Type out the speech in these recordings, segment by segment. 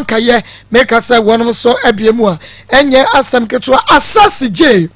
Nkayɛ meka sɛ wɔnom nso abie mu a ɛnyɛ asɛm ketewa. Asase gye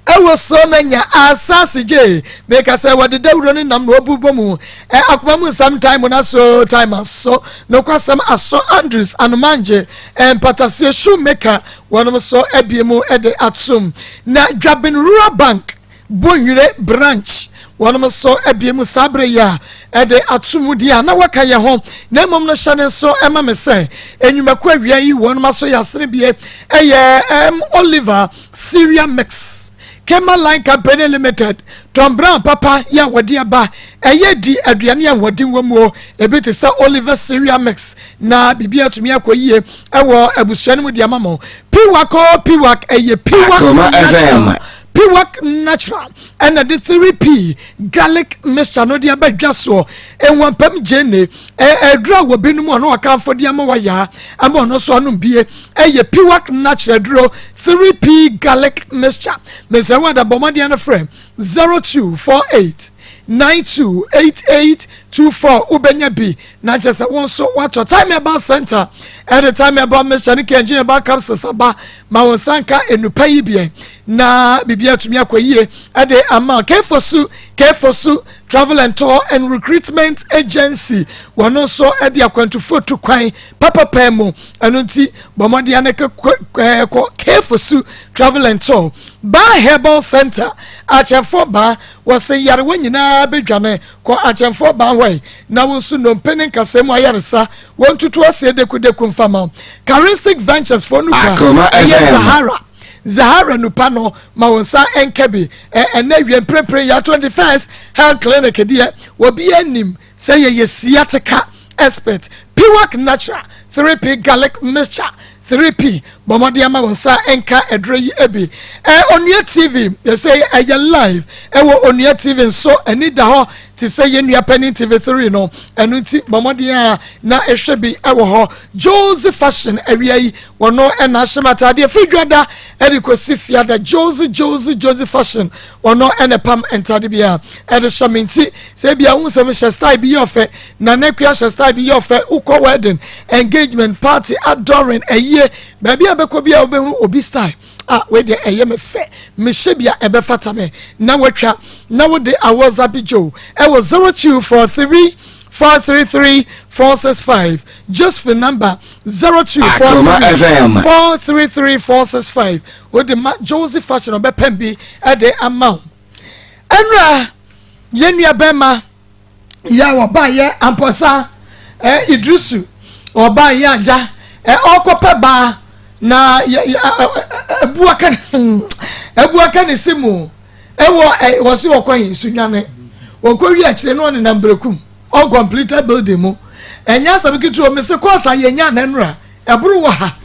ɛwɔ so manya asase gye meka sɛ wɔde dawuro no nam na wɔbu bɔ mu ɛ akoma mu nsɛm time na so time aso nokwasɛm aso Andrews Anomangye mpataseɛ shoemaker wɔnom nso abie mu de atom na Dwabin Rural Bank Bonwire Branch, wɔnom nso abue mu saa bere yi a ɛde ato mu di a na wɔka yɛn ho, na mmom no hyɛ ne nso ɛma me sɛ enyimako awia yi wɔnom aso yɛ asene bie ɛyɛ M Oliver Syria Mix Kema Line Company Limited Tom Brown papa yɛ a wɔde aba ɛyɛ di aduane a ahoɔden wɔ mu ebi te sɛ Oliver Syria Mix na biribi atumi akɔ yie ɛwɔ abusua no mu de ama mo Piwak o Piwak ɛyɛ Piwak Natural Piwak Natural ɛna de 3P garlic mixture no de aba dwa soɔ. Nwampam gyeene ɛduro a wɔ binom ɔno ɔkamfo de ama wayaa ama ɔno nso anom bie ɛyɛ Piwak Natural duro 3P garlic mixture. Mesɛ wɔ adabɔ mmɔden no frɛ 0248 928824 wobɛnya bi na kyerɛ sɛ wo nso woatɔ. Time Herbal Center ɛde Time Herbal Mixture ne Kɛngye Herbal Capsules aba ma wo nsa nka nnupa yi biɛ na biribi atumi akɔ yie ɛde ama. Kefosu Kefosu Travel and Tour and Recruitment Agency wɔn nso ɛde akwantufoɔ tu kwan papapaa mu, ɛno nti bɔ mmɔden ne kɔ Kefosu Travel and Tour. Baa Herbal Center akyɛnfoɔ baa wɔsɛ yarewa nyinaa bɛdwane kɔ akyɛnfoɔ baa hɔ yi na wɔn nso nnompe ne nkasɛɛ mu ayaresa wɔn tutu aseɛ dekudeku mfama. Charistic Ventures foɔ no kura ɛyɛ Zahara Zahara nupa no ma wɔn nsa nka bi. Ɛnɛ wie mprempren yɛ 21st Health Clinic deɛ obi anim sɛ yɛyɛ sciatica expert. Piwak Natural 3P garlic mixture 3P bɔ mmɔden ama wɔn nsa nka aduro yi bi. Onua TV yɛsɛ ɛyɛ live ɛwɔ Onua TV nso ani da hɔ te sɛ yɛn nua panin TV3 no, ɛno nti bɔ mmɔden a na ɛhwɛ bi ɛwɔ hɔ. Josie Fashion awia yi wɔno ɛna ahyɛ mu ataadeɛ firi dwada ɛde kɔsi fiada. Josie Josie Josie Fashion wɔno ɛna pam ntaade bi a ɛde hyɛ me nti sɛ ebi ahun sɛ mehyɛ style bi yɛ ɔfɛ na n'akua hyɛ style bi yɛ ɔfɛ. Wokɔ wedding, engagement party, adoring, ɛyie, baabi a bɛkɔ bi a wobɛhu obi style a wei deɛ ɛyɛ me fɛ, mehyɛ bi a ɛbɛfata me na watwa na wode awɔza bi dwo ɛwɔ 0243 433 465. Josephine number 0243 433 465. Wode ma Josie Fashion ɔbɛpɛm bi ɛde ama wo. Ɛnura yɛn nua bɛrima yɛ a ɔbaayɛ Ampɔsa ɛ Idrisu ɔbaayɛ agya ɛ ɔkɔpɛ baa na yɛ yɛ ɛbuaka ɛbuaka ne si mu ɛwɔ ɛ wɔsi wɔkɔ yi Nsunwane wɔkɔ wi akyire no ɔnenam Berekum uncompleted building mu. Ɛnyɛ asɛm ketewa omi se kɔɔsa yɛ nya n'anura ɛboro wɔ ha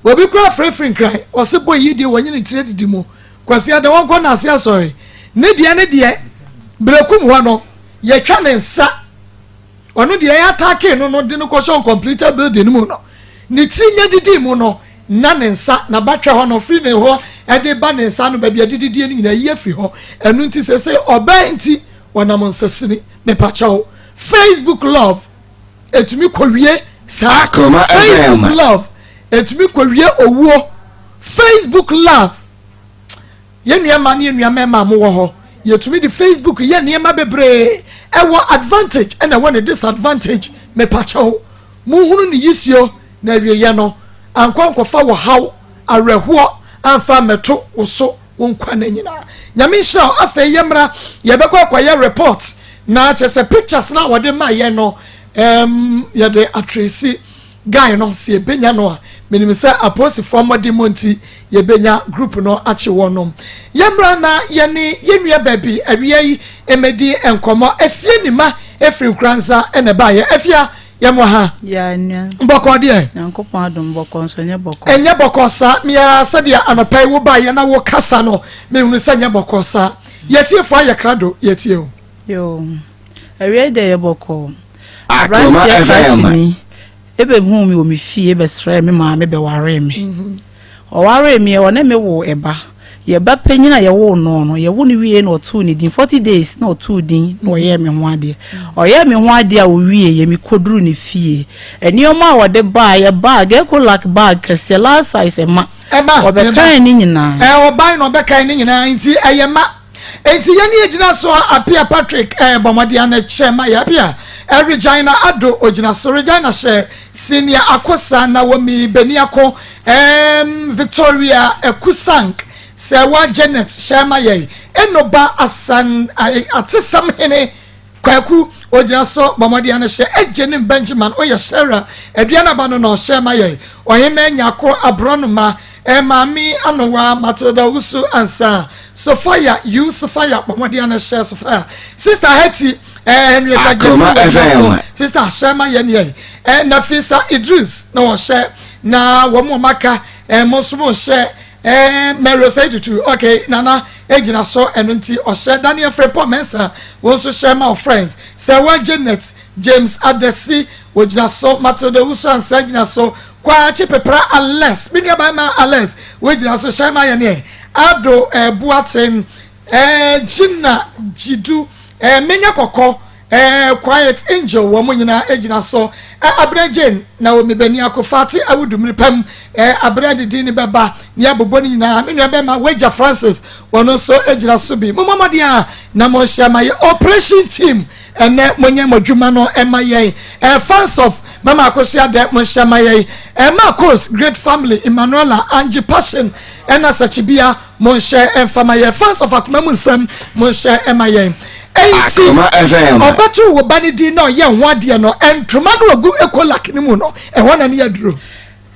obi kura afirafiri nkran wɔsi bɔ yi deɛ wɔnye ne tiri didi mu Kwasi ada wɔnkɔ n'ase asɔre ne deɛ ne deɛ Berekum hɔ no yɛtwa ne nsa ɔno deɛ ɛyɛ ataake no no de no kɔhyɛ uncompleted building mu no ne tiri nya didi mu no na ne nsa n'abatwɛ hɔ no firi ne hɔ ɛde ba ne nsa no baabi adididie no nyinaa yi afiri hɔ. Ɛno nti sɛ sɛ ɔbaa nti wɔnam nsasini mepakyɛw Facebook love etumi kɔwie saa. Facebook love etumi kɔwie owuo. Facebook love, yɛn nua mmaa ne yɛn nua mmarima a mowɔ hɔ, yɛtumi de Facebook yɛ nneɛma bebree. Ɛwɔ advantage ɛna ɛwɔ ne disadvantage. Mepakyɛw muhunu ne yisuo na awieyɛ no ankɔ ankɔfa wɔ haw awerɛhoɔ amfa mmɛto wo so wo nkwa no nyinaa. Nyame nhyira wo. Afei yɛmmra yɛbɛkɔ akɔyɛ report na kyerɛ sɛ pictures no a wɔde ma yɛn no yɛde atresi guy no sɛ yɛbɛnya no a menim sɛ apolisifoɔ mmɔden mu nti yɛbɛnya group no akye wɔn nom. Yɛmmra na yɛne yɛnnua baabi awia yi mmɛdi nkɔmmɔ. Afie nima ɛfiri Nkoranza ɛna ɛbaayɛ afia yɛmwɔ ha. Ya nua. Bɔkɔ deɛ. Nyankopɔn adom bɔkɔ nso nyɛ bɔkɔ. Ɛnyɛ bɔkɔ saa mea sɛdeɛ anɔpa yi wobaeɛ na wokasa no mehunu sɛ nyɛ bɔkɔ saa. Yɛtiefoɔ ayɛ krado yɛtie o. Yo. Awia yi deɛ yɛ bɔkɔ. Aberanteɛ krakyeni ɛbɛhuu me wɔ me fie bɛsrɛɛ me maame bɛwaree me. Ɔwaree me ɔne me woo ɛba. Yɛ ba panyin a yɛwoo no no, yɛwo no wiei na ɔtoo ne din, 40 days na ɔtoo din na ɔyɛɛ me ho adeɛ. Ɔyɛɛ me ho adeɛ a ɔwieeɛ, mekɔduruu ne fie. Nneɛma a ɔde baeɛ, bag, Ecolac bag kɛseɛ, large size, ɛma. Ɛma, Ɔbɛkae ne nyinaa. Ɛɛ, ɔbae na ɔbɛkae ne nyinaa, nti ɛyɛ ma. Enti yɛne yɛgyina so a Apia Patrick ɛɛ bɔ mmɔden ano kyɛ ma yɛ Apia ɛ Regina Addo ogyina so Regina hyɛ Senior Akosa Naomi Beniako ɛɛm Victoria Akusank Sɛwa Janet hyɛ ma yɛ Enoba Asan Atesɛm Hene Kwaku ogyina so bɔ mmɔden ano hyɛ Agyenim Benjamin oyɛ Sarah Aduanaba no na ɔhyɛ ma yɛn Ɔhemmaa Nyako Aborɔnoma eh, Maame Anowa Matilda Owusu Ansah Sophia You Sophia bɔ mmɔden ano hyɛ Sophia Sister Hetty eh, Henrietta Gyesi Akoma ogyina so FM. Sister hyɛ ma yɛn yɛn eh, Nafisa Idris na ɔhyɛ na wɔn a wɔaka eh, mo nso mo hyɛ Eh, Mary Osei Tutu, okay, Nana egyina so ɛno nti ɔhyɛ Daniel Frimpong Mensah, wo nso hyɛ ma wo friends. Sɛwa Janet, James Adesi, wogyina so, Matilda Owusu Ansah gyina so, Kwakye Pepra Alex, me nua barima Alex, wogyina so hyɛ ma yɛn ɛ. Ado eh, Boateng, eh, Gina Jidu, eh, Menya Kɔkɔ, Eh, Quiet Angel wɔn nyinaa gyina so. Eh, Abrɛ Jane, Naomi Beniako, Fati Awudu mmere pa mu. Eh, abrɛ de din no bɛba ne abobɔ no nyinaa. Me nua bɛma Wagya Francis, wɔn nso gyina so bi. Mommɔ mmɔden a na monhyɛ ma yɛ operation team. Ɛnɛ monyɛ mo adwuma no ɛma yɛn. Eh, fans of Mama Akosua dɛ monhyɛ ma yɛn. Eh, Marcos, Great Family, Emmanuela, Angie Passion, ɛna Sachibia. Monhyɛ mfa ma yɛn. Fans of Akoma mu nsɛm, monhyɛ ma yɛn. Enti, Akoma FM. ɔbɛto wo ba no din na ɔyɛ ho adeɛ no, ntoma no ɔgu Ecolac no mu no, ɛhɔ na ne yɛ duro.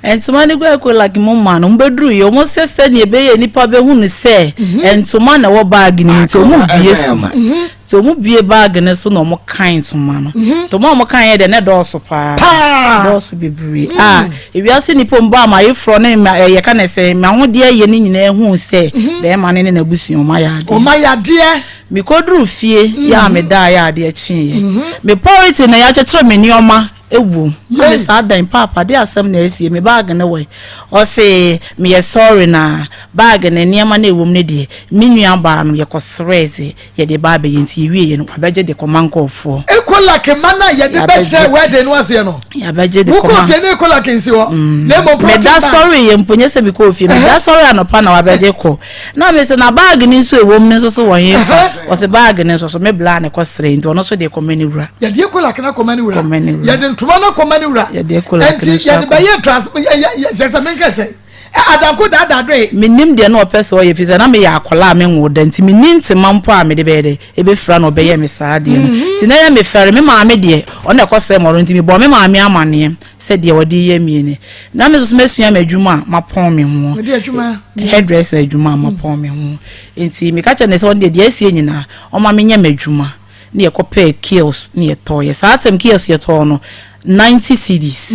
Ntoma no gu Ecolac mu ma no, wɔbɛduru yɛ, wɔn sɛ sɛdeɛ ɛbɛyɛ nnipa bɛhu no sɛ ntoma na ɛwɔ baage no mu nti wɔn bie so. Nti wɔn bie baage no so na wɔn kan ntoma no. Ntoma a wɔn kan yɛ deɛ na ɛdɔɔso paa. Ɛdɔɔso bebree. A ewiase nnipa mu baa m'ayeforɔ ne ma ɛyɛ ka ne sɛ m'ahodeɛ yɛ ne nyinaa hu sɛ bɛrima no ne n'abusua wɔn ayɛ adeɛ. Wɔn ayɛ adeɛ. Mekɔduru fie yɛ a medaa yɛ adeɛ kyeeɛ. Me pɔriti na yɛakyekyere me nneɛma wom. Na me saa dan paapa de asɛm na asie me bag no wɔ he? Ɔse meyɛ sorry na bag no nneɛma no a ɛwom no deɛ me nua baa no yɛkɔsrɛɛ sɛ yɛde ba abɛyɛ nti yɛwieɛ no wabɛgye de kɔma nkurɔfoɔ. Ekolak mma no a yɛde bɛkyerɛ wedding no aseɛ no. Yɛabɛgye de kɔma. Wokɔɔ fie na Ekolak nsi hɔ. Na mmom Meda plotting bag. sɔreeɛ mpo nyɛ sɛ mekɔɔ fie meda sɔre anɔpa na wabɛgye kɔ. Na me so na bag no nso ɛwom no nso so wɔ he fa? Ɔse bag no nso so me bla ne kɔsrɛ nti ɔno nso de kɔma ne wura. Yɛde Ekolak no akɔma ne wura. Kɔma ne wura. Yɛde ntoma no akɔma ne wura. Yɛde Ekolak no Nti nso yɛde akɔ. bɛyɛ trans yɛ kyerɛ sɛ menka sɛ Adanko daadaa doe. Mennim deɛ na ɔpɛ sɛ ɔyɛ ɛfiri sɛ na meyɛ akwadaa a menwoo da nti menni ntema mpo a mede bɛyɛ dɛn ɛbɛfira na ɔbɛyɛ me saa adeɛ no nti na ɛyɛ me fɛre. Me maame deɛ ɔno na ɛkɔsrɛ me ɔno nti mebɔɔ me maame amaneɛ sɛ deɛ ɔde reyɛ me nie. Na me nso so masua m'adwuma a mapɔn me ho, hairdresser adwuma a mapɔn me ho nti meka kyerɛɛ no sɛ ɔno deɛ deɛ asie nyinaa ɔmma menyɛ m'adwuma. ne yɛkɔpɛɛ kiosk ne yɛtɔeɛ. Saa term kiosk yɛtɔɔ no 90 cedis.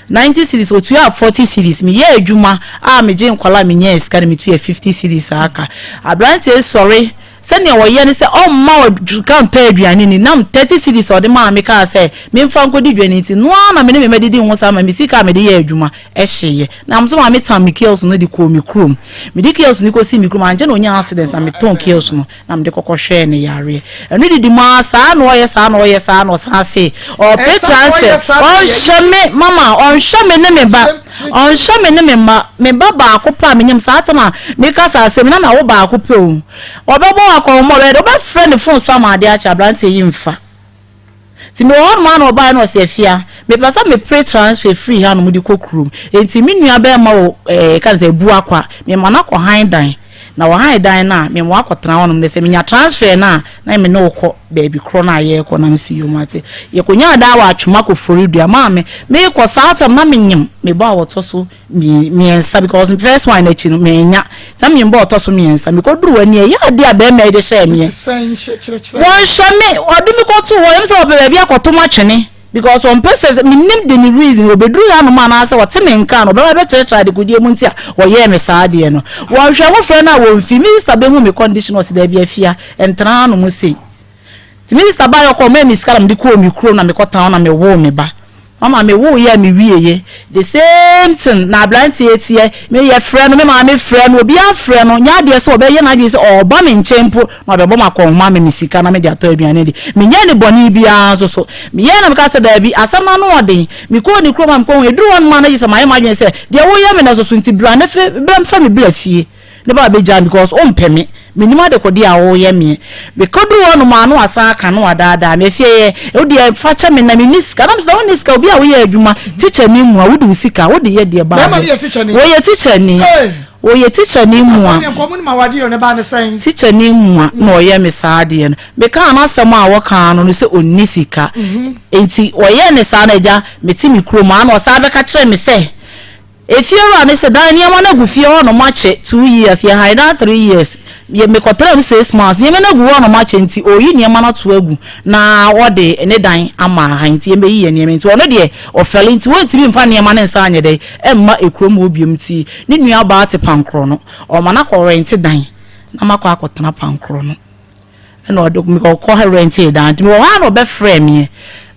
90 cedis, ɔtuaa 40 cedis. Meyɛɛ adwuma a megye nkwadaa a menyaa sika no metua 50 cedis a aka. Aberanteɛ yi sɔre, sɛdeɛ ɔyɛ ne sɛ ɔmma sika ntɔ aduane nni. Nam 30 cedis a ɔde maa me kaa sɛ memfa nkɔdi dwa no nti, no ara na me ne me mma didi ho saa ma me sika a mede yɛɛ adwuma hyeeɛ. Nam so maa metam me kiosk no de kɔɔ me kurom. Mede kiosk no kɔsii me kurom, ankyɛ na ɔnyaa accident na metɔn kiosk no. Na mede kɔkɔ hwɛɛ no yareɛ. Ɛno didi mu ara saa na ɔyɛ saa na ɔyɛ saa na ɔsan se ɔpere transfer. Ɔnhwɛ me mama ɔnhwɛ me ne me ba ɔnhwɛ me ne me mma me ba baako pɛ a menyam saa tam a meka saa asɛm na mawo baako pɛ o. Ɔbɛbɔ wakɔnhoma ɔbɛyɛ dɛ wobɛfrɛ ne phone so ama adeɛ akye aberanteɛ yi mfa. Nti mewɔ hɔ nom ara na ɔbaeɛ na ɔse Afia, mepɛ sɛ me pre transfer firi ha nom de kɔ kurom. Nti me nua bɛɛma wɔ ɛɛ yɛka no sɛ Abuakwa, mema no akɔ han dan. Na ɔhan dan no a, mema wakɔtena hɔ nom. Na sɛ menya transfer no a, na me ne wo kɔ baabi korɔ no a yɛrekɔ. Na mese yoo mate. Yɛkɔnyaa dan wɔ Atwoma Koforidua. Maame, merekɔ saa tam na menyem me ba a ɔtɔ so mmiɛnsa because first one n'akyi no manya na me mbɔ ɔtɔ so mmiɛnsa mekɔduru hɔ ni ɛyɛ adeɛ a bɛrima yi de hyɛɛ meɛ wɔnhyɛ me ɔde me kɔto hɔ ɛm sɛ ɔpɛ baabi akɔto m atwene because ɔmpɛ sɛ menim de ne reason ɔbɛduru hanom anaasɛ ɔte me nka no ɔbɛba bɛkyerɛkyerɛ adekodeɛ mu nti a ɔyɛɛ me saa adeɛ no wɔnhwɛ ho frɛ no a wɔmfi minista bɛhu me condition ɔse daabi afia ɛntena hanom sei nti minista baeɛ ɔkɔ ɔmaa me sika na mede kɔɔ me kurom na mekɔtena hɔ na mewoo me ba. Mama me woo yɛ a me wie yɛ the same thing na abranteɛ teɛ me yɛ frɛ no me maame frɛ no obiara frɛ no nyɛ adeɛ sɛ ɔbɛyɛ n'adwene sɛ ɔɔba me nkyɛn mpo na ɔbɛbɔ me akɔnhoma ama me sika na me de atɔ aduane adi me nyɛɛ no bɔne biara nso so me yɛɛ na me kaa sɛ daabi asɛm no ano ɔden me kɔɔ ne kurom a me kɔ hu ɛduru hɔ nom a na gye sɛ mayɛ m'adwene sɛ deɛ woyɛ me no nso so nti bra na fɛ bra fa me bra fie Ne ba bɛgyaa me because ɔmpɛ me. Mennim adekodeɛ a ɔreyɛ meɛ. Mekɔduru hɔ nom a na wasan aka na wadaadaa me. Afie yɛ, wo deɛ fa kyɛ me na menni sika. Na mesɛ na wonni sika, obi a woyɛ adwuma, tikyani mu a wode wo sika wode yɛ deɛ baa Bɛrima no yɛ tikyani? Ɔyɛ tikyani. Ɔyɛ tikyani mua. Afei deɛ nkɔmmɔ no ma wadeɛ o, ne ba ne sɛn? Tikyani mua na ɔyɛ me saa adeɛ no. Mekaa n'asɛm a wɔkaa no no sɛ ɔnni sika. Nti ɔyɛɛ ne saa no agya, mete me kurom a na ɔsan bɛka kyerɛɛ me sɛ, Efiewura no se, Dan nneɛma no agu fie hɔ nom akyɛ two years, yɛ han dan three years, yɛ mekɔtraa mu six months, nneɛma no agu hɔ nom akyɛ nti ɔreyi nneɛma no ato agu na ɔde ne dan ama han nti yɛmmɛyi yɛn nneɛma nti ɔno deɛ ɔfɛle nti ɔntumi mfa nneɛma no nsan nyɛ dɛn mma ekurom hɔ biom nti ne nua baa te pankorɔ no ɔma no akɔ rɛnte dan na makɔ akɔtena pankorɔ no. Ɛna ɔde me ɔkɔ rɛntee dan nti mewɔ hɔ a na ɔbɛfrɛ meɛ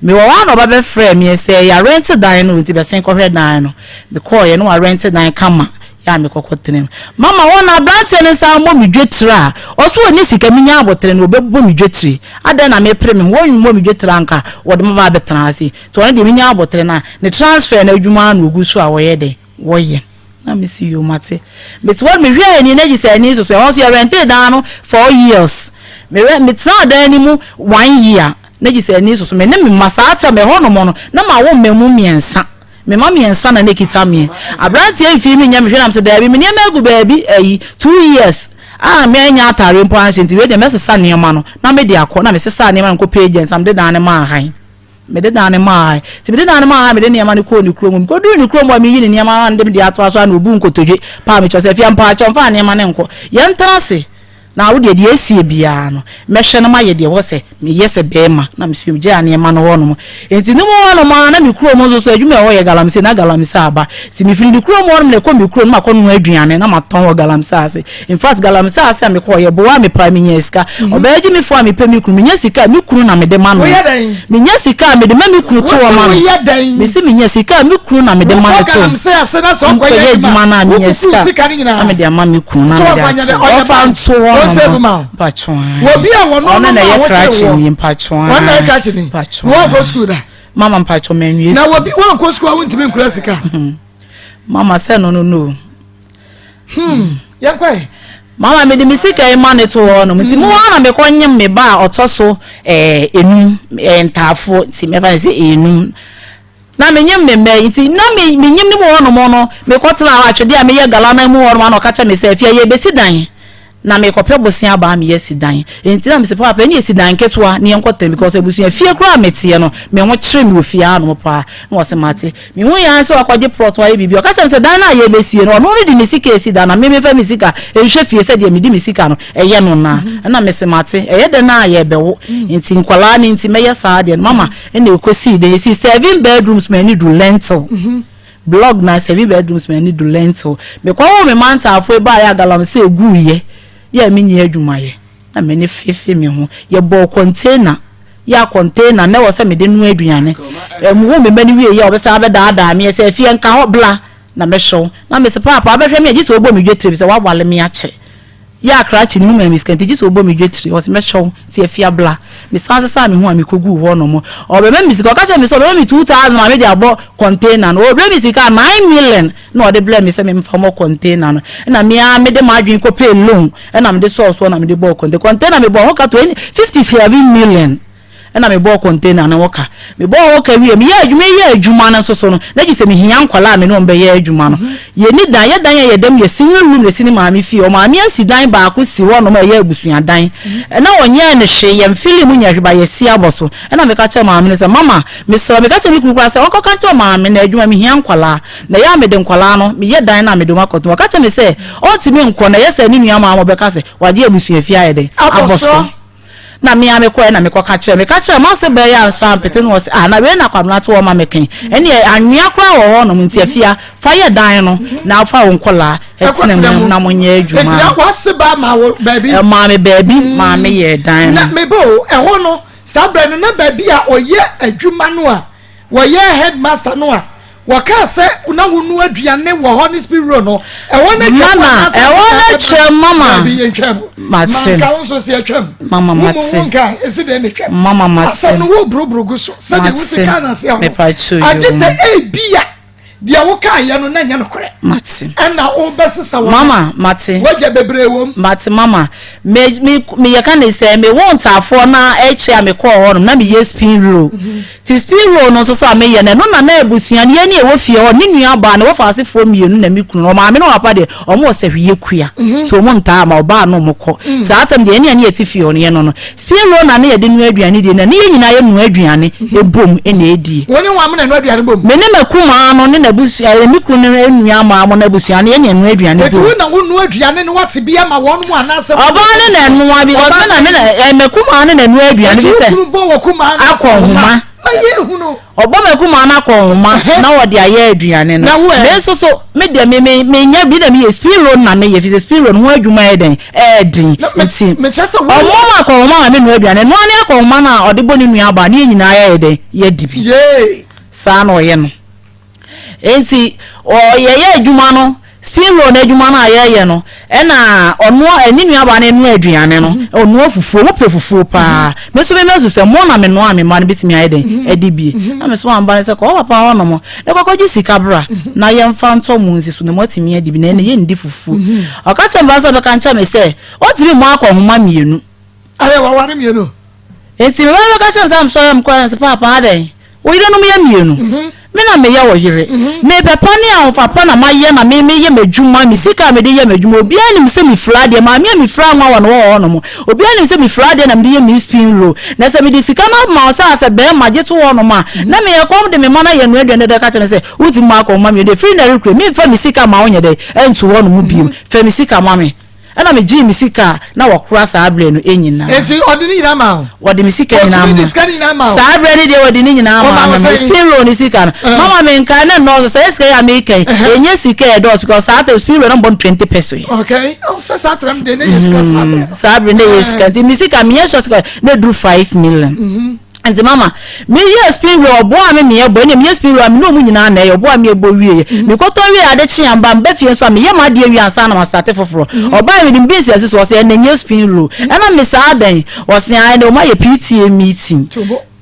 mewɔ hɔ a na ɔba bɛfrɛ meɛ sɛ yɛarɛnte dan no nti bɛsen kɔhwɛ dan no mekɔɔyɛ na warɛnte dan kama yɛ a mekɔkɔ tena mu mama hɔ na aberanteɛ no nsa mmɔ me dwetire a ɔso ɔni sika menya abotere no ɔbɛbɔ me dwetire adɛn na mepere me ho wɔmmɔ me dwetire anka wɔde maba abɛtena ase nti ɔno deɛ menya abotere no a ne transfer no adwuma na ɔgu so a wɔyɛ dɛn wɔyɛ. Na me si yoo mate. Mete hɔ no mehwɛɛ ani na gye sɛ ani soso. Ɛhɔ nso yɛ rɛntee dan no four years. Me rɛ metenaa dan no mu one year na gye sɛ ani soso. Me ne me mma saa term ɛhɔ nom no na mawo mma mu mmiɛnsa. Me mma mmiɛnsa na na ɛkita meɛ. Aberanteɛ mfii me nyɛ me hwɛ na me sɛ daabi me nneɛma agu baabi ayi two years a mannya ataadeɛ mpo anhyɛ nti wei deɛ mɛsesa nneɛma no na mede akɔ na mesesaa nneɛma no mekɔpɛ agent na mede dan no maa han. Mede dan no maae. Nti mede dan no maae a mede nneɛma no kɔɔ ne kurom. Mekɔduruu ne kurom hɔ a meyi ne nneɛma a na mede atoa so a na ɔbuu nkotodwe paa me kyɛw sɛ, Afia mpaakyɛw mfa nneɛma no nkɔ. Yɛntena ase na wo deɛ deɛ asie biara no mɛhwɛ na mayɛ deɛ ɛwɔ sɛ meyɛ sɛ barima. Na mesua megyaa nneɛma no hɔnom. Nti ne mu hɔnom ara na me kurom nso so adwuma a ɛhɔ yɛ galamsey na galamsey aba. Nti mefiri ne kurom hɔnom na ɛkɔ me kurom na makɔnoa aduane na matɔn wɔ galamsey ase. In fact galamsey ase a mekɔɔ yɛboaa me paa menyaa sika. Ɔbaa gyimifo a mepɛ me kunu menya sika a me kunu na mede ma no. Menya sika a mede ma me kunu to hɔ ma no. Mese menya sika a me kunu na mede ma no to. Nkɔyɛ adwuma no a menya sika na mede ama me kunu na mede ato hɔ. Ɔfa nto hɔ nom. Mpatwɔ Ɔno na ɛyɛ krakye ni mpatwɔ Mpatwɔ Mama mpatwɔ manwie sukuu. Na wɔbi wankɔ sukuu a wontumi nkura sika. Mama sɛ no no no. Hmm, yɛnkɔ ɛ. Mama mede me sika yi ma ne to hɔ nom nti mu hɔ na mekɔ nyem me ba a ɔtɔ so ɛɛ enum ɛɛ ntaafoɔ nti mɛfa ne sɛ enum na menyem me mma yi nti na me menyem ne mu hɔ nom no mekɔ tena hɔ atwedeɛ a meyɛ galana mu hɔ nom ana ɔka kyerɛ me sɛ afia yɛbɛsi dan na mekɔpɛ bosea aba a meyɛ si dan nti na mesɛ paapa ɛne yɛsi dan nketewa ne yɛnkɔ tena because abusua fie koraa meteɛ no me ho kyere me wɔ fie hanom paa na ɔsɛ mate Mehuu ara sɛ wakɔgye plot wayɛ biribi. Ɔka kyerɛɛ me sɛ dan no a yɛrebɛsie no, ɔno no de ne sika resi dan na me memfa me sika nhwɛ fie sɛdeɛ mede me sika no ɛyɛ no no a. Ɛna mese mate, ɛyɛ dɛn a yɛrebɛwo nti nkwadaa no nti mɛyɛ saa adeɛ no. Mama ɛna ɛkɔsii dan, yɛsii seven bedrooms ma ani duru lentil. Blog na seven bedrooms ma ani duru lentil. Mekɔwoo me mantaafoɔ yi baeɛ a galamsey guiɛ yɛ a menni adwumayɛ. Na m'ani feefee me ho. Yɛbɔɔ container, yɛ a container na ɛwɔ sɛ mede noa aduane. Mewoo me mma no wieeɛ a, wɔbɛsan abɛdaadaa me sɛ, Afie nka hɔ, bla na mɛhwɛ wo. Na mese, Paapa, wobɛhwɛ me a, gye sɛ wobɔ me dwetire efisɛ woaware me akyɛ. Yɛ a krakye no ho maa me sika nti, gye sɛ wobɔ me dwetire. Ɔse, mɛhwɛ wo, nti Afia bla. Mesan sesaa me ho a mekɔguu hɔnom. Ɔbɛma me sika, ɔka kyerɛɛ me sɛ ɔbɛma me 2000 ma mede abɔ container no. Ɔbrɛɛ me sika a, 9 million na ɔde brɛɛ me sɛ memfa mmɔ container no. Ɛna me ara mede m'adwene kɔpɛɛ loan ɛna mede sɔɔ soɔ na mede bɔɔ container. Container mebɔɔ ho ka 57 million ɛna mebɔɔ container no ho ka. Mebɔɔ ho ka wie, meyɛɛ adwuma meyɛɛ adwuma no nso so no, na gye sɛ mehia nkwadaa a me ne wɔn bɛyɛ adwuma no. Yɛnni dan, yɛ dan a yɛda mu yɛ single room na ɛsi ne maame fie. Ɔmaame asi dan baako si hɔnom a ɛyɛ abusuadan. Ɛna ɔnyɛɛ no hwee, yɛn feeling mu nyɛ hwee ba yɛasi abɔ so. Ɛna meka kyerɛɛ maame no sɛ, Mama, mesrɛ wo, meka kyerɛɛ me kunu koraa sɛ ɔnkɔka nkyerɛ ɔmaame na adwuma mehia nkwadaa. Na ɛyɛ a mede nkwadaa no, meyɛ dan no a mede wɔn akɔto mu. Ɔka kyerɛɛ me sɛ ɔntumi nkɔ na ɛyɛ sɛ ne nua maa wɔbɛka sɛ wagye abusuafie ayɛ dɛn? Abɔ so. Na me ara mekɔeɛ na mekɔka kyerɛɛ meka kyerɛɛ m'ase bɛyɛ a nso ampete no ɔse ah na wei na Kwabena to hɔ ma me kan ɛneɛ anwea koraa wɔ hɔ nom nti afia fa yɛ dan no na fa wo nkɔlaa ɛtena mu na monyɛ adwuma. Nti na w'ase ba maa wo baabi? Ɛmaa me baabi maa me yɛɛ dan no. Na meba o, ɛhɔ no saa berɛ no na baabi a ɔyɛ adwuma no a. wɔyɛ headmaster no a wɔkaa sɛ na wonoa aduane wɔ hɔ ne speed roll no, ɛhɔ no atwam Mama, anaasɛ ɛhɔ no atwam, mama. Dabi, yɛntwam. Mate. Manka wo nso sɛ atwam. Mama, Wo mu mate. wo nka, ɛsi dɛn na atwam? Mama, mate. Asɛm no woburuburu gu so sɛdeɛ Mate. wosi kaa no ase ahɔ. Mepa kyɛw, Agye yoo. sɛ ebia deɛ wokaeɛ no na ɛnyɛ nokorɛ. Mate. Ɛna wobɛsesa wɔn. Mama, mate. Wagya bebree wom. Mate mama. Me me me yɛka ne sɛ me wo ntaafoɔ na akyire a mekɔɔ hɔ nom na meyɛ spin roll. Ti spin roll no nso so a meyɛ no ɛno na na abusua no yɛn ne ɛwɔ fie hɔ ne nua baa ne wɔfa asefoɔ mmienu na me kunu no ɔmaame ne ɔpapa deɛ ɔmo wɔ sɛhweyɛ kua so ɔmo ntaa ma ɔbaa no ɔmo kɔ saa atɛm deɛ ɛne ɛne yɛte fie hɔ no yɛ no no Spin roll na ne yɛde noa aduane die na ne yɛn nyinaa yɛ noa aduane bom na ɛdie. Wo ne wɔn na ɛnoa aduane bom? Me ne m'akumaa no ne n'abusua, ɛɛ me kunu no nua mmaa mo n'abusua no yɛn na ɛnoa aduane Eti bom. wo na wo noa aduane no wate bi ama wɔn mu anaasɛ? Ɔbaa no na ɛnoa because me na me na ɛɛ m'akumaa no na ɛnoa aduane Eti bi wo sɛ kunu bɔ wɔ kumaa no akɔ nhoma. Ma yɛn hunu. Ɔbɔ m'akumaa no akɔ nhoma na ɔde ayɛ aduane no. Na wo ɛ? Me nso so, me deɛ me me menyɛ bi na meyɛ spin roll na meyɛ fi sɛ spin roll no ho adwuma yɛ dɛn ɛyɛ den Na me nti mekyerɛ sɛ wo ɔmmɔ me akɔ nhoma ma menoa aduane ɛno ara ne akɔ nhoma no a ɔde bɔ ne nua baa ne yɛn nyinaa yɛyɛ dɛn yɛdi bi. Yee. Saa na ɔyɛ no. Enti yɛyɛ adwuma no, spin roll no adwuma no a yɛyɛ no, ɛna ɔnoa ne nuabaa no noa aduane no, ɔnoa fufuo, wɔpɛ fufuo paa. Me nso mema su sɛ mo na menoa a me mma no bɛtumi ayɛ dɛn adi bie. Na me so amba no sɛ kɔ wo papa hɔnom na kɔkɔgye sika bra na yɛmfa ntɔ mo nsi so na moatumi adi bi na ɛnɛ yɛnndi fufuo. Ɔka kyerɛ me ba sɛ ɔbɛka nkyerɛ me sɛ ɔntumi mmɔ akɔnhoma mmienu. Ayɛ waware mmienu. Enti me ba no bɛka kyerɛ me sɛ mesɔre a mekɔ a, na mese, Paapa, adɛn? Wo yerenom yɛ mmienu. Me na meyɛ wo yere. Mepɛ pa ne ahofa pa na mayɛ na me meyɛ m'adwuma, me sika a mede yɛ m'adwuma. Obiara nim sɛ mefira adeɛ. Maame a mefira nwa wɔ no wɔ hɔnom. Obiara nim sɛ mefira adeɛ na mede yɛ me spin roll. Na sɛ mede sika no ama wo sɛ asɛ barima gye to hɔnom a, na meyɛ kɔm de me mma no ayɛ noa aduane dɛdɛ ka kyerɛ me sɛ, Wontumi mma akɔnhoma mmienu. Ɛfiri nnɛ rekɔ yi, memfa me sika mma wo nyɛ dɛn nto hɔnom bio. Fa me sika ma me. Ɛna me gyee me sika a na wɔkora saa berɛ no nyinaa. Enti ɔde ne nyinaa maa wo? Wɔde me sika nyinaa Ɔtumi maa. de sika no nyinaa maa wo? Saa berɛ no deɛ wɔde ne nyinaa maa Ɔmaa wo me. sɛn? Spin roll ne sika no. Mama me nkae na nnɔɔso saa sika yi a meka yi ɛnyɛ sika a ɛdɔɔso because saa time spin roll na mebɔ no 20 pesos. Okay. Oh, sɛ saa time deɛ na ɛyɛ sika saa berɛ no. Saa berɛ na ɛyɛ sika nti me sika menyɛ sure sika na ɛduru 5 million. Nti mama me yɛɛ spin wheel ɔboaa me meyɛ bɔ ɛnna meyɛ spin wheel a me ne ɔmo nyinaa na ɛyɛ ɔboaa me ɛbɔ wie yɛ me kɔtɔn wie ade kye amba meba fie nso a meyɛ m'adeɛ wie ansa na ma starte foforɔ ɔbaa mede me beans asi so ɔsɛ ɛnna nyɛ spin wheel ɛna me saa dɛn ɔsɛ ae ɛnna ɔmo ayɛ PTA meeting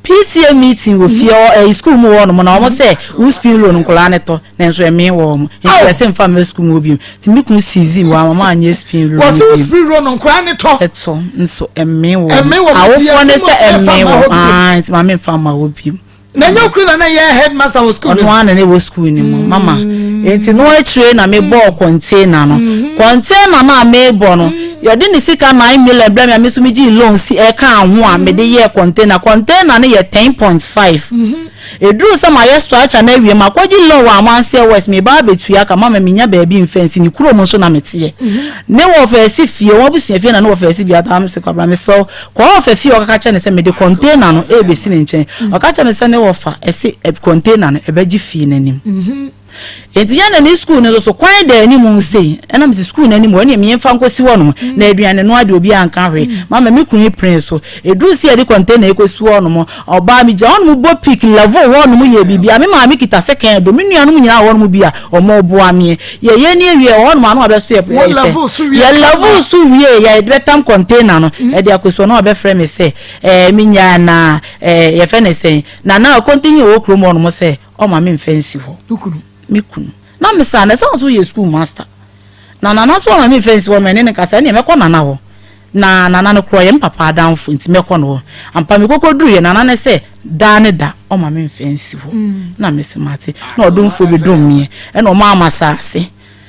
PTA meeting wɔ fie hɔ ɛyi school mu hɔ nom na ɔmo sɛ wo spin wheel no nkɔlaa ne tɔ nanso ɛmee wɔ ɔmo nti ɛsɛ nfa mɛ school mu hɔ bio Nti me kunu siizii me wamma manyɛ spin roll no Wɔse wo bio. spin roll no nkoraa ne tɔ. Ɛtɔ nso ɛmee wɔ Ɛmee wɔ mu. nti Awofoɔ ne yɛse mo sɛ ɛmfa ɛmee mma wɔ hɔ bio. aah nti maame mfa mma hɔ bio. Na ɛnyɛ wo kunu na na ɛyɛ headmaster wɔ school no Ɔno mu? ara na na ɛwɔ school no mu mama. Nti no akyire na me bɔɔ container no. Container no a me bɔ no yɛde ne sika 9 million brɛ me a me nso me gyee loan si ɛkaa ho a mede yɛɛ container. Container no yɛ 10.5. Ɛduruu sɛ mayɛ structure no awie, makɔgye loan wɔ Amanseɛ West, mereba abɛtua ka, mama mennya baabi mfa nsi, ne kurom nso na meteɛ. Ne wɔfa asi fie, wɔn abusua fie na ne wɔfa asi bi ataa, mese Kwabena mesrɛ wo, kɔ wɔfa fie ɔkaka kyerɛ no sɛ mede container no ɛrebɛsi ne nkyɛn. Ɔka kyerɛ me sɛ ne wɔfa ɛse container no ɛbɛgye fie no anim. Enti yɛn na ne sukuu no nso so kwan da anim sei. Ɛna mese sukuu no anim hɔ ɛneɛ meɛmfa nkɔsi hɔ nom na aduane noa deɛ obiara nka hwee. Mama me kunu yi penee so. Ɛduru sɛ yɛde container yi kɔsi hɔ nom, ɔbaa megyina hɔ nom bɔ pick level hɔ nom yɛ biribiara. Me maame kita sekan do, me nuanom nyinaa wɔ hɔ nom bi a wɔboa meɛ. Yɛyɛ ne awie wɔ hɔ nom a na wabɛso yɛ Wo level so wie yɛ kama. level so wie yɛde bɛtam container no ɛde akɔsi hɔ na wabɛfrɛ me sɛ ɛɛ menyaa na ɛɛ yɛfɛ ne sɛn Nana Okontinyi wɔ kurom hɔ nom sɛ Ɔma me nfa nsi hɔ. Wo kunu? Me kunu. Na me saa na ɛsɛ nso woyɛ school master. Na nana nso ɔma me nfa nsi hɔ ma ɛne ne kasa ɛneɛ mɛkɔ nana hɔ. Na nana no korɔ ɔyɛ me papa adamfo nti mɛkɔ no hɔ. Ampa me kɔkɔ duru yɛ nana no sɛ daa ne da ɔma me nfa nsi hɔ. Na me se mate. Na ɔdomfoɔ bi dom meɛ ɛna ɔmaa me asaase.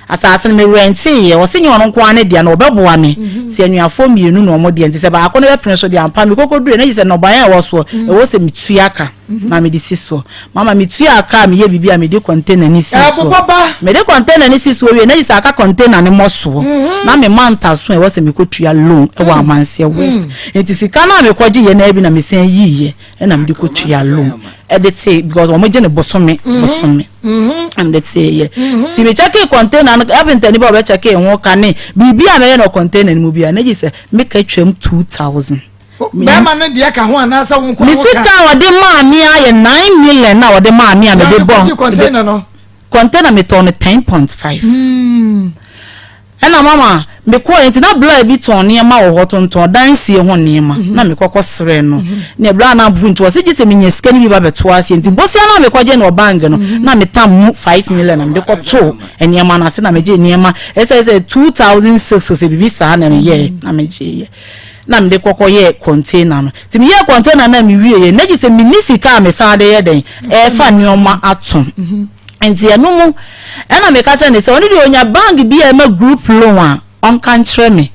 Asase no me rɛnteeɛ, ɔse nyɛ ɔno nko ara ne dea na ɔbɛboa me, nti anuafoɔ mmienu na wɔn deɛ, nti sɛ baako no bɛpene so deɛ ampa mekɔkɔduruiɛ na kyerɛ sɛ nnɔbaeɛ a ɛwɔ soɔ ɛwɔ sɛ metua ka na mede si soɔ. Mama metuaa ka a meyɛ biribi a mede container no sii soɔ. Mede container no si soɔ wie na kyerɛ sɛ aka container no mmɔsoɔ na mema ntaso a ɛwɔ sɛ mekɔtua loan wɔ Amanseɛ West. Nti sika no a mekɔgyeeɛ no ara bi na mesan yiiɛ na mede kɔtua loan de tee because wɔgye no bosome bosome. Ɛnde tee yɛ. Ti me kyɛkee container no, carpenter ni ba ɔbɛ kyɛkee ho ka ne biribi a mɛyɛ no container no mu bia, na gye sɛ meka twam 2000. Bɛrima no deɛ ka ho anaasɛ wo nko Me wo ka? sika a ɔde maa me ayɛ 9 million na ɔde maa me a mede Na bɔ ɔde container no. Container metɔn no 10.5. Ɛna mama mekɔɔ nti na bla bi tɔn nneɛma wɔ hɔ, tontɔn dansie ho nneɛma, na mekɔkɔ srɛ no ne bla na abubu, nti wɔsɛ gye sɛ menya sika no bi ba bɛto aseɛ. Nti bosia no a mekɔgye no wɔ bank no, na metam mu 5 million na mede kɔtoo nneɛma no ase, na megye nneɛma ɛsɛ sɛ 2006 sɛ biribi saa na meyɛɛ, na megyeeɛ na mede kɔkɔ yɛ container no. Nti meyɛɛ container no a mewie yɛ na gye sɛ menni sika a mesan de yɛ dɛn ɛɛfa nneɛma ato. Nti ɛno mu ɛna meka kyerɛ ne sɛ ɔno deɛ onya bank bi a ɛma group loan a, ɔnka nkyerɛ me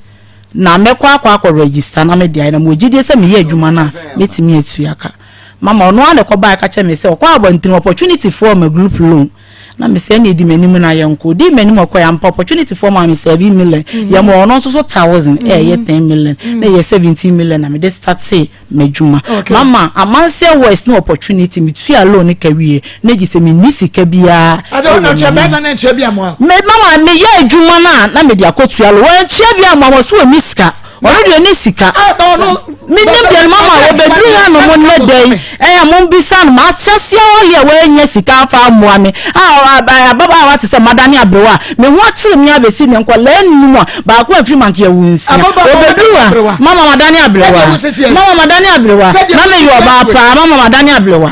na mɛkɔ akɔ register na mede ayɛ, na mewɔ gyidie sɛ meyɛ adwuma no a, mɛtumi atua ka. Mama, ɔno ara na ɛkɔbaa ka kyerɛ me sɛ ɔkɔ abɔntene, opportunity foɔ ma group loan, na mesɛ ɛna ɛdi m'anim na yɛnkɔ. Ɔdi m'anim ɔkɔ yɛ ampa, opportunity foɔ ma me 7 million, yɛma ɔno nso so thousand, ɛyɛ 10 million, na ɛyɛ 17 million na mede starte m'adwuma. Mama, Amanseɛ West ne opportunity metua loan ne ka wie na gye sɛ menni sika biara. Ade wo na kyerɛ bɛrima no nkyerɛ bi amoa. Me mama, meyɛ adwuma no a na mede akɔtua loan, wɔnkyerɛ bi amoa wɔ so, ɔni sika, ɔno deɛ ɔni sika. Menim deɛ no mama wɔbɛduru ha no mo nnɛ da yi ɛyɛ mombisa no mahyɛseɛ wɔle a wɔanya sika afa amoa me a ababaawa te sɛ madane aberewa a me ho akyere me abɛsi ne nkɔlaa nnum a baako amfiri manke awu nsia. Wɔbɛduru a, mama madane aberewa, mama madane aberewa, na meyɛ ɔbaa paa. Mama, madane aberewa.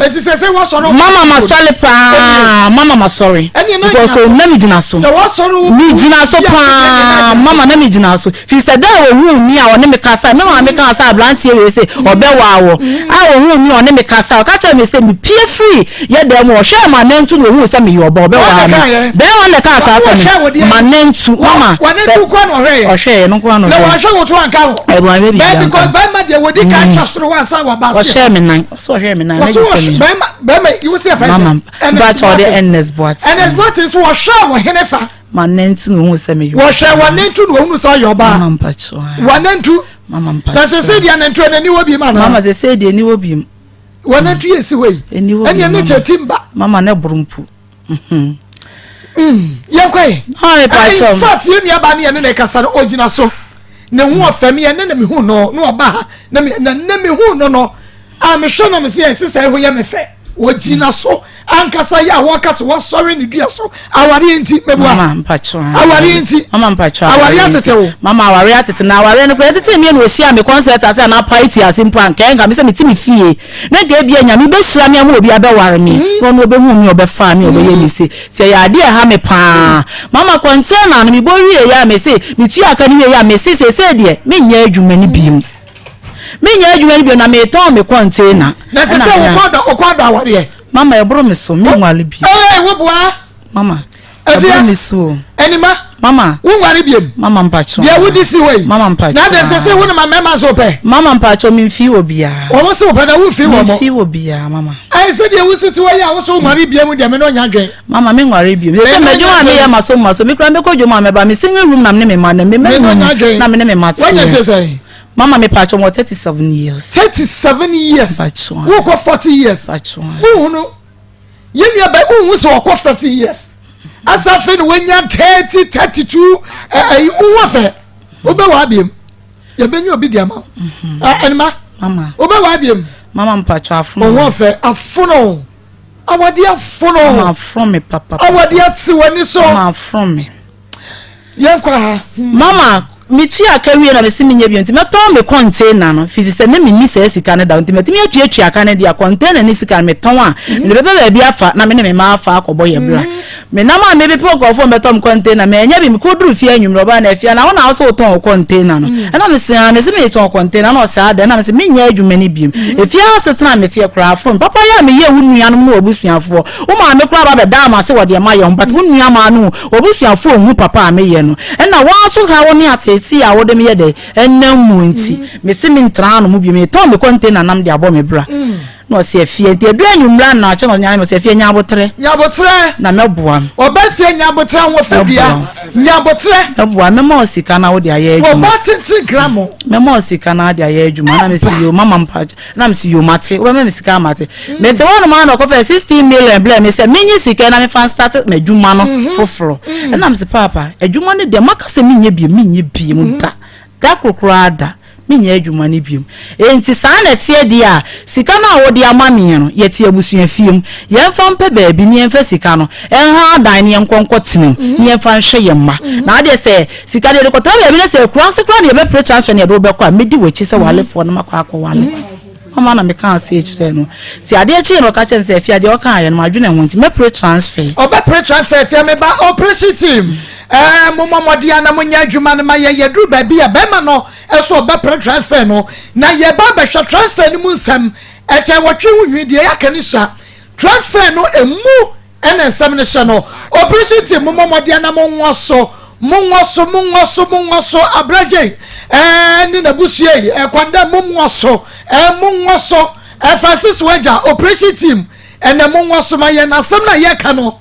Mama, masɔre paa. Mama, masɔre because na megyina so, megyina so paa. Mama, na megyina so fi sɛ da a ohuu mi a ɔne me kasa, me maame ka sɛ aberanteɛ wei sɛ ɔbɛwaa wɔ a ohuu mi a ɔne me kasa, ɔka kyerɛ me sɛ mepie firi yɛ dan mu, ɔhwɛ ma nantu na ohuu sɛ meyɛ ɔba, ɔbɛwaa me. Bɛrima na ɛka saa sɛ ma nantu. Mama, sɛ ɔhwɛ yɛ no nko ano. Ɔhwɛ ɔhwɛ me nan, ɔsɛ ɔhwɛ me nan na gye sɛ me mama mbakyɛ ɔde Ernest Boate. Ernest Boate nso wɔhwɛ wɔ hene fa. Ma nantu na ohun sɛ meyɛ. Wɔhwɛ wɔ nantu na ohun sɛ ɔyɛ ɔbaa. Mama, mpakyɛ. Wɔ nantu. Mama, mpakyɛ. Na sɛ deɛ nantu ɛna ni wɔ bi ma na. Mama, sɛ deɛ ni wɔ bi mu. Wɔ nantu yɛ si hɔ yi. Ɛni wɔ bi. Ɛni ɛni kyɛ ti mba. Mama, ne boro mpo. Yɛn kɔ yi. Mama, in fact, yɛn nua ba ne yɛn ne na ɛkasa no, ogyina so ne ho ɔfɛ mi yɛn ne na mi hu no na ɔba ha na mi na ne mi hu no a mehwɛ na mi sɛ yɛn sisa ɛho yɛ mi fɛ. Wɔgyina so ankasa yɛ a wɔka sɛ wɔsɔre ne dua so awareɛ nti mɛbua. Mama, mpakyɛ. Awareɛ nti. Mama, mpakyɛ. Awareɛ atete wo. Mama, awareɛ atete na awareɛ no koraa tete mmienu. Wɔhyia me concert ase anaa party ase mpo a, nkɛyɛ nka me sɛ mete me fie na nka ebia Nyame bɛhyira me ama obi abɛware me na ɔno ɔbɛhu me, ɔbɛfa me, ɔbɛyɛ me se sɛ ɛyɛ adeɛ ɛha me paa. Mama, container no mebɔ wie yɛ a, mese metua aka no wie yɛ a, mese seesei deɛ menyɛ adwuma no bio, menyɛ adwuma no bio na metɔn me container. Na sɛ wokɔ adɔ awareɛ. Mama, ɛboro me so, menware bi. Ɛɛ, woboa. Mama, ɛboro me so. Ɛnima. Mama. Wonware biem. Mama, mpakyɛ. Deɛ wodi si hɔ yi. Mama, mpakyɛ. Na de sɛ wo ne ma mmarima nso pɛ. Mama, mpakyɛ, memfi wɔ biara. Wɔn se wopɛ na womfi wɔ mo. Memfi wɔ biara, mama. Ɛyɛ sɛ deɛ wosi te hɔ yi a wosɛ wonware biem deɛ, me ne ɔnya dwen. Mama, menware biem sɛ mɛdwuma a meyɛ ma so ma so mekura mekɔ dwom a mɛba me single room na me ne me ma na me mɛ na me ne me ma teɛ. Wanya fie sɛn? Mama, mepakyɛ, wɔ 37 years. 37 years. Mpakyɛ. Wokɔ 40 years. Mpakyɛ. Wohunu yɛn nua bɛ wohu sɛ ɔkɔ 40 years asa afei na wanya 30, 32 ɛyi wohu afɛ wobɛwɔ abiem, yɛbɛnya obi di ama wo ɛnima. Mama. Wobɛwɔ abiem. Mama, mpakyɛ, afono. Ɔho afɛ afono awade afono. Mama, afono me papa. Awade ate w'ani so. Mama, afono me. Yɛn kɔ ha. Mama, mekyi aka wie na mesi menyɛ bio nti mɛtɔn me container no fiti sɛ ne menni saa sika no da nti matumi atuatua aka no deɛ, container ne sika no metɔn a, mede bɛbɛ baabi afa na me ne me mma afa akɔbɔ yɛ bra. Menam a mebepɛ nkurɔfoɔ mbɛtɔ me container, manya bi. Mekɔduru fie anwummerɛ, ɔbaa na afie na wo na wo sɛ wotɔn wo container no, ɛna mese a mese metɔn container na ɔsɛ adɛn? Na mese menyɛ adwuma no biom, efie asetena a meteɛ koraa aforo me papa yɛ a meyɛ wo nuanom ne w'abusuafoɔ, wo maame koraa ba bɛdaa m ase wɔ deɛ mayɛ ho, but wo nua maa no w'abusuafoɔ nhu papa a meyɛ no, ɛna wɔn nso ha wo ne ateetee a wode meyɛ dɛ ɛnam mu nti mese mentena ano mu bio, metɔn me container nam de abɔ me bra. Na ɔsɛ afie nti edu anwummerɛ na akyɛ na ɔnyane me ɔsɛ afie nya abotrɛ. Nyabotrɛ. Na mɛboa no. Ɔbɛ fie nyabotrɛ ho fɛ dua nyabotrɛ. Mɛboa, mɛma ɔsika na wode ayɛ adwuma. Wɔba tenten gramo. Mɛma ɔsika na ade ayɛ adwuma. Na mesi yo mama mpa, na mesi yo mate, wobɛma me sika mate. Mete hɔ nom a na ɔkɔfɛ 16 million blɛ me sɛ menyi sika na mefa start m'adwuma no foforɔ. Ɛna mesi paapa, adwuma no deɛ maka sɛ menyɛ biem, menyɛ biem da da kokoraa da. Menyɛ adwuma no biom. Enti saa na ɛteɛ deɛ a, sika no a wode ama meɛ no, yɛte abusuafie mu. Yɛmfa mpɛ baabi na yɛmfa sika no nha adan na yɛnkɔ nkɔtena mu na yɛmfa nhwɛ yɛn mma. Na adeɛ sɛ sika no yɛde kɔtena baabi na sɛ akuraase koraa na yɛbɛpere transfer na yɛde wo bɛkɔ a, mɛdi w'akyi sɛ walefoɔ na makɔ akɔwale. Mama na mekaa sei kyerɛɛ no. Nti adeɛ kyeeɛ no ɔka kyerɛɛ me sɛ, Afia deɛ wokaeɛ no madwene ho nti mɛpere transfer. Ɔbɛpere transfer Afia meba operation team ɛɛ mommɔ mmɔden a na monyɛ adwuma no ma yɛn yɛduru baabi a bɛrima no ɛso ɔbɛpere transfer no na yɛba abɛhwɛ transfer no mu nsɛm ɛkyɛ wɔtwe ho nwi deɛ yɛaka no sua transfer no emu ɛna nsɛm no hyɛ no operation team mommɔ mmɔden a na monwɔ so monwɔ so monwɔ so monwɔ so abragye ɛɛ ne n'abusua yi ɛkwanda monwɔ so ɛɛ monwɔ so ɛɛ Francis wagya operation team ɛna monwɔ so ma yɛn asɛm na yɛka no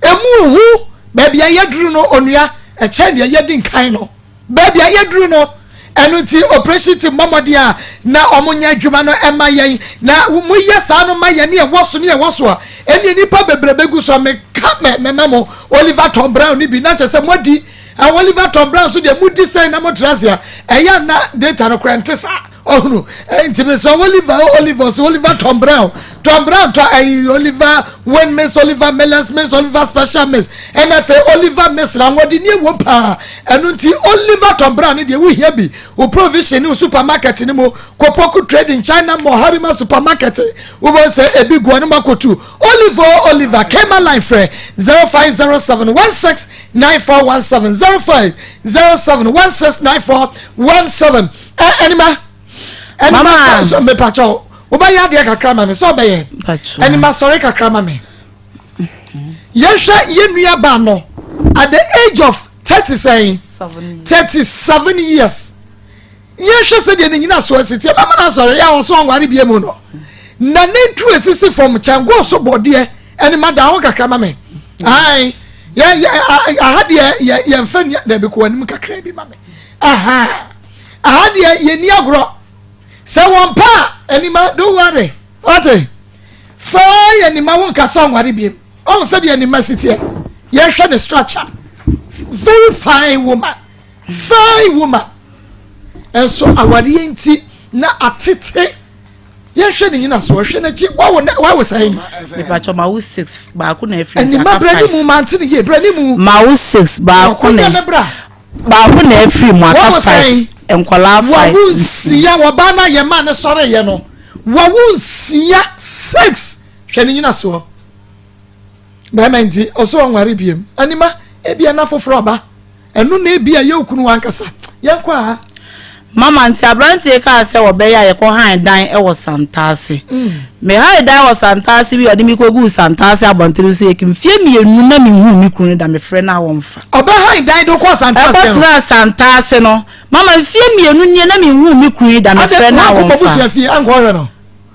emu hu baabi a yɛduru no onua ɛkyɛn deɛ yɛdi nkan no. Baabi a yɛduru no, ɛno nti operation team bɔ mmɔden a na wɔn nyɛ adwuma no ɛma yɛn na wɔn yɛ saa no ma yɛn ne ɛwɔ so ne ɛwɔ so a ɛne nipa bebree gu so a meka mɛ mɛma mo Oliver Tom Brown ne bi na kyerɛ sɛ mo adi Oliver Tom Brown so deɛ mo di sɛn na mo tena ase a ɛyɛ na data no kora nte saa ɔhunu nti mi sɛ Oliver Oliver sɛ Oliver Tom Brown Tom Brown tɔ ɛyi Oliver Wayne Miss Oliver Millers Miss Oliver Special Miss ɛna afei Oliver Miss na wɔde nie wɔm paa. Ɛno nti Oliver Tom Brown ne deɛ wohia bi wo provision ne wo supermarket ne mu Kopoku Trading China Mall Harima supermarket wobɛhu sɛ ebi gu ɔno makotu Oliver Oliver Kema line frɛ 0507 16 9417 0507 16 9417. Ɛnima ɛnima sɛ mepakyɛw wobɛyɛ adeɛ kakra ma me sɛ ɔbɛyɛ ɛnima sɔre kakra ma me yɛhwɛ yɛn nua ba no at the age of 30 sɛn 37 years yɛhwɛ sɛdeɛ ne nyina so asi tie bɛma no asɔre yɛ a ɔso ɔnware bie mu no na ne ntu esisi fam kyɛngo so bɔdeɛ ɛnima da ho kakra ma me ae yɛ yɛ aha deɛ yɛ yɛmfa nia dɛbi kɔ anim kakra bi ma me aha aha deɛ yɛni agorɔ sɛ wɔn pa a ɛnima don't worry wate faa yɛ nima wo nkasa ɔnware biem ɔn sɛdeɛ nima si teɛ yɛhwɛ ne structure very fine woman fine woman ɛnso awareɛ nti na atete yɛhwɛ ne nyina so ɔhwɛ n'akyi wawo ne wawo sɛn. Mepakyɛ ma wo six baako na efiri nti aka five. Ɛnima brɛ ne mu mante ne yie brɛ ne mu. Ma wo six baako na baako na efiri mu aka five nkɔlaa five. Wawo nsia wɔbaa na yɛ maa ne sɔre yɛ no wawo nsia six hwɛ ne nyina soɔ bɛrima nti ɔsɛ ɔnware biem anima ebia na foforɔ aba ɛno na ebia yɛ okunu wankasa yɛn kɔ a. Mama nti aberanteɛ kaa sɛ wɔbɛyɛ a yɛkɔ han dan wɔ Santase. Me han dan wɔ Santase wie a ɔde me kɔguu Santase abɔntene so yɛ mfeɛ 2 na menhuu me kunu no da mefrɛ no a wɔmfa. Ɔbɛ han dan de wokɔɔ Santase no? Ɛkɔtenaa Santase no. Mama mfeɛ 2 nie na menhuu me kunu yi da mefrɛ no a wɔmfa. Ade wankɔ mabusua fie ankɔhwɛ no?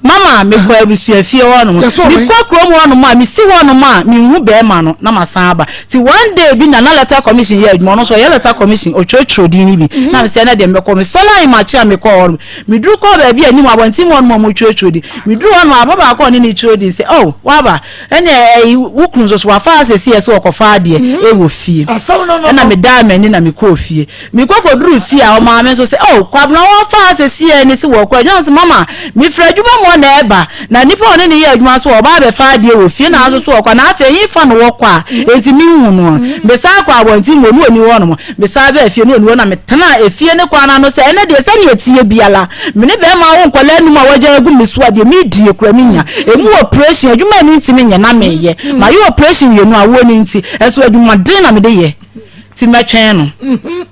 Mama mekɔ abusuafie hɔ nom. Mekɔ kurom hɔ nom a, mesi hɔ nom a, menhu bɛɛma no na masan aba. Nti one day bi na na letter commission yɛ adwuma, ɔno nso ɔyɛ letter commission, ɔtwerɛtwerɛ din no bi. Na mesɛ ɛnɛ deɛ mɛkɔ. Mesɔre ahemakye a mekɔɔ hɔ nom. Meduru kɔɔ baabi a anim abɔnten mu hɔ nom a wɔtwerɛtwerɛ din. Meduru hɔ nom a, papa baako a ɔne no retwerɛ din sɛ, oh, woaba? Ɛnneɛ ɛyi, wo kunu nso so wafa ha seesei sɛ ɔkɔfa adeɛ wɔ fie. Ɛna medaa m'ani na mekɔɔ fie. Mekɔ kɔduruu fie a, ɔmaa me nso sɛ, Oh, Kwabena, wɔfa ha seesei ne se wɔkɔ adwuma. Mese, Mama, mefiri adwuma mu hɔ na ɛreba, na nipa a ɔne no yɛ adwuma nso ɔreba abɛfa adeɛ wɔ fie, na nso so ɔkɔ, na afei hefa na wɔkɔ a enti menhu no? Mesan kɔɔ abɔnten mu, ɔno ɔnni hɔnom. Mesan baa fie no ɔnni hɔ, na metenaa efie no kwan ano sɛ, ɛnnɛ deɛ sɛdeɛ ɛteɛ biara, me ne barima awo nkwadaa nnum a wɔagya agu me so a, deɛ medie koraa mennya. Ɛmu operation, adwuma a mentumi nyɛ na meyɛ. Mayɛ operation mmienu, awoɔ no nti, nso adwumaden na mede yɛ. Nti mɛtwɛn no.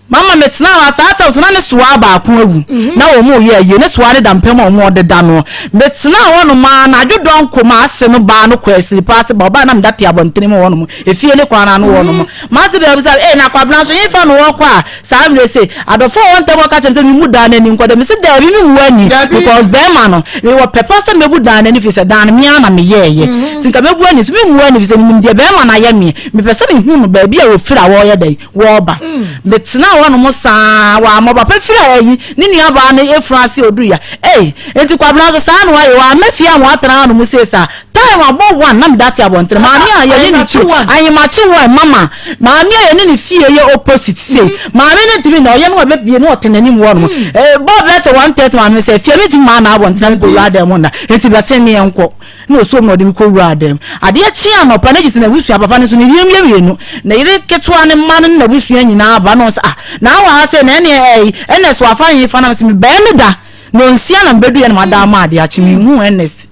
Mama metenaa hɔ a, saa tam so na ne soa baako awu. Na wɔn reyɛ ayie. Ne soa no da mpa mu a wɔn deda no. Metenaa hɔnom ara, anadwo dɔnko m'ase no baa no kɔɔ asiripa ase ba. Ɔbaa na meda te abɔntene mu hɔnom, efie ne kwan ano hɔnom. M'ase baa bisa me, Ei, na Kwabena nso, hefa na ɔrekɔ a saa mmerɛ sei? Adɔfoɔ a wɔn ntam hɔ ka kyerɛɛ me sɛ memmu dan no ani nkɔ da. Mese daabi, memmu ani because barima no, mewɔ pɛ pa sɛ mɛbu dan no ani firi sɛ dan no me ara na meyɛeɛ. Nti nka mɛbu ani nso memmu ani firi sɛ menim deɛ barima no ayɛ me. Mepɛ sɛ mehu no baabi a wɔfiri a wɔreyɛ dɛn, wɔreba. Metenaa hɔ. hɔnom saa wamma. Papa firi ayi ne nuabaa no efunu ase oduruiɛ a, ei, enti Kwabena nso saa na wayɛ, wamma fie amma watena hanom sei saa. Time abɔ one na meda te abɔntene. Maame a yɛne ne fie, Ahemakye one, mama, maame a yɛne ne fie yɛ opposite sei. Maame no ntumi nna, ɔyɛ no wabɛbie na ɔte n'anim hɔnom. Ɛbɔɔ bɛyɛ sɛ 1:30 maame no sɛ, fie mentumi mma na abɔntene na mekɔwura dan mu nna, enti bɛsen me yɛnkɔ. Na ɔsoo me na ɔde me kɔwuraa dan mu. Adeɛ kyee anɔpa no, gye sɛ n'abusua, papa no nso ne yerenom yɛ mmienu, ne yere ketewa ne mma no ne n'abusua nyinaa aba. Na ɔsɛ, ah, na awɔ ha sei, na ɛneɛ ɛyi, Ernest wafa hefa? Na mesɛ, mebɛɛ no da, nnɔnsia na mebɛduiɛ na mada ama adeɛ akye, menhuu Ernest.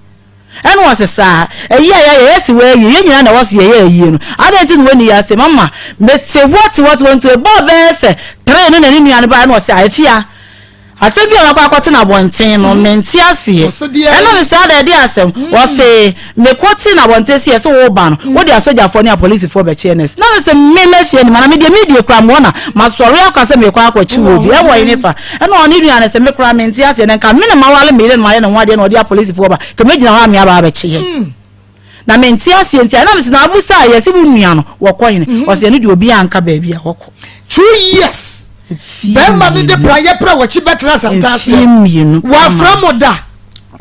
Ɛna ɔse, saa, ayie a yɛayɛ, yɛse wɔawie, yɛn nyinaa na ɛwɔ sɛ yɛyɛ ayie no, adɛn nti na wɔnni yɛn ase? Mama, mete hɔ te hɔ te hɔ, nti ɛbɔɔ bɛyɛ sɛ three no na ne nua no baeɛ na ɔse, ah, Afia, Asɛm bi a makɔ akɔte no abɔnten no, mente aseɛ. Ɛna me saa da ɛde asɛm. Wɔse mekɔ te no abɔnten sɛ yɛsɛ woba no, wode asogyafoɔ ne apolisifoɔ bɛkye Ernest. Na me sɛ me mafie anim ana me deɛ medie koraa mewɔ na masɔre akɔ sɛ mekɔ akɔkye wɔ bi ɛwɔ he ne fa. Ɛna ɔne nua no sɛ me koraa mente aseɛ na nka me na mawale me yere na mayɛ ne ho adeɛ na ɔde apolisifoɔ ba, nka mɛgyina hɔ a me aba abɛkye yɛn. Na mente aseɛ nti a ɛna mese na abusa a yɛse wo nua no wɔkɔ hene mm. Ɔsɛ ɛno deɛ obi anka baabi a wɔkɔ. 2 years bɛrima no de praeɛ pra wɔkyi bɛtena asantaaseɛ mmienu wɔafrɛ mo da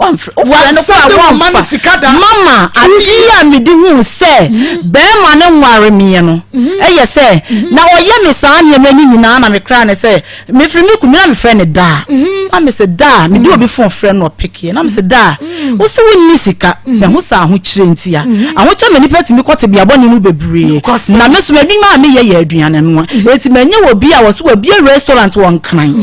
wɔnsɛ de wo ma no sika da. Mama, adeɛ a mede huu sɛ mhm. bɛrima no nware meɛ no mhm. ɛyɛ sɛ mhm. na ɔyɛ me saa nneɛma no nyinaa na mekra ne sɛ Mefiri me kunu, me na mefrɛ no daa. Na mese daa, mede obi fon frɛ no ɔpekeɛ. Na mese daa, wo se wonni sika, mahu sɛ ahokyerɛ nti a. Ahokyerɛ ma nnipa tumi kɔ tebea bɔne mu bebree. Na me nso m'adwuma a meyɛ yɛ aduane noa. Enti manya obi a ɔse wabue restaurant wɔ Nkran.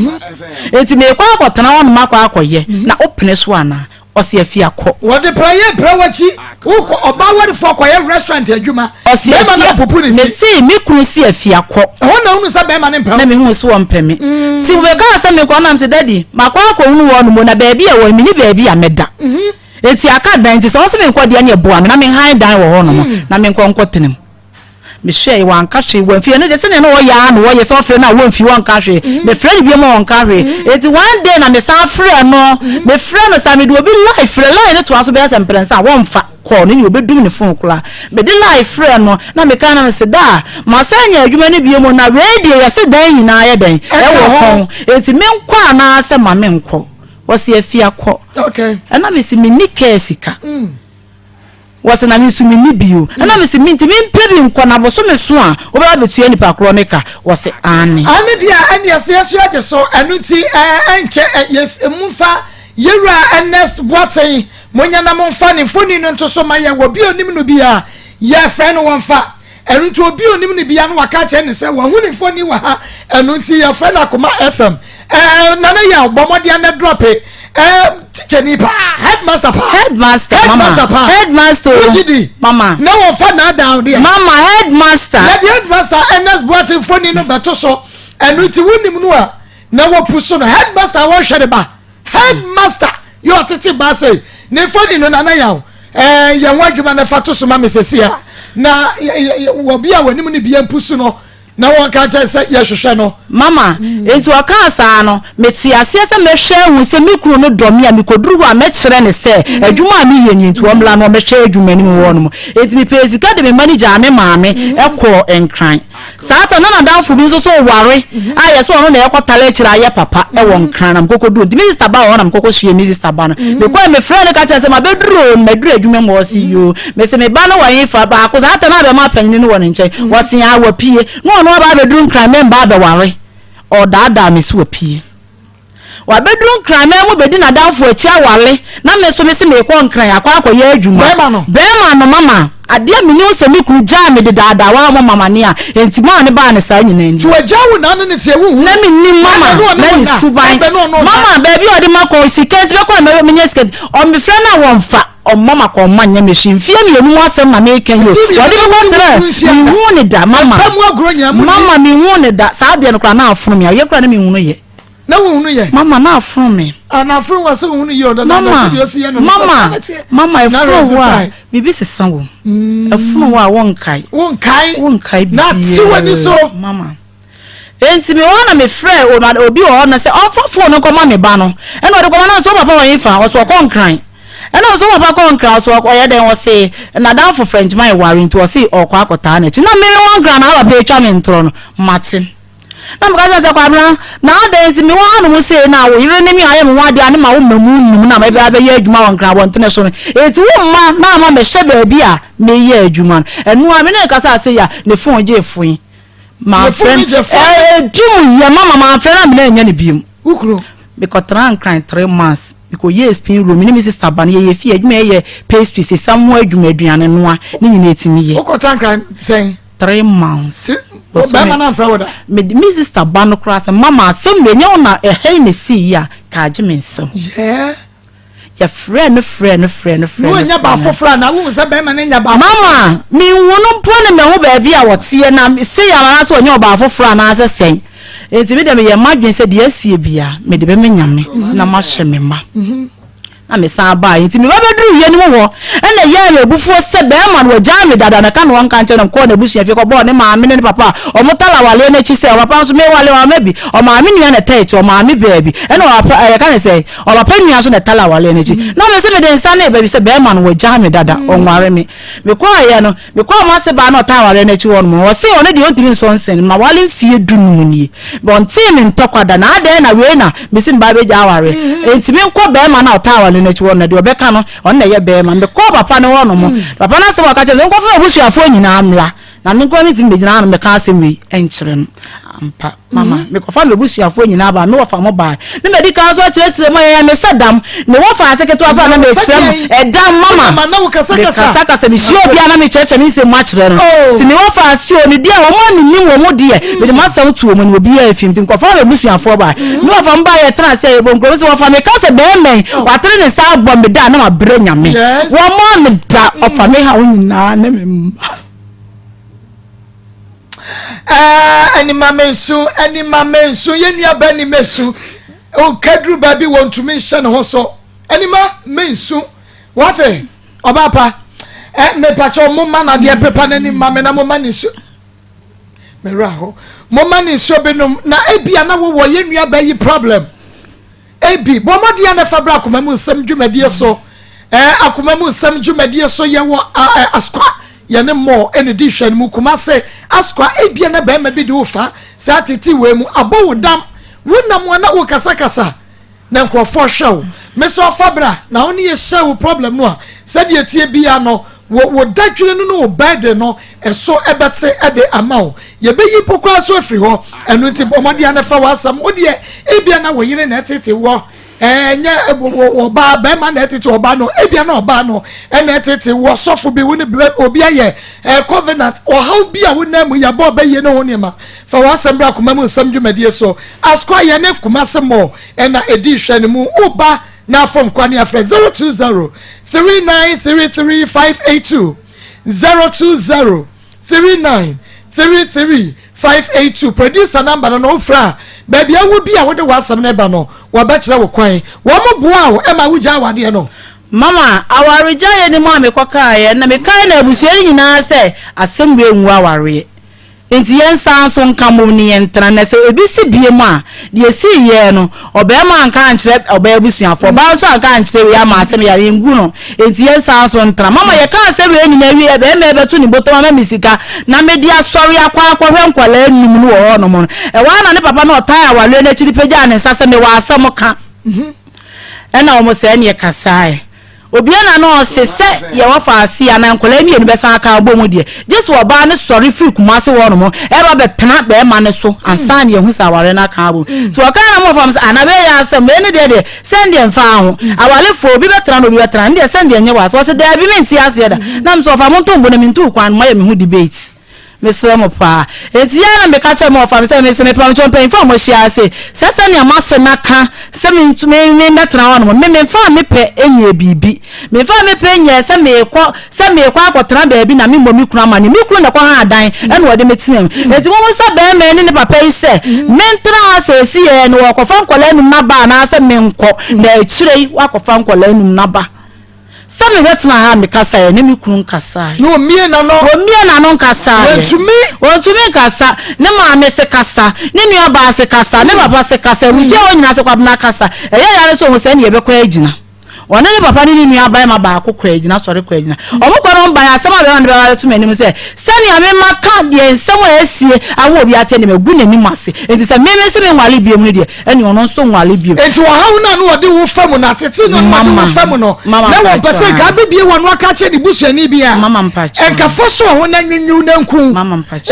Enti merekɔ akɔtena hɔnom akɔ akɔyɛ. Na wopene so anaa? Ɔse afia kɔ. Wɔde praeɛ brɛ w'akyi wokɔ ɔbaa warefoɔ kɔyɛ restaurant adwuma. Ɔse Bɛrima no afia apopo ne ti. Mese me kunu se afia kɔ. Ɛhɔ na wohunu sɛ bɛrima no mpɛ wo. Na mehuu se ɔmpɛ me. Nti mebɛkaa sɛ mekɔ na mese daddy makɔ akɔhunu wɔnom o na baabi a ɛwɔ no menni baabi a mɛda. Nti aka dan nti sɛ wose menkɔ deɛ ɛneɛ boa me na menhan dan wɔ hɔnom na menkɔ nkɔtena mu. Mehwɛe, wanka hwee, wamfi. Ɛno deɛ sɛdeɛ na ɔyɛ ara na ɔyɛ, sɛ ɔfrɛ no a wamfi, ɔnka hwee. Mm. Mefrɛ no biom a ɔnka hwee. Mm. Enti one day na mesan frɛ no, mm. mefrɛ no saa mede obi line frɛ, line no toa so bɛyɛ sɛ mprɛnsa a wɔmfa kɔɔ no ne obɛdum ne phone koraa. Mede line frɛ no na meka na mese da a masan anya adwuma no biom na wei deɛ yɛse dan nyinaa yɛ dɛn ɛwɔ kɔn. Enti menkɔ anaasɛ ma menkɔ? Wɔse afia kɔ. Okay. Ɛna mese menni kaa sika. Mm. Wɔse na me nso menni bi o. Ɛna mese mentumi mpɛ bi nkɔ na bosome so a wobɛba abɛtua nipa korɔ ne ka. Wɔse aane. Aane deɛ ɛneɛ sɛ yɛso yɛgye so ɛno nti ɛnkyɛ yɛs momfa yɛwura Ernest Boateng monya na momfa ne mfoni no nto so ma yɛn obi a onim no biara yɛfrɛ no wɔmfa Ɛno nti obi a onim no biara no waka akyerɛ no sɛ wahu ne mfoni wɔ ha. Ɛno nti yɛfrɛ no Akoma FM. Ɛɛ Nana Yaw bɔ mmɔden na drɔpe ɛɛ tikyani paa headmaster paa. Headmaster mama headmaster paa. Headmaster o. Wogye di. Mama. Na wɔfa naadaa deɛ. Mama headmaster. Yɛde headmaster Ernest Boateng mfoni no bɛto so. Ɛno nti wonim no a na wɔpu so no headmaster a wɔhwɛ ne ba. Headmaster yɛ ɔtete ba sɛ ne mfoni no Nana Yaw ɛɛ yɛn ho adwuma na fa to so ma me sɛsi a na wɔ bi a wɔnim no bia mpu so no na wɔn ka kyerɛ sɛ yɛhwehwɛ no. Mama, enti ɔkaa saa no, metee aseɛ sɛ mɛhwɛ ahu sɛ me kunu no dɔ me a, mekɔduru hɔ a mɛkyerɛ no sɛ adwuma a meyɛ nie nti ɔmmra na ɔmmɛhwɛ adwuma no mu hɔ nom. Enti mepɛɛ sika de me mma no gyaa me maame kɔɔ Nkran. Saa ta na n'adamfo bi nso so reware a yɛsɛ ɔno na ɛkɔtare akyire ayɛ papa wɔ Nkran na mekɔkɔduru nti me sista ba wɔ hɔ na mekɔkɔ hyia me sista ba no mekɔɛ mefrɛ no ka kyerɛ sɛ mabɛduru o maduru adwuma mu ɔse yoo mese me ba no wɔ he fa baako saa ta na abɛma panyini no wɔ ne nkyɛn wɔse a wapue na ɔno aba abɛduru Nkran mɛmba abɛware ɔdaadaa me so wapue. Wabɛduru Nkraman mu bɛdi n'adamfo akyi aware na me nso mese merekɔ Nkran akɔ akɔyɛ adwuma. Bɛrima no. Bɛrima no, mama, adeɛ a menim sɛ me kunu gyaa me de daadaa waa mo mama ne a enti maa ne baa ne saa nyinaa ni. Nti wagyaa wo na ne ne teɛ wonhu. Na mennim mama, Ɛna ne ɔne na wo ne da, suban. saa bɛ ne ɔne wo da. Mama, baabi a ɔde makɔ, sika nti bɛkɔ a menya sika nti, ɔmefrɛ no a wɔmfa. Ɔmma makɔmma nyɛ me hwee. Mfeɛ mmienu mu asɛm na meka yi o. Mfeɛ mmienu Wɔde me na wo ne wo kɔtraa, kunu nhyia da. menhuu no da, mama. Mpa mu agorɔ nyinaa monni. Mama, menhuu no da. Saa adeɛ no koraa na afono me. Ayɛ koraa na menhunu yɛ. Na wohunu yɛ. Mama, na afono me. Ah, na afono wo a sɛ wohunu yɛ o, dada, Mama, na sɛdeɛ ɔsi yɛ no no, sɛ saa mama, na ɛteɛ. mama, Na ɛfono werɛ wo a, nsesae. biribi sesa wɔ mu. Ɛfono wo a, wonkae. Wonkae. Wonkae Na ate w'ani so. biribiara. Mama. Enti mewɔ hɔ na mefrɛɛ obi wɔ hɔ no sɛ ɔmfa fon no nkɔma me ba no. Ɛna ɔde kɔma no na ɔse wo papa wɔ hefa? Ɔse ɔkɔ Nkran. Ɛna ɔse wo papa kɔ Nkran? Ɔse ɔyɛ dɛn? Ɔse n'adamfo Frenchman ware nti ɔse ɔkɔ akɔtaa n'akyi. Na me mewɔ Nkran na papa atwa me ntorɔ no, mate. Na meka kyerɛ sɛ Kwabena, na adɛn nti mewɔ hanom sei na wo yere ne me ayɛ me ho adeɛ a ne ma wo mma mu nnum na mɛbɛ abɛyɛ adwuma wɔ Nkran abɔntene so no, enti wo mma na ama mɛhyɛ baabi a meyɛ adwuma no. Ɛno a me ne no kasaa sei a, ne fon gyee foe. Mamfrɛ no, ɛdum yɛ mama mamfrɛ no a me ne annya no biom. Wo kunu? Mekɔtraa Nkran three months. Mekɔyɛɛ spin roll, me ne me sister ba no yɛyɛ fie adwuma, yɛyɛ pastries, esiam ho adwuma, aduane noa, ne nyinaa yɛtumi yɛ. Wokɔtraa Nkran sɛn? Three months. Bɛrima no amfrɛ wo da? Me me sister ba no koraa sɛ mama asɛm wei nyɛ wo na ɛha yi na ɛsii yi a ka agye me nsam. Yeah. Yɛfrɛɛ no frɛɛ no frɛɛ no frɛɛ no. Wonyɛ baa foforɔ anaa wohu sɛ bɛrima no nya baa Mama menhu no mpo ne mahu baabi a wɔteɛ na sei a anaasɛ ɔnyɛ ɔbaa foforɔ anaasɛ sɛn. Nti me deɛ meyɛ m'adwene sɛ deɛ asie bia mede bɛma Nyame na mahyɛ me ma. Na mesan baeɛ. Nti meba bɛduruu yeinom hɔ, ɛna ɛyɛɛ me abufuo sɛ bɛɛma no wagyaa me dada, na ka na ɔnka nkyerɛ no. Mekɔɔ n'abusua fie kɔbɔɔ ne maame ne ne papa a wɔtare awaleɛ no akyi sɛ, ɔpapa nso mewale wama bi, ɔmaame nua na ɛtaa akyi, ɔmaame baabi, ɛna ɔpapa, ɛɛ yɛka ne sɛn, ɔpapa nua nso na ɛtare awaleɛ no akyi. Na mese mede nsa no reba bi sɛ bɛɛma no wagyaa me dada, ɔnware me. Mekɔeɛ no, Mekɔɔ m'ase baa na ɔtaa awareɛ no akyi hɔ nom no, ɔsee ɔno deɛ ɔntumi nsɔ nsɛn no, maware mfeɛ dunum nie, ɔntee me ntɔkwa da, na adɛn na wei na mese meba abɛgya awareɛ, enti menkɔ barima no a ɔtaa awareɛ no akyi hɔ no, na deɛ ɔbɛka no, ɔno na ɛyɛ barima. Mekɔɔ papa no hɔ nom, papa no asɛm a ɔka kyerɛɛ me sɛ menkɔfa m'abusuafoɔ nyinaa mmra, na me nko ara mentumi mmɛgyina ha nom mmɛka asɛm wei nkyerɛ no. Ampa, mama, mekɔfaa m'abusuafoɔ nyinaa baa, me wɔfa mo baa, ne madi kan nso akyerɛkyerɛ mu, ɛyɛ me sɛ dam, ne wɔfa ase ketewa koraa na mekyerɛ mo, ɛdam, mama, mekasakasa, mehyia obiara na mekyerɛkyerɛ me nsɛm mu akyerɛ no, nti me wɔfa ase o, ne deɛ wɔn a menim wɔn deɛ, mede m'asɛm to wɔn anim, obiara mfi mu, nti mekɔfaa m'abusuafoɔ baa, me wɔfa mo baa yɛtena ase a yɛbɔ nkuro, mese wɔfa meka sɛ bɛrima yi, watene ne nsa abɔ me da a na mabrɛ Nyame, wɔmaa me da, ɔfa me haw nyinaa ne me mma. Anima mensu, anima mensu, yɛn nua ba ni mesu. Okaduru baabi wɔntumi nhyɛ ne ho so. Anima mensu. Wate? Ɔbaa pa. Ɛ mepakyɛ mo ma na deɛ pepa n'anim ma me na mo ma ne nsuo. Mewura hɔ. Mo ma ne nsuo binom na ebia na wowɔ yɛn nua ba yi problem. AB, Bɔ mmɔden a na fa bra Akoma Mu Nsɛm dwumadie so. Ɛɛ, Akoma Mu Nsɛm dwumadie so yɛwɔ ɛɛ Asukwa, yɛne Mɔɔ ɛna di nhwɛanimu Kumase, Asukwa, ebia na barima bi de wo fa saa tete wei mu, abɔ wo dam, wonam a na wokasakasa na nkurɔfoɔ hwɛ wo. Mesrɛ wo fa bra na wo ne yɛ share wo problem no a, sɛdeɛ ɛteɛ biara no, Wo wo dadwene no ne wo burden no ɛso ɛbɛte de ama wo. Yɛbɛyi mpo koraa so afiri hɔ. Ɛno nti bɔ mmɔden na fa w'asɛm. Wo deɛ ebia na wo yere na ɛtete wɔ ɛnyɛ ɔbaa bɛrima na ɛtete ɔbaa no ebia na ɔbaa no ɛna ɛtete wɔ sɔfo bi wo ne obi ayɛ covenant ɔhaw bi a wonam mu yɛbɔ ɔbɛyie ne ho nneɛma fa w'asɛm bra koma mu nsɛm dwumadie so askoa yɛ ne Kumase mɔ ɛna ɛdi hwɛ no mu woba Na fam kwa ne afrɛ 020 3933 582 020 3933 582 Producer number no na wofrɛ a baabi a wowɔ bi a wode w'asɛm no ba no wɔbɛkyerɛ wo kwan. Wɔn boa wo ma wogyaa w'adeɛ no. Mama, awaregyaeɛ no mu a mekɔkaeɛ no na mekae no abusua no nyinaa sɛ asɛm wei ngu awareɛ. Enti yɛnsan nso nka mmom ne yɛntena, na sɛ ebi si biom a, deɛ esii yɛɛ no, ɔbarima anka ankyerɛ ɔbaa abusuafoɔ, ɔbaa nso anka ankyerɛ wei ama asɛm yi a, yɛngu no, enti yɛnsan nso ntena. Mama yɛkaa asɛm wei nyinaa wieeɛ, barima yi bɛto ne bɔtɔm ama me sika na mede asɔre akɔ akɔhwɛ nkwadaa nnum no wɔ hɔnom no, ɛhɔ ara na ne papa no a ɔtaa awareɛ no akyi no pagyaa ne nsa sɛ, Mewɔ asɛm ka. Ɛnna wɔn sɛɛ neɛ kasaeɛ. Obia na na ɔse sɛ yɛwɔ faase anaa nkwadaa mienu bɛsan aka abɔ mu deɛ, gye sɛ ɔbaa no sɔre firi Kumase hɔ nom ɛba bɛtena bɛɛma no so ansa na yɛahu sɛ awareɛ no aka abom. Nti ɔkaa na mɔfam sɛ ah na wei yɛ asɛm, wei no deɛ deɛ sɛndeɛ mfaa ho, awarefoɔ obi bɛtena na obi bɛtena, ɛndeɛ sɛndeɛ nyɛ wɔ ase. Ɔse daabi mente aseɛ da. Na mese ɔfa monto mbo na mentuu kwan no moayɛ me ho debate. Mesrɛ mo paa. Enti yɛ ara na meka kyerɛɛ me wɔfa no sɛ, Mese mepɛ mo mpanyimfo a moahyia ha se, sɛ sɛnea m'ase no aka sɛ me memmɛtena hɔ nom, me memfaa me pɛ nyɛɛ biribi. Memfaa me pɛ nyɛɛ sɛ merekɔ sɛ merekɔ akɔtena baabi na memmɔ me kunu amanneɛ. Me kunu na ɛkɔhaa dan ɛna ɔde me tenaa mu. Enti mommisa barima yi ne ne papa yi sɛ, mentena ha seesei ara na wɔrekɔfa nkwadaa anum no aba anaasɛ menkɔ na akyire yi wɔakɔfa nkwadaa anum no aba. Sɛ mebɛtena ha a mekasaeɛ ne me kunu nkasaeɛ. Na ɔmmie n'ano. Ɔmmie n'ano nkasaeɛ. Wantumi. Ɔntumi nkasa. Ne maame se kasa, ne nua baa se kasa, ne papa se kasa, abusua hɔ nyinaa se Kwabena kasa. Ɛyɛ ya ne sɛ ɔhu sɛ ɛne yɛbɛkɔ agyina. Ɔne ne papa ne ne nua barima baako kɔ agyina sɔre kɔ agyina. Wɔn kɔ no baeɛ asɛm a barima no bɛba abɛto m'anim sɛ, sɛnea me mma ka deɛ nsɛm a asie ama obi ate deɛ magu n'anim ase. Enti sɛ me mese menware bio no deɛ, ɛnneɛ ɔno nso nware bio. Enti ɔhaw no a na ɔde wo fa mu no, atetee no a na ɔde wo fa mu no, na wɔmpɛ sɛ nka abɛbue w'ano aka akyerɛ ne busuani bi a, nka fa sɔ ho na nwinwiw na nku wo.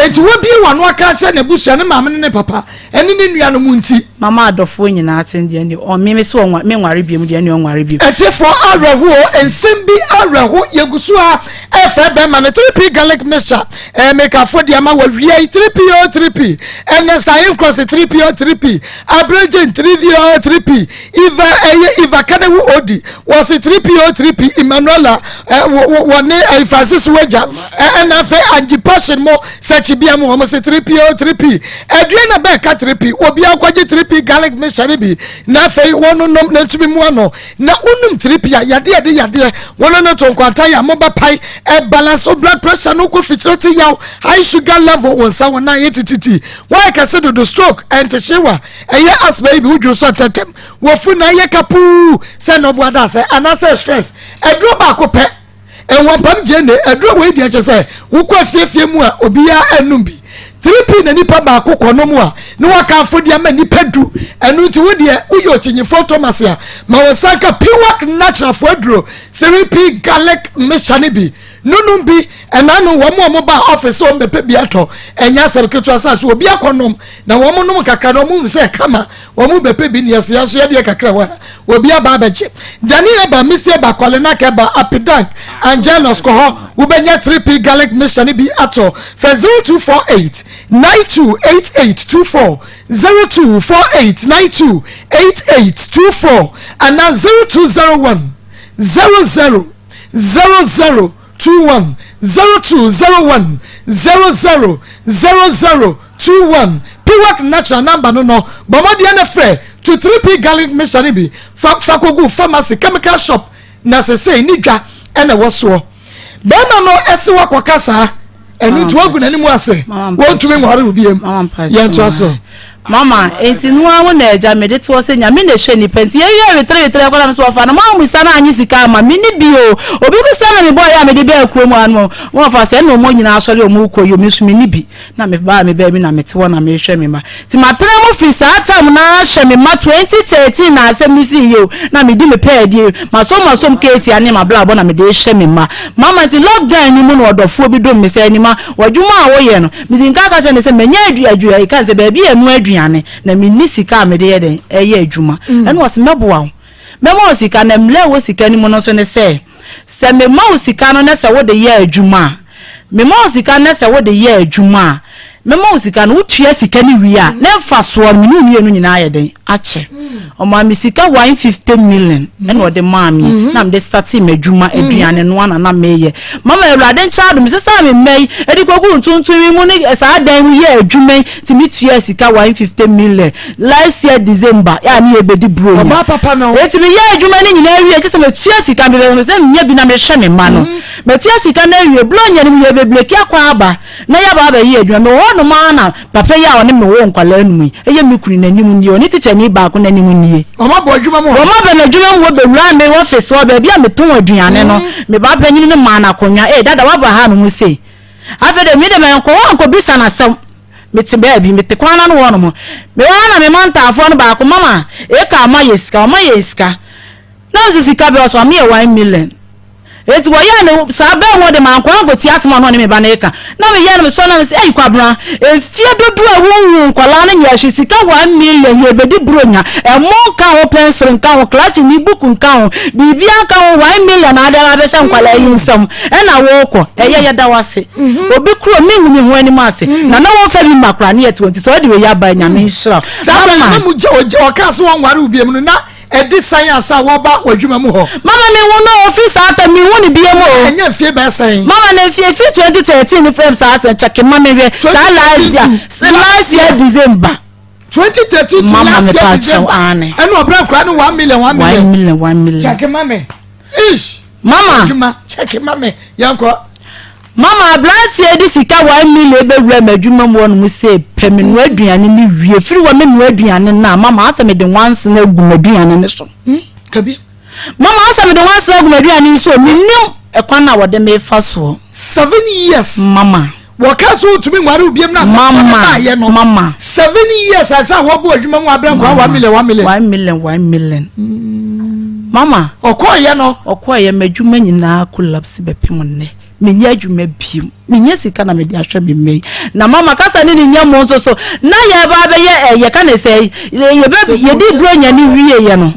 Enti wabue w'ano aka akyerɛ n'abusua, ne maame ne ne papa, ne ne nuanom nti. Mama adɔfoɔ nyinaa ate deɛ ɛnneɛ ɔ, me mese ɔnwa, menware biom deɛ ɛnneɛ ɔnware biom. Atiefoɔ awerɛho o, nsɛm bi awerɛho, yɛgu so ara ɛrefrɛ bɛrima no 3P garlic mixture, ɛɛ mekafo deɛ ma wɔ wia yi 3P o 3P, Ernest Ahenkorɔse 3P o 3P, Abrɛgyen 3P o 3P, Eva ɛyɛ Eva Kanewu Odi, wɔse 3P o 3P, Emmanuela ɛ wɔ wɔ wɔne ɛyi Francis Wagya, ɛ ɛna afei Angie Passion mo Sɛkyi bia mu wɔn se 3P o 3P aduan na bɛɛka 3P obiara kɔgye 3P garlic mixture no bi na afei wɔn nom na ntumi mu ano na wonom 3P a yadeɛ de yadeɛ wɔn no to nkwanta yɛ mo bɛpae ɛbalance wo blood pressure no kɔ fikyerɛ te yaw high sugar level wɔn nsa wɔn nan yɛ tititi wɔayɛ kɛse dodo stroke ɛntehyewa ɛyɛ asthma yi bi wodwo so ntɛntɛm wɔfu na ayɛ kapuu sɛ na ɔboa da sɛ anaasɛ stress aduro baako pɛ Nwampam gyeene, aduro wei deɛ kyɛ sɛ wokɔ afiefie mu a obiara anum bi. 3P na nipa baako kɔnom a na waka afɔdi ama nipa du. Ɛno nti wo deɛ woyɛ ɔkyinyifoɔ Thomas a ma wo nsa nka Piwak Natural fo aduro 3P garlic mixture no bi. Nonom bi. Ɛna no wɔn a wɔn baa office sɛ wɔn bɛpɛ bi atɔ ɛnyɛ asɛm ketewa sɛ so obi akɔnom na wɔn nom kakra na wɔn hu sɛ kama Wɔn bɛpɛ bi nea sɛ yɛn yɛdeɛ kakra wɔ ha obi aba abɛgye. Dani ɛba, Misi ɛba, Kwalenak ɛba, Apidank, Angelus kɔ hɔ wobɛnya 3P garlic mixture no bi atɔ. Frɛ 0248 928824, 0248 928824 anaa 0201 00 00 21 0201 00 00 21 Piwak Natural number no no bɔ mmɔden na frɛ to 3P garlic mixture no bi fa fa kɔgu pharmacy chemical shop na sesei ne dwa ɛna ɛwɔ soɔ. Bɛrima no ɛse wakɔka saa ɛno nti wagu n'anim ase wɔntumi nware wo biem yɛntoa so. Mama, enti no ara mu na agya mede toɔ sɛ Nyame na ɛhwɛ nipa nti yɛwiee wetere wetere kɔ na me so wɔfa no moammisa no annye sika amma me nni bi o obi bisa na mebɔɔ yɛ a mede baa kurom ha no wɔfa sɛ ɛna ɔmo nyinaa asɔre ɔmo kɔ yi o me nso menni bi na me baa me baabi na mete hɔ na mehwɛ me mma nti matena mu firi saa time no ara hwɛ me mma 2013 na asɛm no sii yɛ o na medi me pɛɛdie masom masom keetia ne mabrabɔ na mede hwɛ me mma mama nti lockdown no mu na ɔdɔfoɔ bi dom me sɛ anima w'adwuma a woyɛ no Mede nka ka kyerɛɛ no sɛ manya adwuma, ɛka sɛ baabi a ɛnoa aduane na menni sika a mede yɛ dɛn ɛyɛ adwuma. Mm. Ɛna ɔse mɛboa wo. Mɛma wo sika na mmerɛ a ɛwɔ sika no mu no nso ne sɛ, sɛ mema wo sika no na sɛ wode yɛ adwuma a, mema wo sika no na sɛ wode yɛ adwuma a, mɛma wo sika no, wotua sika no wie a, ne mfasoɔ no, me ne wo mmienu nyinaa ayɛ dɛn akyɛ. Ɔmaa me sika 150 million ɛna ɔde maa me mm-hmm. na mede startee m'adwuma mm-hmm. aduane noa na na meyɛ. Mama Awurade nkyɛ adom mesesaa me mma yi de kɔguu ntontom yi mu ne saa dan mu yɛɛ adwuma yi nti metuaa sika 150 million last year December a ne yɛbɛdi Buronya. Ɔbaa papa no. Enti meyɛɛ adwuma no nyinaa wie kyɛ sɛ matua sika mepɛ sɛ menya bi na mehwɛ me mma no. Matua sika no awie Buronya no mu yɛbɛbreki akɔ aba na yɛaba abɛyɛ adwuma. Mewɔ hɔnom ara na Papa yi a ɔne me woo nkwadaa num yi yɛ me kunu n'anim nie, ɔne tikyani baako n'anim nie. Wɔn abɔ adwuma mu hɔ. Wɔn aba m'adwuma mu hɔ bɛwuraa me office hɔ baabi a metɔn aduane no. Me ba panyin no maa no akonnwa. Ee, dada woaba ha nom sei. Afei de me de mankɔ hɔ ankɔbisa no asɛm. Mete baabi, mete kwan no ano hɔnom. Mewɔ ha na me mantafoɔ no baako, mama, eka ama yɛ sika, ɔma yɛn sika. Na ɔse sika bɛn? Ɔse ɔma yɛ 1 million. Enti wɔyɛɛ no saa bɛn hɔ de mankɔ ankotie asɛm a ɔno ɔne me ba no reka. Na meyɛɛ no mesɔre na mese, Ei Kwabena, mfeɛ dodoɔ a wonwuu nkwadaa no nyɛɛ hwee, sika 1 million yɛrebɛdi buronya, ɛmo nka ho, pɛnsere nka ho, klakye ne book nka ho, biribiara nka ho, 1 million na wode aba abɛhyɛ nkwadaa yi nsam ɛna worekɔ. Ɛyɛ yɛda wo ase. Obi kuro mengu me ho anim ase na na wɔmfa bi mma koraa ne yɛte hɔ nti sɛ wode wei aba a Nyame nhyira wo. Saa bere no Mama. na mugye ɔkaa sɛ wɔnware wo bio no na Ɛde sɛn ansa wɔba w'adwuma mu hɔ? Mama me hu no ofi saa ta me hu no biem o. Ɛnyɛ mfie bɛyɛ sɛn? Mama na mfie fi 2013 ne fam saa sɛn kyɛke ma me hwɛ saa last year last year December. 2013 to last year December. Ɛna ɔbrɛ nkura no 1 million 1 million. 1 million 1 million. Kyɛke ma me. Ish. Mama. Adwuma kyɛke ma me yɛnkɔ. Mama aberanteɛ de sika 1 million bɛwura m'adwuma mu hɔnom sei pɛ menoa aduane no wie firi hɔ menoa aduane no a mama asɛ mede nwansena agu m'aduane no so. Hmm, kabi. Mama asɛ mede nwansena agu m'aduane yi so o, mennim ɛkwan a wɔde mefa soɔ. 7 years. Mama. Wɔka so wotumi nware wo biam na Mama. baayɛ no. Mama. 7 years ansa wɔbɔ adwuma mu abrɛ nkwa 1 million, 1 million. 1 million, 1 million. Mama. Ɔkɔɔyɛ no. Ɔkɔɔyɛ, m'adwuma nyinaa collapse bɛpem nnɛ. Menyɛ adwuma biom. Menyɛ sika na mede ahwɛ me mma yi. Na mama kasa ne ne nya mu nso so. Na yɛba abɛyɛ ɛ yɛka ne sɛ yɛbɛ yɛdi buronya ne wieɛ no.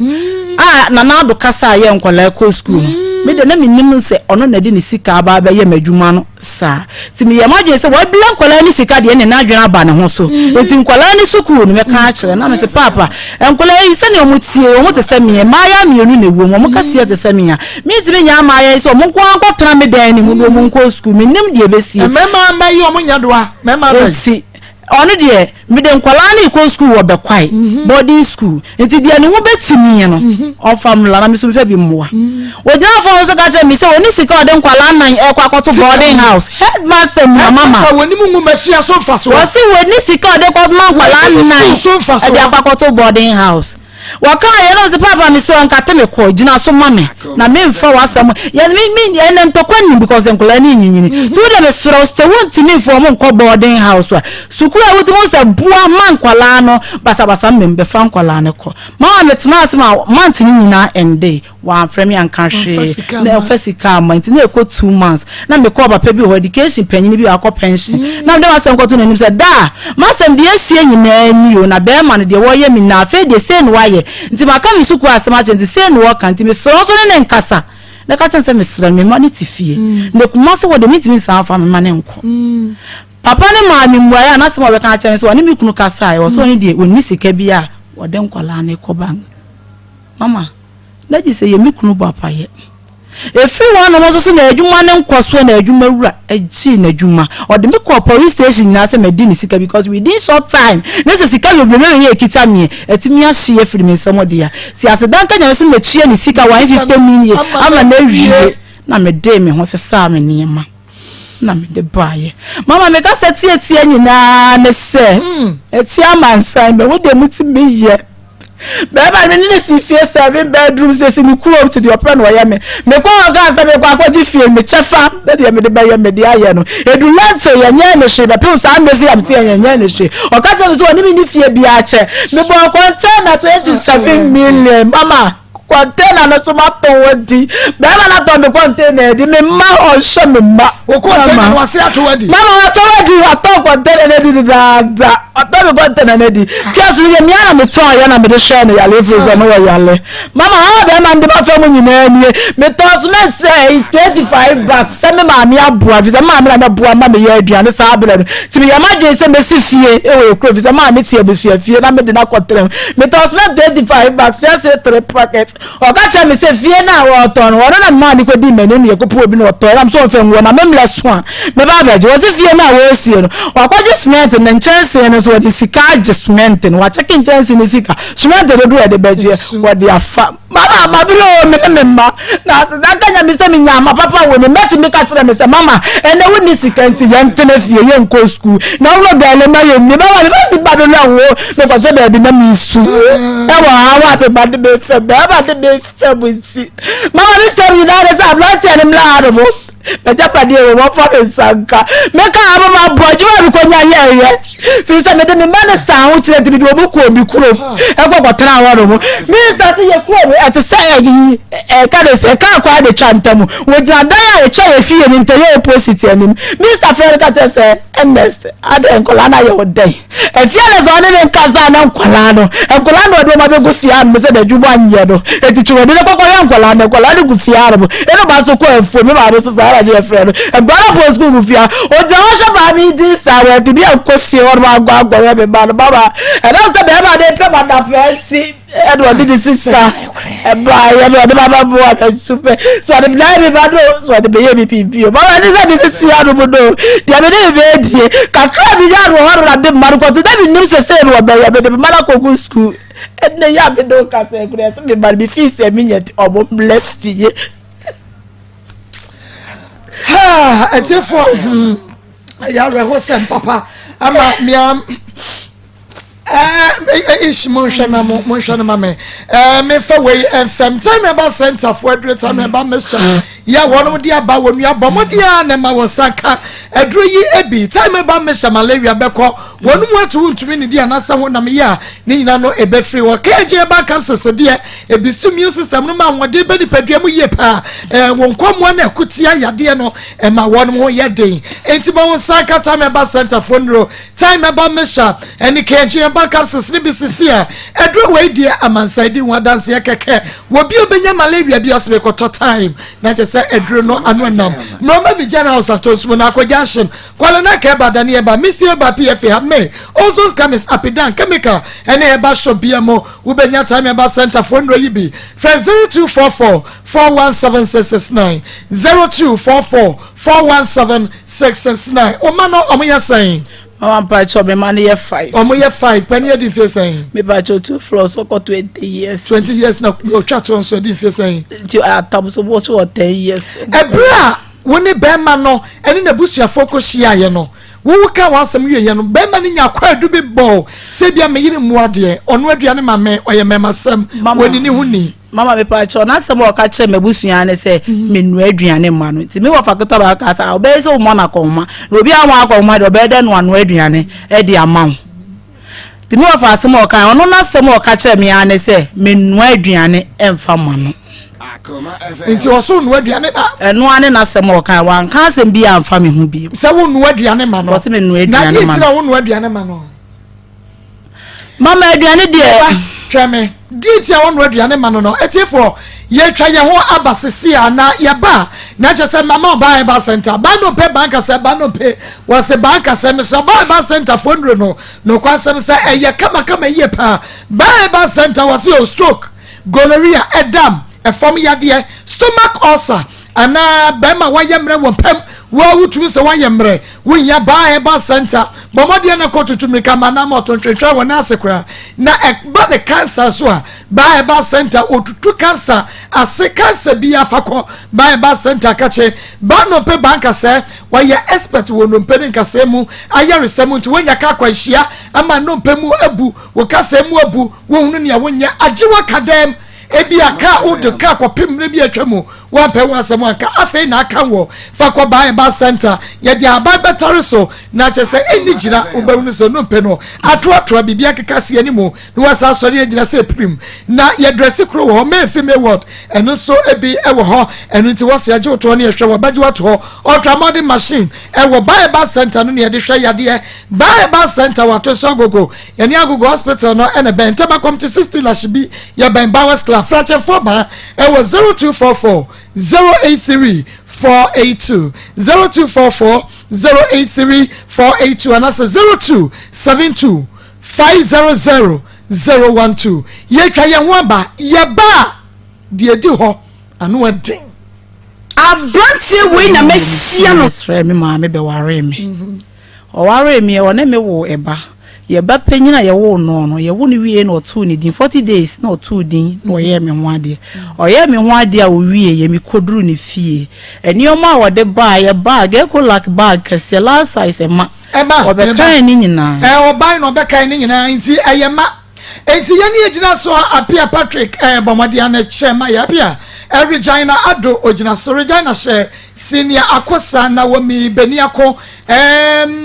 A Nana Ado kasa a yɛ nkwadaa kɔ sukuu no. Me de na menim sɛ ɔno na de ne sika aba abɛyɛ m'adwuma no saa. Nti meyɛ m'adwene sɛ wabila nkwadaa ne sika deɛ ne n'adwene aba ne ho so. Nti nkwadaa ne sukuu no mɛka akyerɛ na mese, "Paapa, nkwadaa yi sɛnea wɔn tie, wɔn te sɛ meɛ, mmaayewa mmienu na ɛwɔ mu, wɔn kaseɛ te sɛ mea. Mentumi nyɛ mmaayewa yi sɛ wɔn nko ara nkɔtena me dan no mu na wɔn nkɔ sukuu. Menim deɛ ɛbɛsie." Mmarima mma yi ɔmo nya doa mmarima bɛyi. Nti ɔno deɛ mede nkwadaa no kɔ sukuu wɔ Bɛkwae boarding school, nti deɛ ne ho bɛtumi no ɔmfa mmla na me so mfa bi mmoa. Ogyina fɔ nso ka kyerɛ me sɛ ɔne sika a ɔde nkwadaa nan ɛkɔ akɔto boarding house, headmaster mu mama. Headmaster wɔnim nwoma sua so mfa so. Wɔsi wɔni sika a ɔde kɔ ma nkwadaa Wɔde nan school so mfa so. ɛde akɔ akɔto boarding house. Wɔka yɛn no sɛ, "Papa, mi sɛ ɔnkate me kɔ gyina so ma me na memfa w'asɛm yɛn mi mi ɛnɛ ntɔkwa nim because nkwadaa ne nyinyini tu de mesrɛ wo sɛ wontumi mfa wɔn nkɔ boarding house a, sukuu a wotumi sɛ boa ma nkwadaa no basabasa mmem bɛfa nkwadaa no kɔ." Mama, metena ase ma month no nyinaa ɛnde wɔamfrɛ me anka hwee. Sika na ama. Ɔmfa sika ama. Nti na ɛkɔ 2 months na mekɔɔ papa bi wɔ hɔ, education panyin bi a wakɔ pension, na mede m'asɛm kɔto n'anim sɛ daa m'asɛm deɛ esie nyinaa ni o, na bɛrima no deɛ wɔyɛ me nyinaa, afei deɛ sei na wayɛ, nti maka me sukuu asɛm akyerɛ, nti sei na wɔka, nti mesrɛ wo nso ne ne nkasa na ka kyerɛ no sɛ mesrɛ no, me mma no te fie na Kumase hɔ deɛ mentumi nsan fa me mma ne nkɔ. Papa ne maame mmuaeɛ a n'asɛm a wɔbɛka akyerɛ me sɛ ɔne me kunu kasa a ɛwɔ sɛ ɔne deɛ ɔnni sika bi a wɔde nkwadaa no kɔ bank. Mama, na gye sɛ yɛ me kunu bɔ apayɛ. Ɛfiri hɔ nom nso so na adwuma ne nkɔ soɔ na adwuma wura gyee n'adwuma. Ɔde me kɔɔ police station nyinaa sɛ madi ne sika because within short time ne sɛ sika bebree bɛyɛ ɛkita meɛ atumi ahye afiri me nsɛm de a ti aseda nka Nyame sɛ matua ne sika 150 million ama no awie. Na mede me ho sesaa me nneɛma na mede baeɛ. Mama, meka sɛ tietie nyinaa ne sɛ ɛti amansan bɛ wo deɛ motumi yɛ bɛrima me ne ne si fie seven bedroom sɛ ne kurom te deɛ ɔpɛ na ɔyɛ me. Mekɔ hɔ kaa sɛ mekɔ akɔgye fie mekyɛ fa ne deɛ mede bɛyɛ mede ayɛ no ɛdu lɛntew yɛnyɛ ne hwee bɛpem saa mmɛsi a mete yɛnyɛ ne hwee. Ɔka kyerɛ me sɛ ɔne me ne fie biara kyɛ. Mebɔɔ container 27 million. Mama, container no so matɔn adi. Bɛrima no atɔn me container adi. Me mma ɔnhyɛ me mma. Wo container no wase ato adi. Mama, watɔn adi, watɔn container no adi dedaada. Watɔn me container no adi. Kios no yɛ mia na metɔn yɛ na mede hwɛ no yale firi sɛ no wɔ yale. Mama, ha bɛrima no de ma fam nyinaa nie. Metɔn cement sɛ 25 bags sɛ me maame aboa fi sɛ me maame na mɛboa ma meyɛ aduane saa berɛ no. Nti meyɛ m'adwene sɛ mɛsi fie wɔ ekuro fi sɛ maame te abusua fie na mede no akɔtena mu. Metɔn cement 25 bags, kyerɛ sɛ three packet. Ɔka kyerɛ me sɛ fie no a wɔtɔn no, ɔno na me maame kɔdii m'anim ne yɛkɔpɛ obi na ɔtɔn nam sɛ ɔmfa ngu hɔ na memmerɛ so a mɛba abɛgye. Wɔse fie no a wɔresie no, wakɔgye cement no nkyɛnsee no so, wɔde sika agye cement no, wakyɛke nkyɛnsee no sika, cement dodoɔ a yɛde bɛgyeɛ wɔde afa. Mama, mabere o, me ne me mma na aseda nka Nyame sɛ menya ama papa wɔ me mɛtumi ka kyerɛ me sɛ, "Mama, ɛnɛ wonni sika nti yɛntena fie yɛnkɔ sukuu na wowɔ gaale ma yɛnni." Mama, mebɛsi ba me werɛ ho mekɔhyɛ baabi na mesu ɛwɔ ha wɔ a mema de mefɛ bɛrima de mefɛ mu nti. Mama, me sɛm nyinaa ne sɛ aberanteɛ no mmra ha no mo m'agyapadeɛ wɔ wɔmfa me nsa nka meka ama ma aboa adwuma a mekɔnya yɛɛyɛ firi sɛ mede me mma no saa ho kyerɛ nti mede wɔn kɔɔ me kurom ɛkɔ kɔtena hɔ nom. Minista sɛ yɛ kurom ɛte sɛ ɛyi ɛka de sɛ kaa kwan de twa ntam wɔgyina dan a ɛtwa yɛ fie no ntɛyɛ opposite anim. Minista frɛ no ka kyerɛ sɛ, "Ernest, adɛn, nkɔlaa no ayɛ wo dɛn?" Efie no sɛ ɔne ne nkasa na nkwadaa no, nkwadaa no ɔde wɔn abɛgu fie hanom sɛ n'adwuma nyɛ no. Eti twɛwɔde no kɔkɔhwɛ nkwadaa no, nkwadaa no gu fie hanom. Ɛna ɔba so kɔ afuo, me maame nso saa na ne yɛfrɛ no. Nkwadaa no kɔ sukuu gu fie ha. Ogyina hɔ hwɛ maame yi din saa, wantumi ankɔ fie hɔ nom ankɔ ankɔhwɛ me mma no. Mama, ɛnam sɛ bɛrima no repɛ ma dapɛn nti, ɛna ɔde ne sika ɛbaeɛ na ɔde baba boa me nso pɛ so ɔde nan me ba no so ɔde bɛyɛ me biribi o. Mama, ɛne sɛ mede sia no mu no deɛ mede me bɛɛdie kakra bi yɛ no hɔ no na de mma no kɔto na menim sɛ sei no wɔbɛyɛ mede mma no akɔgu sukuu. Ɛnɛ yɛ a mede wo kasa akura sɛ mema no mefii sɛ menya nti ɔmo mmerɛ fie. Ɛtiefoɔ, ɛyɛ awerɛho sɛm papa ama mmea. Ɛɛ ish monhwɛ na mo monhwɛ no ma me. Ɛɛ mefa wei mfɛm time ɛba center fo aduro time ɛba mixture yɛ wɔn de aba wɔn nua bɔ mo de a na ɛma wɔn nsa nka aduro yi ebi time ɛba mixture malaria bɛkɔ wɔn mu atu ntumi ne di anasa ho nam yɛ a ne nyinaa no ebɛfiri wɔ kg ɛba capsules deɛ ebi so immune system no ma ahoɔden bɛ nipadua mu yie paa ɛɛ wɔn nkɔmmoa na ɛkutia yadeɛ no ɛma wɔn ho yɛ den enti ma wɔn nsa nka time ɛba center fo nnuro time ɛba mixture ɛne kg ɛba capsules ne bi sisi a ɛduro wei deɛ amansan di ho adanseɛ kɛkɛ wɔ bi obɛnya malaria bi ɔsɛ bɛkɔtɔ time na kyɛ sɛ ɛduro no ano nam mmerɛma bi gyana house ato nso mu na akɔgya ahyɛn kwale na ka ɛba dane ɛba misi ɛba pfa ha may ozone chemist apidan chemical ɛne ɛba shop bia mu wobɛnya time ɛba center fo nnuro yi bi frɛ 0244 417669, 0244 417669. Ɔma no ɔmo yɛ sɛn? Mama, mpakyɛ, ɔbɛma no yɛ five. Ɔmo yɛ five. Pɛni yɛ di nfe sɛn? Mepakyɛ, two floors ɔkɔ 20 years. 20 years. Na otwa to nso di nfe sɛn? Nti atam so bɔ so wɔ 10 years. Ɛberɛ a wo ne bɛrima no ɛne n'abusuafoɔ kɔ hyiaeɛ no, wowo ka w'asɛm wieɛ no, bɛrima no nya kwaadu bi bɔɔ sɛ bia meyere mu adeɛ ɔno aduane ma me ɔyɛ mɛmasɛm wɔni ne ho ni? Mama, mepakyɛ, n'asɛm a ɔka kyerɛ m'abusua ne sɛ menua aduane ma no, nti mewɔ fa ketewa baako ka sɛ ɔbɛyɛ sɛ womɔ no akɔnhoma na obi a wɔn akɔnhoma deɛ ɔbɛyɛ dɛ no anoa aduane de ama wo. Nti mewɔ fa asɛm a ɔka ɔno n'asɛm a ɔka kyerɛ me ara ne sɛ menua aduane ɛmfa ma no. Nti ɔso noa aduane na ɛno ara ne n'asɛm a ɔka. Wanka asɛm bi amfa me ho bio. Sɛ wo noa aduane ma no? Wɔsɛ menua na aduane deɛ ma nti no. na wo noa aduane ma no? Mama, aduane deɛ Ba twɛ me, deɛ nti a wɔnoa aduane ma no, atiefoɔ, yɛtwa yɛn ho aba sisi a na yɛba a na kyerɛ sɛ mama ɔbaa ɛba center ba no pɛ bankasɛ ba no pɛ wɔsɛ bankasɛ mesɛ ɔbaa ɛba center foɔ nnuro no nokwasɛm sɛ ɛyɛ kamakama yie paa. Baa ɛba center wɔsɛ o stroke, gonorrhea, ɛdam, ɛfam yadeɛ, stomach ulcer anaa bɛrima wayɛ mmerɛ wɔ mpam wɔa wotumi sɛ wayɛ mmerɛ wohia baa ɛba center. Bɔ mmɔdeɛ no kɔ tutu mmirika ma nam ɔto ntwentwɛn wɔ n'ase koraa. Na ɛba ne cancer so a, baa ɛba center otutu cancer ase. Cancer bi afa kɔ baa ɛba center kakye baa nnompe baa nkasɛɛ. Wɔyɛ expert wɔ nnompe ne nkasɛɛ mu ayaresa mu, nti wonya ka akwanhyia ama nnompe mu abu, wo kasɛɛ mu abu, wohunu nea wonyɛ agye waka dɛm. Ebi a kaa wode kaa kɔpem mmerɛ bi atwa mu woampɛ ho asɛm anka afei na aka wɔ fa kɔ baa ɛba center. Yɛde aban bɛtare so na kyerɛ sɛ ɛnni gyina. Wobɛhunu sɛ nnompe no atoatoa biribi akeka se anim na wasa asɔre agyina sɛ pirim. Na yɛdrɛse kuro wɔ hɔ Mayfi May ward, ɛno nso bi wɔ hɔ. Ɛno nti wɔse agye wotoɔ ne yɛhwɛ wɔbɛgye wato hɔ. Ultramodern machine ɛwɔ Baeba center no ne yɛde hwɛ yadeɛ. Baeba center wato so Agogo, yɛne Agogo hospital no ɛna bɛn ntɛm akɔm te 60 lahye bi yɛbɛn Bowers Club. Frakyɛfoɔ baa ɛwɔ 0244 083 482, 0244 083 482 anaasɛ 0272 500 012. Yɛtwa yɛn ho aba, yɛba a deɛ di hɔ ano ɛden. Aberanteɛ wei na mɛhyia no. Srɛ me maame bɛwaree me. Ɔwaree me, ɔne me wo ɛba. Yɛba panyin a yɛwoo no, yɛwo no wie na ɔtoo ne din 40 days na ɔtoo din na ɔyɛɛ me ho adeɛ. Ɔyɛɛ me ho adeɛ a owie yɛ me kɔduru ne fie, nneɛma a wɔde baa yɛ bag, Ecolac bag kɛseɛ, large size, ɛma ɛma ɔbɛkan ne nyinaa. Ɔban na ɔbɛkan ne nyinaa nti ɛyɛ ma nti yɛn ni gyina so a Apia Patrick bɔmmɔden ano kyɛ ma yɛ Apia. Regina Ado ogyina so. Regina hyɛ Senior Akosa, Naomi Beniako,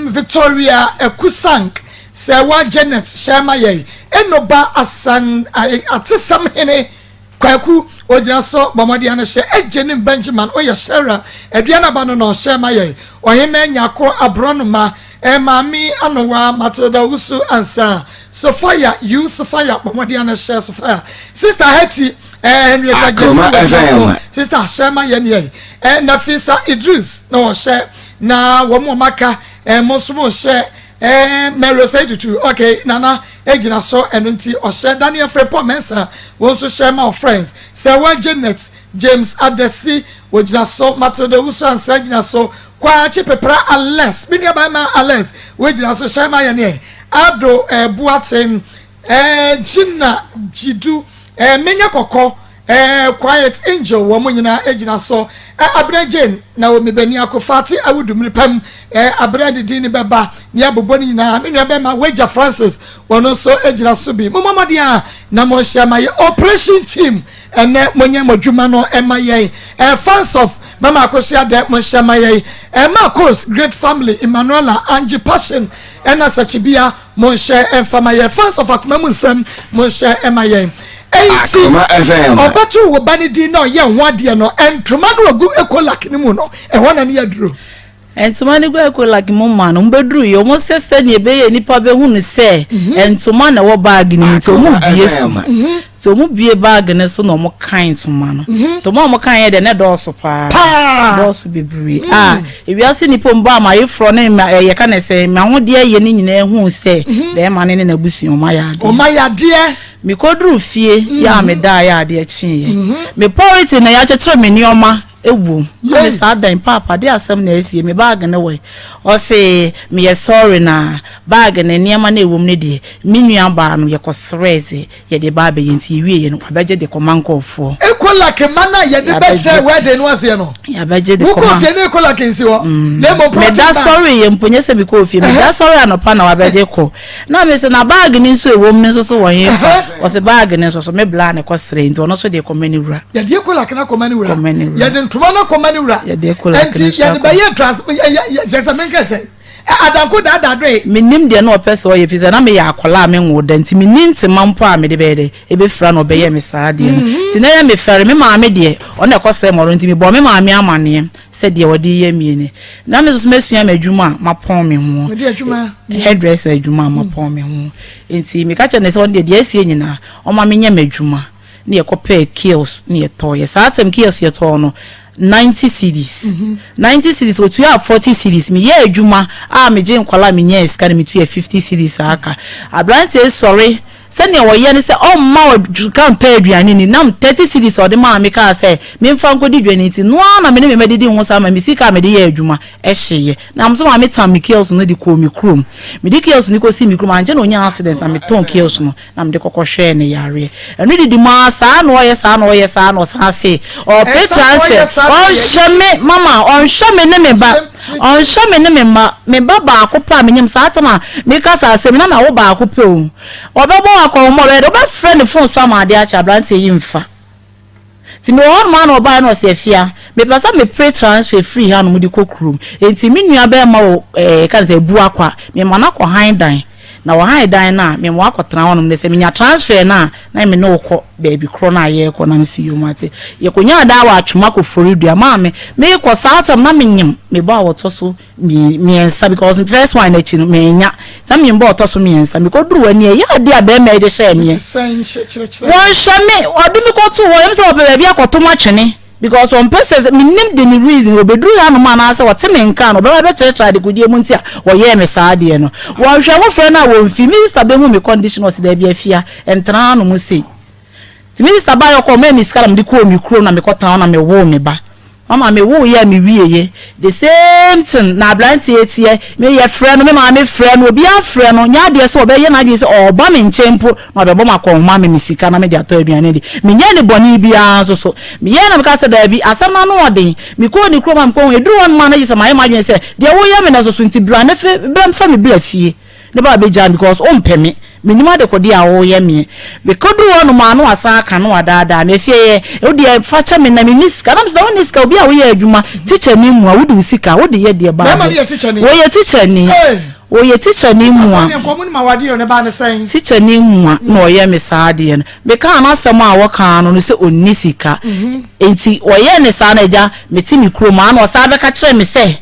Victoria Ekusank, Sɛwa Janet hyɛ ma yɛ Enoba Asan Atesɛm Hene Kwaku ogyina so. Bɔmmɔden ano hyɛ Agyenim Benjamin oyɛ Sarah Aduanaba no na ɔhyɛ ma yɛ Ɔhema Nyako Aborɔnoma, Maame Anowa Matilda Wusu Ansa Sophia yu Sophia. Bɔmmɔden ano hyɛ Sophia. Sister Hetty Henrietta Jesse wɔgyina so. Sister hyɛ ma yɛn yɛ Nafisa Idris na ɔhyɛ na wɔn a wɔaka mo nso mo hyɛ. Mary Osei Tutu, okay, Nana egyina so, ɛno nti ɔhyɛ. Daniel Frimpong Mensah wɔn nso hyɛ ma friends. Sɛwa Janet James Adesi wɔgyina so. Matilda Wusu Ansa gyina so. Kwakye Pepra Alex, me nua barima Alex wɔgyina so hyɛ ma yɛn yɛ Ado Boaten, Gina Jidu, Menya Kɔkɔ. Eh, Quiet Angel, wɔn nyinaa gyina so. Eh, Abena Jane, Naomi Beniako, Fati Awudu, mmere pa mu, eh, abere de din no bɛba, ne abobɔ no nyinaa. Me nua bɛma Wagya Francis, wɔn nso gyina so bi. Mommɔ mmɔden a na monhyɛ ma yɛ Operation Team, ɛnɛ monyɛ mo adwuma no ma yɛn. Eh, fans of Mama Akosua dɛ monhyɛ ma yɛn. Eh, Marcos, Great Family, Emmanuela, Angie Passion, ɛna Sakyibia, Monhyɛ mfa ma yɛn. Fans of Akoma mu nsɛm, monhyɛ ma yɛn. Enti, ɔbɛto wo ba no din na ɔyɛ ho adeɛ no, ntoma no ɔgu Ecolak no mu no, ɛhɔ na ne yɛduru. Ntoma no gu Ecolak mu ma no, wɔbɛduru yɛ, wɔn sɛ sɛdeɛ ɛbɛyɛ nnipa bɛhu no sɛ mhm. ntoma na ɛwɔ baage no mu nti wɔn bie so. Mhm. Nti wɔn bie baage no so na wɔn kan ntoma no. Mhm. Ntoma a wɔn kan yɛ deɛ na ɛdɔɔso paa. Dɔɔso bebree. Mm. A ewiase nipa mbɔ a m'ayeforɔ ne ma ɛyɛ ka ne sɛ m'ahodeɛ yɛ ne nyinaa hu sɛ mhm. bɛrima ne ne n'abusua wɔn ayɛ adeɛ. Wɔn ayɛ adeɛ. Mekɔduru fie yɛ a medaa yɛ adeɛ kyeeɛ. Me pɔriti na yɛakyekyere me nneɛma ɛwom. Na me saa dan paapa de asɛm na asie me baage ne wɔ ɔse meyɛ sɔre na baage ne nneɛma na ɛwom no deɛ me nua baa no yɛkɔsrɛɛ sɛ Yɛde ba abɛyɛ nti yɛwieɛ no wabɛgye de kɔma nkurɔfoɔ. Ekolak mma no a yɛde bɛkyerɛ wedding no aseɛ no. Yɛabɛgye de kɔma. Wokɔɔ fie no Ekolak nsi hɔ. Mm. Na mmom Meda sɔre yɛ mpo nyɛ sɛ mekɔɔ fie. Meda sɔre anɔpa na wabɛgye kɔ. Na me so na baage no nso ɛwɔ mu no nso so wɔ he fa. Ɔse baage no nso so me bla ne kɔsrɛ nti ɔno nso de kɔma ne wura. Yɛde Ekolak no akɔma ne wura. Kɔma ne wura. Yɛde ntoma no akɔma ne wura. Yɛde Ekolak no nso akɔ. Nti yɛde bɛyɛ trans yɛ sɛ menkɛ sɛ. Adanko daadaa doe. Mennim deɛ na ɔpɛ sɛ ɔyɛ ɛfiri sɛ na meyɛ akwadaa a menwoo da nti menni ntema mpo a mede bɛyɛ dɛn ɛbɛfira na ɔbɛyɛ me saa adeɛ no nti na ɛyɛ me fɛre. Me maame deɛ ɔno na ɛkɔsrɛɛ me ɔno nti mebɔɔ me maame amaneɛ sɛ deɛ ɔde reyɛ me nie. Na me nso so masua m'adwuma a mapɔn me ho, hairdresser adwuma a mapɔn me ho nti meka kyerɛɛ no sɛ ɔno deɛ deɛ asie nyinaa ɔmma menyɛ m'adwuma. ne yɛkɔ pɛɛ kiosk ne yɛtɔɔ yɛ saa tɛm kiosk yɛtɔɔ no 90 cedis 90 mhm. cedis otua 40 cedis meyɛ adwuma a megye nkwala a menyaa sika no metua 50 cedis aka aberanteɛ sɔre sɛnea wɔyɛ ne sɛ ɔmma sika ntɔ aduane ni nam 30 cedis a ɔde maa me kaa sɛ memfa nkɔdi dwa no nti no ara na me ne me mma didi ho saa ma me sika a mede yɛ adwuma ɛhyeeɛ na mo so maame tam me kiosk no de kɔɔ me kurom mede kiosk no kɔsi me kurom ankyɛ na ɔnya accident na metɔn kiosk no Na mede kɔkɔ hwɛɛ no yareɛ. Ɛno didi mu ara saa na ɔyɛ saa na ɔyɛ saa na ɔsan se ɔpere transfer ɔnhwɛ me mama ɔnhwɛ me ne me ba ɔnhwɛ me ne me mma me ba baako pɛ a menyam saa tam a meka saa asɛm na mawo baako pɛ o ɔbɛbɔ wakɔnhoma ɔbɛyɛ dɛ wobɛfrɛ ne phone so ama adeɛ akyɛ aberanteɛ yi mfa. Nti mewɔ hɔnom ara na ɔbaeɛ na ɔse Afia, mepɛ sɛ mepere transfer firi hanom de kɔ kurom. Nti me nua bɛɛma wɔ ɛɛ yɛka no sɛ Abuakwa, mema no akɔ han dan. Na ɔhan dan no a, mema wakɔtena hɔnom na sɛ menya transfer no a, na me ne wo kɔ baabi korɔ no a yɛrekɔ. Na mese yoo mate. Yɛkɔnyaa dan wɔ Atwoma Koforidua. Maame, merekɔ saa tam na menyem me ba a ɔtɔ so mmiɛnsa because first one n'akyi no manya na me mbɔ ɔtɔ so mmiɛnsa mekɔduru hɔ ni ɛyɛ adeɛ a bɛrima yi de hyɛɛ meɛ wɔnhyɛ me ɔde me kɔto hɔ ɛm sɛ ɔpɛ baabi akɔto m atwene because ɔmpɛ sɛ menim de ne reason ɔbɛduru hanom anaasɛ ɔte me nka no ɔbɛba bɛkyerɛkyerɛ adekodeɛ mu nti a wɔyɛɛ me saa adeɛ no wɔnhwɛ ho frɛ no a wɔmfi me sister bɛhu me condition ɔse daabi afia ɛntena hanom sei Nti me sista baeɛ ɔkɔɔ ɔmaa me sika na mede kɔɔ me kurom na mekɔ town na mewoo me ba. Mama me woo yɛ a me wie yɛ the same thing na abranteɛ teɛ me yɛ frɛ no me maame frɛ no obiara frɛ no nyɛ adeɛ sɛ ɔbɛyɛ n'adwene sɛ ɔɔba me nkyɛn mpo na ɔbɛbɔ me akɔnhoma ama me sika na mede atɔ aduane adi. Menyɛɛ no bɔne biara nso so. Meyɛɛ na meka sɛ daabi asɛm no ano ɔden. Mekɔɔ ne kurom a mekɔhu ɛduru hɔ nom a na gye sɛ mayɛ m'adwene sɛ deɛ woyɛ me no nso so nti bra na fa me bra fie. Ne ba bɛgyaa me because wompɛ me, mennim adekodeɛ a woreyɛ meɛ. Mekɔduru hɔ nom a na wasan aka na wadaadaa me, afie yɛ, wo deɛ fa kyɛ me na menni sika. Na mesɛ na wonni sika, obi a woyɛ adwuma, tikyani mua, wode wo sika, wode yɛ deɛ baa Bɛrima no yɛ tikyani? Wɔyɛ tikyani. Wɔyɛ tikyani mua. Afei deɛ nkɔmmɔ no ma wadeɛ o, ne ba ne sɛn? Tikyani mua na ɔyɛ me saa adeɛ no. Mekaa n'asɛm a wɔkaa no no sɛ ɔnni sika. Nti wɔyɛɛ ne saa no agya, mete me kurom a na ɔsan bɛka kyerɛɛ me sɛ,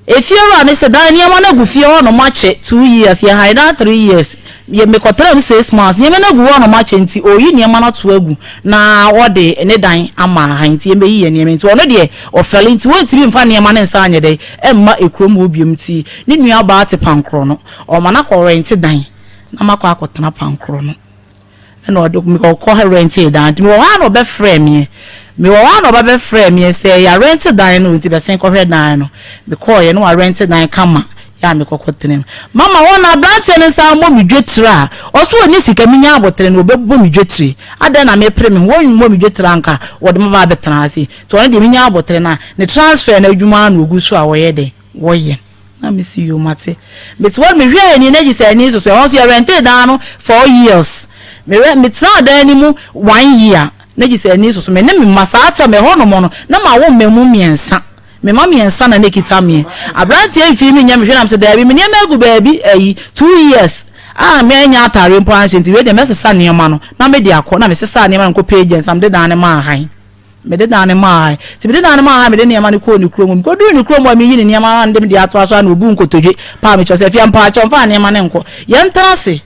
Efiewura no se, Dan nneɛma no agu fie hɔnom akyɛ 2 years, yɛhae dan 3 years, yɛ mekɔtraa mu 6 months, nneɛma no agu hɔnom akyɛ nti ɔreyi nneɛma no ato agu na ɔde ne dan ama ahan nti yɛmmɛyi yɛn nneɛma nti ɔno deɛ ɔfɛle nti ɔntumi mfa nneɛma no nsan nyɛ dɛn mma ekurom hɔ biom nti ne nuabaa te pankorɔ no ɔma no akɔ rɛnte dan na makɔ akɔtena pankorɔ no. Ɛna ɔde me ɔkɔ rɛntee dan nti mewɔ hɔ a na ɔbɛfrɛ meɛ mewɔ hɔ a na ɔba bɛfrɛ meɛ sɛ yɛarɛnte dan no nti bɛsen kɔhwɛ dan no mekɔɔyɛ na warɛnte dan kama. Yɛ a mekɔkɔ tena mu. Mama hɔ no aberanteɛ no nsa mmɔ me dwetire a, ɔso ɔnni sika, menya abotere no ɔbɛbɔ me dwetire. Adɛn na mepere me ho, wɔmmɔ me dwetire a anka wɔde me aba abɛtena ha sei. Nti ɔno deɛ menya abotere no a, ne transfer no adwuma ara na ɔgu so a ɔyɛ dɛn, wɔyɛ. Na mese yoo mate. Mete hɔ no mehwɛɛ ani na gye sɛ ani soso. Ɛhɔ nso yɛ rentee dan no 4 years. Me rɛ metenaa dan no mu one year na gye sɛ ani soso. Me ne me mma saa term ɛhɔ nom no na mawo mma mu mmiɛnsa. Me mma mmiɛnsa na na ɛkita meɛ. Aberanteɛ mfii me nyɛ me hwɛ na mese daabi me nneɛma agu baabi ayi 2 years a manya ataareɛ mpo anhyɛ nti wei deɛ mɛsesa nneɛma no na mede akɔ na mesesaa nneɛma no mekɔpɛ agent na mede dan no maa han. Mede dan no maa han. Nti mede dan no maa han mede nneɛma no kɔɔ ne kurom. Mekɔduruu ne kurom hɔ a meyi ne nneɛma no a na mede atoa so a na ɔbuu nkotodwe paa me kyɛw sɛ Afia mpaakyɛw mfa nneɛma no nkɔ. Yɛntena ase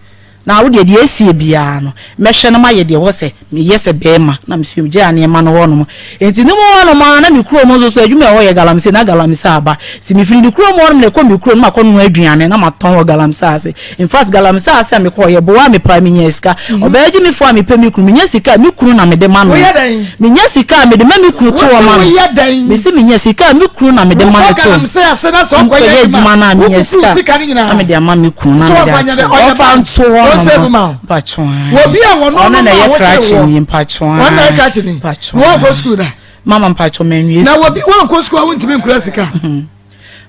na wo deɛ deɛ asie biara no mɛhwɛ na mayɛ deɛ ɛwɔ sɛ meyɛ sɛ barima. Na mesua megyaa nneɛma no hɔnom. Nti ne mu hɔnom ara na me kurom nso so adwuma a ɛhɔ yɛ galamsey na galamsey aba. Nti mefiri ne kurom hɔnom na ɛkɔ me kurom na makɔnoa aduane na matɔn wɔ galamsey ase. In fact galamsey ase a mekɔɔ yɛboaa me paa menyaa sika. Ɔbaa gyimifoɔ a mepɛ me kunu menya sika a me kunu na mede ma no. Woyɛ dɛn? Menya sika a mede ma me kunu to hɔ ma no. Wose woyɛ dɛn? Mese menya sika a me kunu na mede ma no Wokɔ to. galamsey ase na sɛ wokɔyɛ Mekɔyɛ adwuma adwuma no a menya wokuku sika sika no nyinaa na mede ama me kunu na sɛ mede ɔmfa nyɛ ato dɛ ɔnyɛ ɔmfa ba nto hɔ ɔnsave nom ma wo. mpatwo ae. Obi a wɔno Ɔno no na ma ɛyɛ wokyere krakye wɔ. ni mpatwo Wɔn na ɛyɛ ae. krakye ni. Mpatwo Na wɔnkɔ ae. sukuu da. Mama mpatwo manwie Na sukuu. wɔbi wɔnkɔ sukuu a wontumi nkura sika.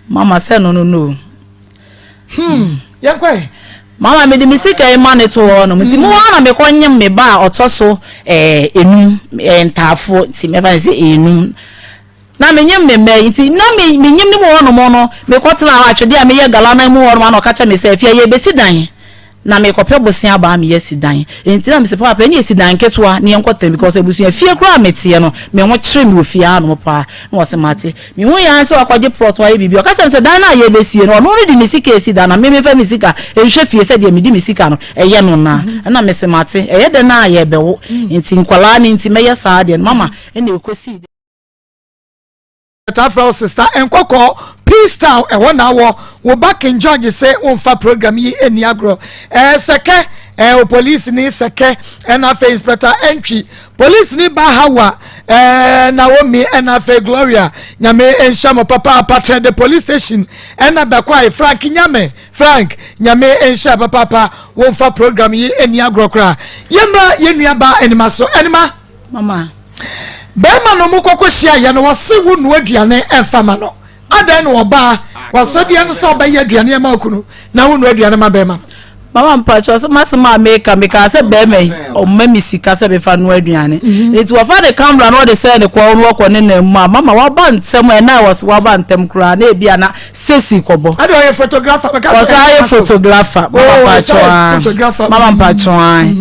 Mama sɛ no no no. Yɛnkɔ ɛ. Mama mede me sika yi ma no to hɔ nom nti mu hɔ na mekɔ nyem me ba a ɔtɔ so ɛɛ enum ɛɛ ntaafoɔ nti mɛfa ne sɛ enum na menyem me mma yi nti na me menyem ne mu hɔ nom no mekɔ tena hɔ atwedeɛ a meyɛ gala no mu hɔ nom ana ɔka kyerɛ me sɛ afia yɛbɛsi dan na mekɔpɛ bosea abaa meyɛ si dan nti na mesɛ paapa ɛne yɛsi dan ketewa ne yɛnkɔ tena because abusua fie koraa meteɛ no me ho kyerɛ me wɔ fie hanom paa na wɔsɛ mate mehu yɛn sɛ wakɔgye plot wayɛ biribi ɔka kyerɛ me sɛ dan no a yɛbɛsie no ɔno no de ne sika esi dan na me mefa me sika nhwɛ fie sɛdeɛ mede me sika no ɛyɛ no na ɛna mese mate ɛyɛ dɛn a yɛbɛwo nti nkwadaa no nti mɛyɛ saa deɛ no mama ɛna ɛkɔsii Tafel sister nkɔkɔ Peace Town ɛhɔ na awɔ wo ba King George sɛ womfa program yi ɛni agorɔ ɛɛ sɛkɛ ɛɛ o police ni sɛkɛ ɛna afei inspector Entry police ni ba Hawa ɛɛ Naomi ɛna afei Gloria nyame nhyɛ mo papaapa kyerɛ the police station ɛna bɛkɔ Frank nyame Frank nyame nhyɛ papaapa womfa program yi ɛni agorɔ koraa yɛmmra yɛn nua ba anima so anima. Mama. Bɛrima no mo kɔkɔ hyia yɛ no wɔse wo noa aduane ɛmfa ma no adɛn na ɔbaa wasɛdeɛ no sɛ ɔbɛyɛ aduane ama okunu na wo noa aduane ma bɛrima no. Mama mpakyɛ sɛ masɛm a meka meka sɛ bɛrima yi ɔmma me sika sɛ mefa noa aduane nti wɔfa ne camera na ɔde sɛ ne kɔn no wɔkɔ ne nan mu a mama waba ntɛm ɛna wɔ so waba ntɛm koraa na ebi ana sesi kɔbɔ. Ade ɔyɛ photographer meka sɛ ɔsɛ ayɛ photographer mama mpakyɛ mama mpakyɛ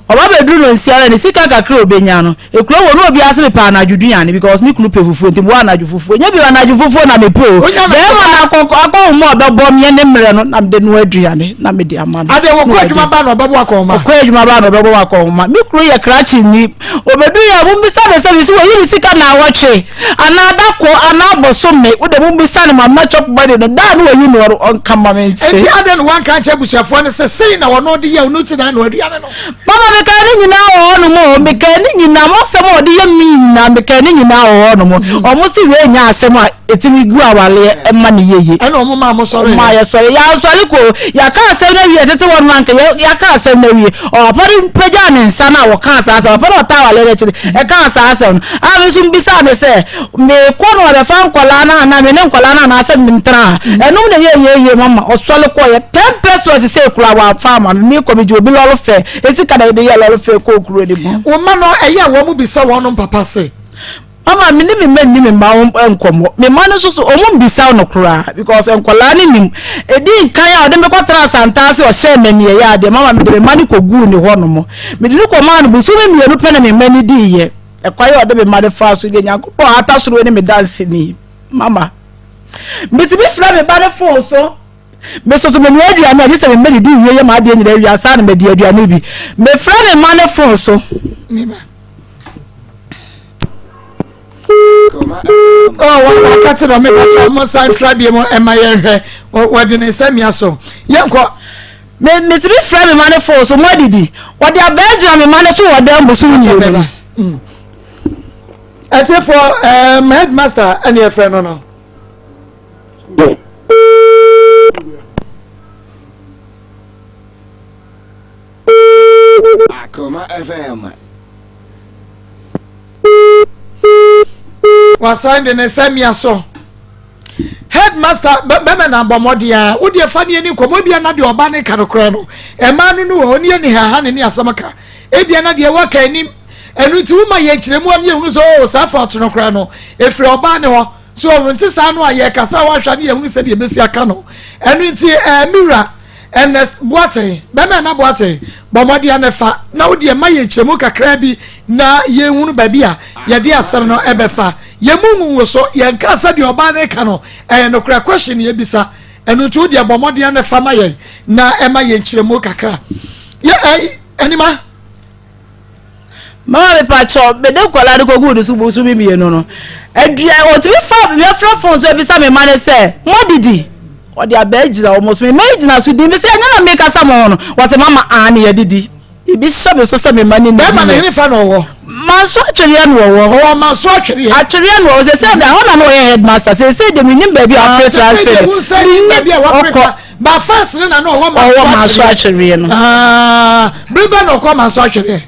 ɔba bɛduru no nsiara ne sika kakra obenya no ekuro wɔ no obi ase mepɛ anadwo duane because me kunu pɛ fufuo nti mewɔ anadwo fufuo nye bi anadwo fufuo na mepɛ o bɛrima na akɔ akɔ mu a ɔbɛbɔ meɛ ne mmerɛ no na mede no aduane na mede ama no. Ade wɔkɔ adwuma ba na ɔbɛbɔ akɔnma. Ɔkɔ adwuma ba na ɔbɛbɔ akɔnma me kunu yɛ krakye ni obedu yɛ mo bisa ne sɛ mesi wɔyi ne sika na awɔtwe anaa dako anaa bɔsome wode mo bisa ne ma mma chop money no daa no wɔyi no ɔnka ma me nti. Eti ade no wanka nkyɛ abusuafoɔ no sɛ sei na wɔno de yɛ ɔno ti na ano aduane no. Mama mekaa ne nyinaa wɔ hɔnom o mekaa ne nyinaa mo asɛm a ɔde yɛ me nyinaa mekaa ne nyinaa wɔ hɔnom ɔmo si wei nyɛ asɛm a ɛtumi gu awaleɛ ɛma ne yeye. Ɛna ɔmo maa mo sɔre. Ɔmo maa yɛ sɔre yɛasɔre ko yɛaka asɛm no awie tete hɔ nom anka yɛaka asɛm no awie ɔpapa no pagyaa ne nsa no a wɔkaa saa asɛm papa no ɔtaa awaleɛ no akyi no ɛkaa saa asɛm no a me nso mbisaa ne sɛ mekɔ no ɔbɛfa nkɔlaa no anaa me ne nkɔlaa no anaasɛ mentena a ɛnom na ɛyɛ yie mama ɔsɔre kɔyɛ 10 pesewas sɛ kura wɔamfa ama no mekɔ megye obi lɔre fare ɛsika na yɛde yɛ lɔre fare kɔɔ kuro no mu. Wo mma no ɛyɛ a wɔn mu bisa wɔn papa sɛ. Mama me ne me mma nni me mma ho nkɔmmɔ me mma no nso so wɔn mbisa no koraa because nkɔlaa no nim edi nkan a ɔde me kɔtena asantaase ɔhyɛɛ m'ani ɛyɛ adeɛ mama mede me mma no kɔguu ne hɔ nom mede no kɔmaa no bosome 2 pɛ na me mma no diiɛ ɛkwan a ɔde me mma no faa so deɛ Nyankopɔn ata soro ne me danseni mama metumi frɛ me ba no phone so me soso me nua aduane a gye sɛ me mma didi wie yɛ m'adeɛ nyinaa wie ansa na madi aduane bi mefrɛ me mma no phone so. Oh, wakati na ɔmo bàtà ɔmo san tra bi mu ɛma yɛn hwɛ wɔde ne nsa mia so yɛn kɔ. Me metumi frɛ me ma ne phone so mo adidi wɔde abɛɛ gyina me ma ne so wɔ dan bosom 2 no. Ɛtifoɔ ɛɛm headmaster ɛna ɛfrɛ no no. Akoma FM. Wasan de ne nsa mia so. Headmaster bɛmɛ na bɔ mmɔden a wodeɛ fa ne ani nkɔmmɔ ebia na deɛ ɔba ne ka no korɛ no ɛmaa no no wɔ hɔ ne yɛni haha ne ne asɛm ka ebia na deɛ waka anim ɛno nti woma yɛ nkyerɛmu a yɛhunu sɛ oo saa fa ɔto no korɛ no ɛfiri ɔbaa ne hɔ so ɔno nti saa no a yɛkasa a wahwɛ ne yɛhunu sɛ deɛ ɛbɛsi aka no ɛno nti ɛɛ me wura Ernest Boateng, bɛrima Nana Boateng, bɔ mmɔden na fa na wo deɛ ma yɛn nkyerɛmu kakraa bi na yɛnhunu baabi a yɛde asɛm no ɛbɛfa. Yɛn mu ngungu so, yɛnka sɛ deɛ ɔbaa no reka no ɛyɛ nokorɛ, question na yɛbisa. Ɛno nti wo deɛ bɔ mmɔden na fa ma yɛn na ɛma yɛn nkyerɛmu kakra. Yɛ ɛ anima. Mama mepakyɛw, mede nkwadaa no koguu ne so bosome mmienu no, aduan otumi fa yɛfrɛ fon so ebisa me mma no sɛ moadidi? Ɔde abaa gyina wɔn so, me mma yi gyina so din me sɛ ɛnyɛ na mekasa mo ho no, wɔsɛ mama aane yɛadidi. Ebi hyɛ me so sɛ me mma no nnidi Bɛrima no hefa na ɔwɔ? Manso atwereɛ na ɔwɔ. Ɔwɔ Manso atwereɛ. Atwereɛ na ɔwɔ sɛ sɛ ɛhɔ na na ɔyɛ headmaster sɛ sɛ de menim baabi a wapere transfer. Menim ɔkɔ. Ba first no na na ɔwɔ manso Ɔwɔ manso atwereɛ no. Ah, bere bɛ na ɔkɔ manso atwereɛ.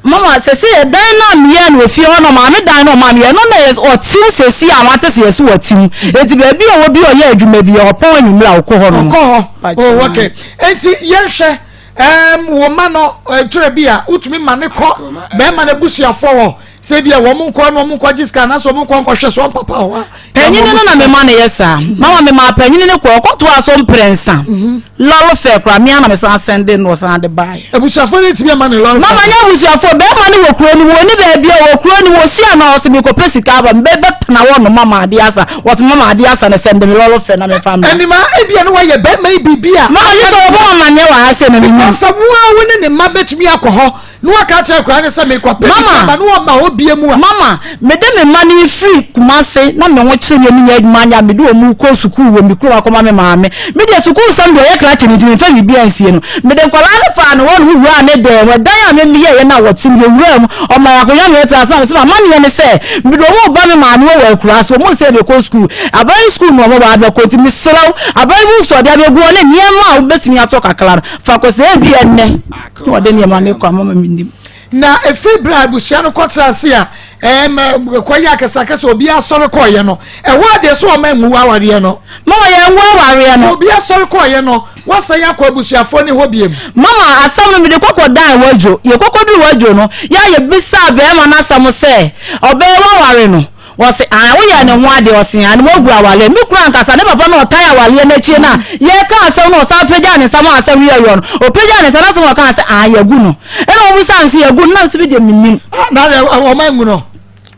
Mama sɛsɛ ɛdan no a meyɛɛ no wɔ fie hɔ no maame dan no ɔma meyɛ no na yɛ ɔtew sɛsi a wate sɛ yɛso wɔte mu eti baabi a ɔwɔ bi ɔyɛ adwuma bi ɔpɔn anwummerɛ a ɔkɔ hɔ no. Ɔkɔ hɔ. Oh, okay. Eti yɛnhwɛ ɛɛm wo ma no ɛtwerɛ bi a wotumi ma ne kɔ bɛrima no abusuafoɔ hɔ. Sɛ ebia wɔn nkɔ na wɔn nkɔ gye sika anaasɛ wɔn nkɔ nkɔhwɛ so wɔn papa hɔ a. Panyini no na mema no yɛ saa. Mama memaa panyini no kɔ, ɔkɔtoaa so mprɛnsa. Lɔre fɛ koraa, me ara na mesan sɛnde no, ɔsan de baeɛ. Abusuafoɔ no ntumi amma no lɔre fɛ? Mama nyɛ abusuafoɔ, barima no wɔ kuro no mu, ɔnni baabi a, ɔwɔ kuro no mu, ɔhyia no a, ɔse merekɔpɛ sika aba, mebɛtena hɔ nom ama adeɛ asa, ɔse mama adeɛ asa no sɛnde me lɔre fɛ na memfa mmra. Anima, ebia na wayɛ barima yi biribi a. Mama gye sɛ wɔbɔ me amanneɛ wɔ ha sei na menim. Because sɛ wo ara wo ne ne mma bɛtumi akɔ hɔ Na waka akyerɛ akwadaa no sɛ mekɔpɛ Mama, ba na wɔma hɔ bie mu a. Mama, mede me mma no firi Kumase na me ho kyere me a mennya adwuma anyɛ a mede wɔn rekɔ sukuu wɔ me kurom akɔma me maame. Me deɛ sukuu nsɛm deɛ ɔyɛ krakye no nti memfa biribiara nsie no. Mede nkwadaa no faa ne hɔ na wɔwuraa ne dan mu. Ɛdan a me meyɛeɛ no a wɔte mu, yɛwuraa mu. Ɔmaa yɛn akonnwa na yɛtenaa ase na mese m'amanneɛ ne sɛ mede wɔn reba me maame hɔ wɔ akuraase. Wɔn sɛ yɛbɛkɔ sukuu. Aban sukuu na wɔn ba abɛkɔ nti mesrɛ wo aban books a wɔde abɛgu hɔ ne nneɛma a wobɛtumi atɔ kakra no fa kɔ sɛ ebia ɛnnɛ Na ɔde nneɛma no kɔ ama ma mennim. Na ɛfiri berɛ a abusua no kɔtena ase a ɛɛm kɔyɛ akɛsakɛsɛ obiara sɔre kɔɔyɛ no, ɛhɔ a deɛ so ɔma nwu awareɛ no. Mama yɛnwu awareɛ no. Sɛ obiara sɔre kɔɔyɛ no, wasan akɔ abusuafoɔ no hɔ biom. Mama asɛm no mede kɔkɔ dan wadwo. Yɛkɔkɔduru wadwo no, yɛ a yɛbisaa bɛrima no asɛm sɛ ɔbɛyɛ waware no. Ɔse aane woyɛɛ ne ho adeɛ ɔse aane wagu awareɛ me kunu ankasa ne papa no ɔtan awareɛ no akyire no a yɛreka asɛm no ɔsan pagyaa ne nsa ma asɛm no yɛ yɔ no ɔpagyaa ne nsa no asɛm a ɔkaa sɛ aane yɛagu no ɛna ɔbisaa no sɛ yɛagu no na mese me deɛ mennim. Ah, na deɛ ɔma angu no.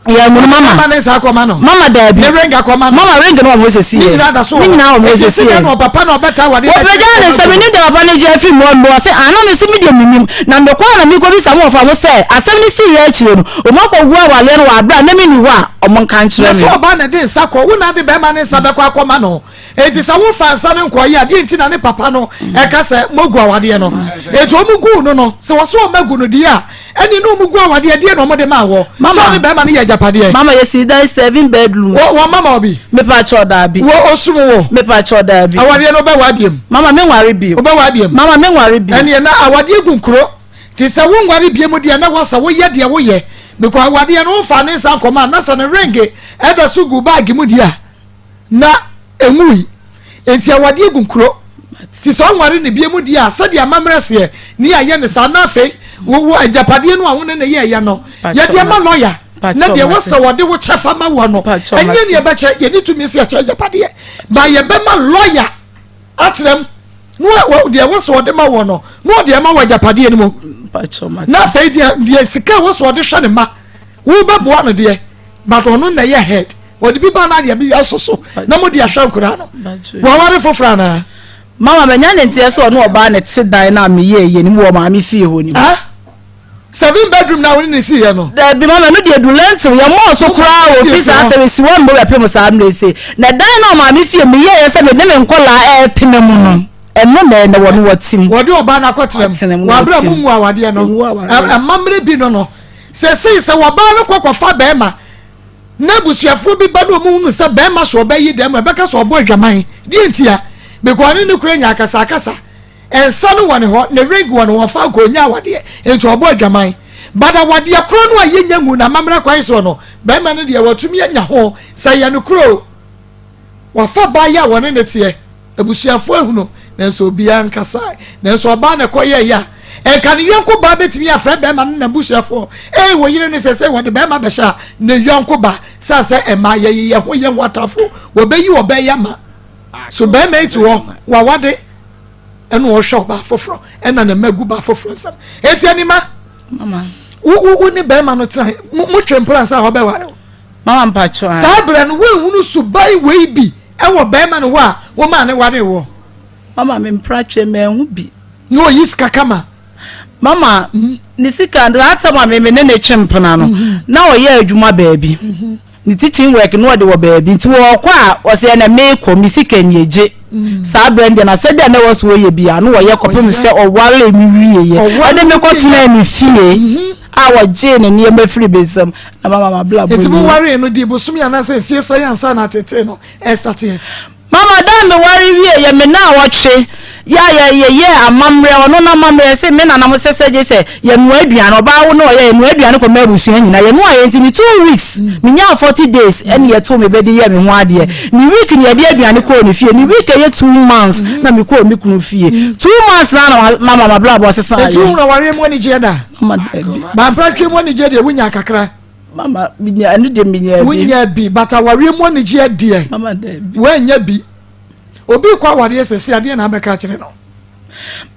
Yɛangu no mama. Mama ne nsa akɔma no. Mama daabi. Ne ring akɔma no. Mama ring no wɔn sɛsi yɛ. Ne nyinaa da so wɔ. Ne nyinaa wɔn sɛsi yɛ. Eti na ɔpapa na ɔbɛta awareɛ. Ɔpagyaa ne nsa menim deɛ papa no gye afiri mu ɔno ɔse aane na mese me deɛ mennim na mekɔ a na mekɔbisa mo wɔfa mo sɛ asɛm no siiɛ akyire no Ɔmo akɔ gu awareɛ no wɔ aberɛ a na me nni hɔ a, ɔmo nka nkyerɛ me. Na sɛ ɔbaa na ɛde nsa kɔ, wo na ade bɛɛma no nsa bɛkɔ akɔma no. Enti sɛ wo nfa nsa no nkɔɔ yɛ a, deɛ nti na ne papa no ɛka sɛ moagu awadeɛ no? Enti ɔmo guu no no, sɛ wɔse ɔmo agu no deɛ a, ɛneɛ na ɔmo gu awadeɛ, deɛ na ɔmo de maa wɔ? Sɛ ɔne bɛɛma no yɛ agyapadeɛ? Mama yɛsii dan 7 bedrooms. Wɔ, wɔn mama wo bi? Mepakyɛw daabi. Wɔ, osum wo? Mepakyɛw daabi. Awadeɛ no wobɛwaa biom? Mama menware bio. Wobɛwaa biom? Mama menware bio. Ɛneɛ na awadeɛ gu nkuro. Nti sɛ wo nware bie mu deɛ na wasa woyɛ deɛ woyɛ because awadeɛ no wonfaa ne nsa nkɔma na sɛ ne ring ɛda so gu bag mu deɛ a na ɛnwui nti awadeɛ gu nkuro nti sɛ ɔnware ne bie mu deɛ a sɛdeɛ amammerɛ seɛ ne yɛayɛ ne saa na afei wo agyapadeɛ no a wo ne ne yɛɛyɛ no yɛde ama lɔya na deɛ wosɛ wɔde wo kyɛfa ma wɔ no ɛnyɛ ne yɛbɛkyɛ yɛne tumi sɛ yɛkyɛ agyapadeɛ ba yɛbɛma lɔya Akyerɛ mu, na wa deɛ wɔ sɛ ɔde ma wɔ no, na ɔde ama wɔ agyapadeɛ no mu. Na afei deɛ deɛ sika wɔ sɛ ɔde hwɛ ne mma, wobɛboa no deɛ, but ɔno na ɛyɛ head. Ɔde bi ba na adeɛ bi aso so, na mo de ahwɛ nkoraa no. Waware foforɔ anaa? Mama manya ne nteɛ sɛ ɔne ɔbaa na ɛte dan no a meyɛɛ yɛ no mu wɔ maame fie hɔ no mu. 7 bedroom na wone ne si yɛ no. Dabi mama ɛno deɛ du lentil yɛ mɔɔ so koraa wɔ fi saa tɛm esi hɔ mbɔ bɛpem saa mmerɛ se na dan na ɔmaame fie mu yɛyɛ sɛ mede me nkɔlaa ɛɛtena mu no ɛno na ɛnɛ wɔn wɔ tim. Wɔde ɔbaa no akɔtena mu wɔ abere a mu ngu awadeɛ no amammerɛ bi no no sɛsei sɛ wɔbaa no kɔ kɔfa bɛrima na abusuafoɔ bi ba na wɔn hunu sɛ bɛrima so ɔbɛyi dɛm ɛbɛka sɛ ɔbɔ adwaman deɛ ntia because ɔne ne kura nya akasa akasa. Nsa no wɔ ne hɔ, ne ring wɔ ne hɔ, ɔfa nkɔ ɔnya awadeɛ, nti ɔbɔ adwaman. But awadeɛ korɔ no a yɛnya ngu no amammerɛ kwan soɔ no, barima no deɛ watumi anya ho, sɛ ɛyɛ nokorɛ o, wafa baa yi a wɔne no teɛ, abusuafoɔ ahunu, nanso obiara nkasae. Nanso ɔbaa na ɛkɔyɛeɛ a, nka ne yɔnko baa bɛtumi afrɛ barima no n'abusuafoɔ, Ei, wo yere no sɛsɛ wɔde barima bɛhyɛ a, ne yɔnko ba, sane sɛ mmaa yɛyeyɛ ho yɛn ho atafo, wɔbɛyi ɔbaa yi ama. So barima yi te hɔ, wawade, ɛna ɔhwɛ ɔbaa foforɔ, ɛna ne mma gu baa foforɔ nsam. Eti anima, wo wo wo ne barima no tena, mo mo twe mpena nsa a ɔbɛware wo. Mama mpacho a. Saa berɛ no woanhunu suban wei bi wɔ barima no hɔ a womaa ne waree woɔ? Mama me mpratwe manhu bi. Na ɔyi sika kama? Mama ne sika that time a me me ne ne twe mpena no na ɔyɛ adwuma baabi. Ne teaching work no ɔde wɔ baabi nti ɔɔkɔ a ɔsɛ ɛnɛ meekɔ me sika nie gye. Saa berɛ no deɛ n'asɛdeɛ a na ɛwɔ so ɔyɛ biara no ɔyɛ kɔpem sɛ ɔwaree me wieɛ. Ɔde me kɔtenaa ne fie a ɔgyee ne nneɛma firii me nsam na mama m'abrabɔ Nti nie. mowaree no dii bosome anaasɛ mfie sɛn ansa na atetee no ɛstarteɛ? Mama da a meware wieeɛ me naawɔtwe yɛ a yɛ yɛyɛɛ amammerɛ ɔno n'amammerɛ yɛse me nana mo sɛ sɛ gye sɛ yɛnoa aduane ɔbaa wo na ɔyɛ yɛnoa aduane kɔma abusua nyina yɛnoa yɛ nti ne 2 weeks menyaa 40 days ɛne yɛtoo me bɛde yɛɛ me ho adeɛ ne week ne yɛde aduane kɔɔ ne fie ne week ɛyɛ 2 months na mekɔɔ me kunu fie 2 months na na mama mabrabɔ sesa Nti yɛ. wohunu awareɛ mu anigyeɛ da? Mama daabi. Mampratwe mu anigyeɛ deɛ wonya kakra? Mama minya ɛno deɛ minya bi. Wonya bi but awareɛ mu anigyeɛ deɛ. Mama daabi. Woanya bi. Obi kɔ awareɛ sɛsi adeɛ na abɛka akyerɛ no.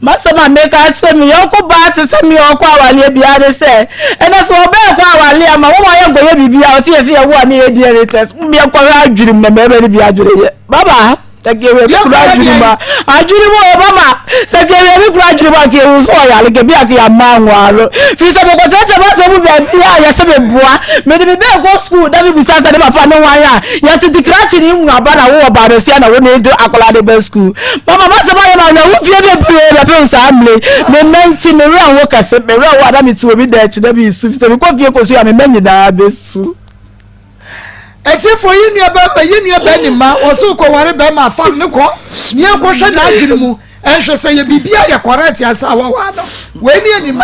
Masɛm a meka akyerɛ me yɔnko baa te sɛ me ɔkɔ awareɛ biara ne sɛ ɛnɛ sɛ ɔbɛɛ kɔ awareɛ ama wɔn ayɛ nkɔyɛ biribi a ɔsi yɛsi yɛwo a ne yɛ DNA test yɛkɔhwɛ adwene mu na mmarima no bi adwene yɛ baba sɛ kewia bi kura adwene mu a adwene mu o baba sɛ kewia bi kura adwene mu a kewu so ɔyare kebi a kea mma nwaro fi sɛ mekɔkyerɛkyerɛ m'asɛm mu baabi a yɛsɛ meboa mede me bɛɛ kɔ sukuu na mebusa sɛ ne papa ne hwan a yɛse te krakye ne mu aba na wowɔ baabasia na wo ne de akwadaa de ba sukuu mama masɛm ayɛ ma awerɛho fie bebree bɛpem saa mmere me mma nti me werɛ ho kɛse me werɛ ho a na mete obi da akyi na mesu fi sɛ mekɔ fie kɔsu a me mma nyinaa bɛsu. Atiefo, yi nua bɛrima, yi nua bɛn ne mma, wɔse wokɔware bɛrima a, fa ne kɔ ne yɛnkɔhwɛ n'adwene mu nhwɛ sɛ yɛ biribi a yɛ correct ansa a wɔwaa no. Wei ne anim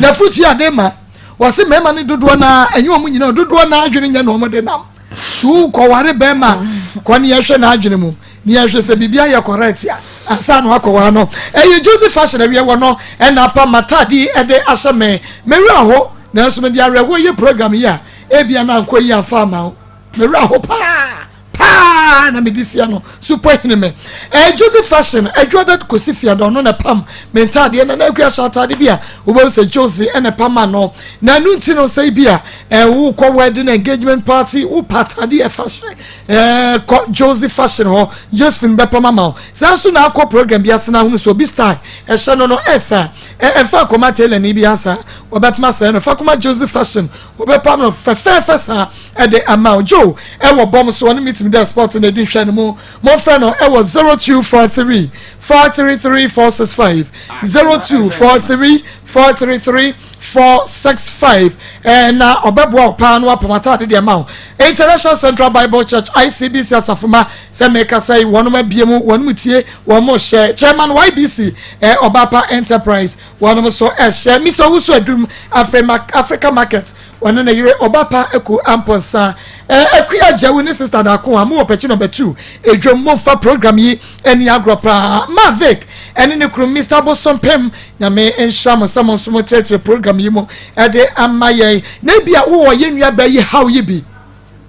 n'afotu a de ma. Wɔse mmarima no dodoɔ no ara, ɛnyɛ wɔn nyinaa, dodoɔ no ara adwene nyɛ na wɔn de nam. So wokɔware bɛrima kɔ ne yɛhwɛ n'adwene mu ne yɛhwɛ sɛ biribi ayɛ correct a ansa na wakɔwaa no. Ɛyɛ Joseph Fashion awie wɔ no ɛna apam m'ataade ɛde ahyɛ me. Me werɛ aho nanso mede awerɛhoɔ yɛ program yi a Ebia na ankɔ yie amfa amma wo. Me werɛ aho paa paa na mede sia no so po hene me. Eh, Joseph Fashion, Adwoada Kwesi Fiada, ɔno na ɛpam me ntaadeɛ na na akua hyɛ ataade bi a wobɛhu sɛ Josie ɛna ɛpam ma no. Na ɛno nti no sɛ bi a eh, wokɔ wedding, engagement party, wopɛ ataade a ɛfa hyɛ eh, kɔ Josie Fashion hɔ, Josephine bɛpam ama wo. Saa nso na akɔ program bi ase na ahunu sɛ obi style ɛhyɛ no no ɛfɛ a, ɛmfa nkɔma tailor ni bi asa, wɔbɛpam asɛe no. Fa kɔma Josie Fashion. Wɔbɛpam no fɛfɛɛfɛ saa de ama wo. Joe wɔ bɔm so, ɔne me tumi da sport na ɛdi nhwɛ no mu. Momfrɛ no wɔ 0243 433 465, 0243 433 465, na ɔbɛboa wo paa na wapam ataade de ama wo. International Central Bible Church, ICBC Asafoma, sɛ mekasa yi, wɔnom abie mu, wɔnom tie, wɔn hyɛ. Chairman YBC, Ɔbaapa Enterprise, Wɔnom nso hyɛ Mister Owusu Adum Africa Market, ɔne ne yere Ɔbapa Aku Amponsah, Akua Agyawu ne Sister Daako a mowɔ Pɛkyi Number 2 Edwom. Momfa program yi nni agorɔ paa. Ma Vic ne ne kunu Mister Abosompem, Nyame nhyira mo sɛ mo nso mo kyerɛkyerɛ program yi mu de ama yɛn. Na ebia wowɔ yɛn nuabaa yi haw yi bi.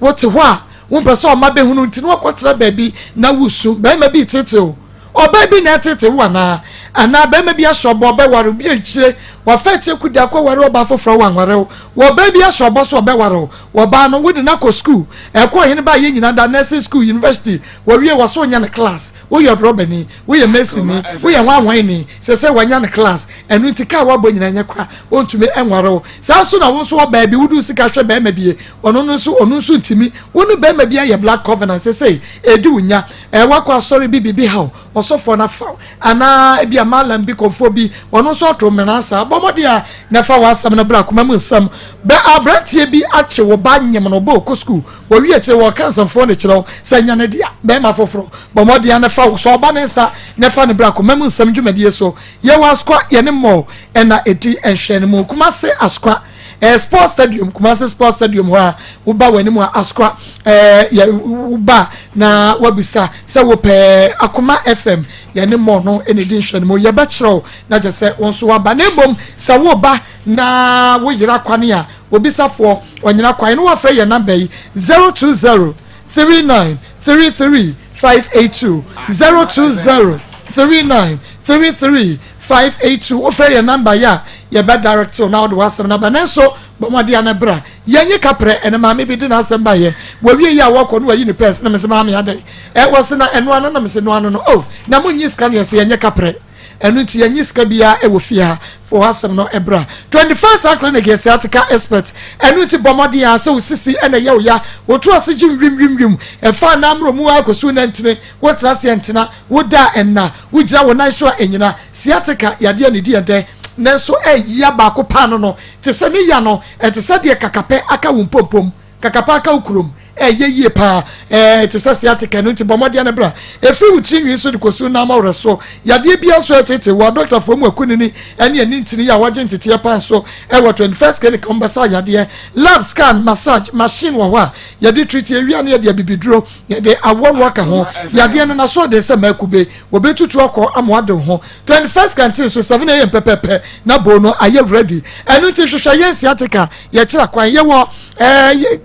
Wote hɔ a, wompɛ sɛ ɔma bɛhunu nti na woakɔtra baabi na woresu. Barima bi reteetee wo. Ɔbaa bi na ɛreteetee wo anaa? Anaa barima bi ahyɛ ɔbɔ ɔbɛware wo bi akyire, wafa akyire kodi akɔware ɔbaa foforɔ a wanware wo. Ɔbaa bi ahyɛ ɔbɔ sɛ ɔbɛware wo. Ɔbaa no, wode no akɔ sukuu. Ɛkɔɔ hene baa yɛn nyinaa da nursing school, university. Wɔwie, wɔse wonya no class. Woyɛ ɔdrɔbani, woyɛ masonni, woyɛ hwanhwanni. Seesei wanya no class. Ɛno nti ka a woabɔ nyinaa nyɛ kwa. Ɔntumi nware wo. Saa nso na wo nso ɔbaa bi, wode wo sika hwɛ barima bi, ɔno no nso, ɔno nso ntumi. Wo ne barima bi ayɛ blood covenant, seesei ɛredi wo nya. Ɛɛ, woakɔ asɔre bi, biribi ha wo, ɔsɔfoɔ no afa wo, anaa ebia. Ebi a malam bi kɔmfoɔ bi ɔno nso ato mmena saa. Bɔ mmɔden a na fa w'asɛm no bra koma mu nsɛm. Bɛ aberanteɛ bi akye wo ba nyem no bɔ ɔkɔ sukuu wɔwie akyire wɔka nsɛmfoɔ de kyerɛ wo sɛ nyɛ ne dea. Bɛrima foforɔ bɔ mmɔden a na fa sɔ ɔba ne nsa na fa no bra koma mu nsɛm dwumadie so. Yɛwɔ Asukwa yɛne Mall ɛna ɛdi nhwɛanimu. Kumase Asukwa. Eh, sports stadium Kumasi sports stadium hɔ a woba w'anim a Asokwa eh, yɛ woba na wabisa sɛ wopɛ Akoma FM yɛne mɔ no ɛna ɛdi nhwɛ no mu yɛbɛkyerɛ wo na kyɛ sɛ wo nso waba na mmom sɛ woba na woyera kwane a obisafoɔ ɔnyera kwan no wafrɛ yɛn namba yi 020 39 33 582 020 39 33 582 Wofrɛ yɛn number yi a, yɛbɛ direct wo na wode w'asɛm no aba. Nanso bɔ mmɔden ara na bra. Yɛnye kaprɛ, ɛnɛ maame bi de n'asɛm baeɛ. Wawie yi a wɔkɔ no wayi ne purse na mese maame adɛn? Ɛ wɔse na ɛno ano na mese no ano no. Oh, na monnye sika no yɛse yɛnyɛ kaprɛ. Ɛno nti yɛnye sika biara wɔ fie ha. Fa w'asɛm no bra. 21st Star Clinic yɛ sciatica expert. Ɛno nti bɔ mmɔden ara sɛ wo sisi na ɛyɛ wo ya, woto ase gye nwimwimwim, ɛfa anaa mmorɔ mu ara kɔsi wo nantini, wotra ase ɛntena, woda a ɛnna. Wogyina wo nan so a ennyina. Sciatica yadeɛ a ne di yɛ dɛ nanso ɛya baako paa no no te sɛ ne ya no ɛte sɛ deɛ kakapɛ aka wo mpompom, kakapɛ aka wo kurom. Ɛyɛ yie paa ɛɛ te sɛ sciatica ɛno nti bɔ mmɔden na bra. Ɛfiri wo tiri nwi so de kɔsi wo nan mɔwerɛ so. Yadeɛ biara nso a ɛteetee wo a dɔktafoɔ mu akunini ne ani ntini yi a wɔagye nteteɛ paa nso wɔ 21st Clinic a wɔbɛsa yadeɛ. Lab, scan, massage machine wɔ hɔ a yɛde treat yɛwie a na yɛde abibiduro Yɛde awɔwɔ ka ho. Yadeɛ no n'asoɔden sɛ mmaa kube. Wɔbɛtutu akɔ ama wade wo ho. 21st Canteen so 7am pɛpɛpɛ na bowl no ayɛ ready. Ɛno nti hwehwɛ yɛn sciatica yɛkyerɛ kwan. Yɛwɔ ɛɛ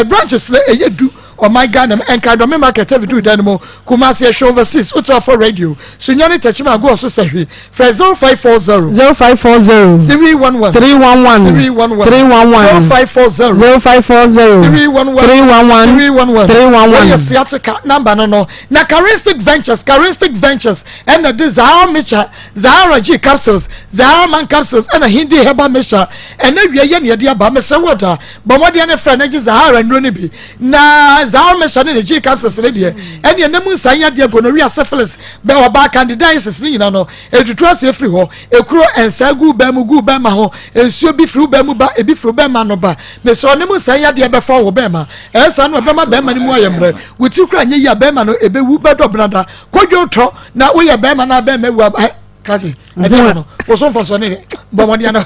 branches no ɛyɛ du ɔman Ghana mu. Nkran Market Aviduru dan no mu. Kumasi ɛhwɛ overseas Wotrafo radio. Sunyani Techiman Agoɔ so Sahwi. Frɛ 0540. 0540. 311. 311. 311. 311. 0540. 0540. 311. 311. 311. 311. Wɔyɛ sciatica number no no. Na Charistic Ventures, Charistic Ventures ɛna de Zahara Mixture, Zahara G capsules, Zahara Man capsules ɛna Hindi Herbal Mixture ɛna wie yɛ ne yɛde aba. Mesrɛ wo da bɔ mmɔden ne frɛ na gye Zahara nnuro no bi. Na Zahara Mixture ne ne G capsules ne deɛ ɛne ɛnam nsan yadeɛ gonorrhea, syphilis, Bɛ ɔbaa candidiasis ne nyina no, etutu aseɛ firi hɔ. Ekuro, nsaa gu wo bɛn mu, gu wo bɛɛma ho, nsuo bi firi wo bɛn mu ba, ebi firi wo bɛɛma ano ba. Mesrɛ wo, ne mu nsaa yi adeɛ bɛfa wo bɛɛma. Ɛyɛ saa no ɛbɛma bɛɛma no mu ayɛ mmerɛ. Wo tiri koraa nyɛ yie a bɛɛma no ɛbɛwu, bɛdɔ benada. Kodwo tɔ na woyɛ bɛɛma na bɛɛma awu a, krakye, ɛdeɛ no, wo so mfasoɔ ne deɛ, bɔ mmɔden ano.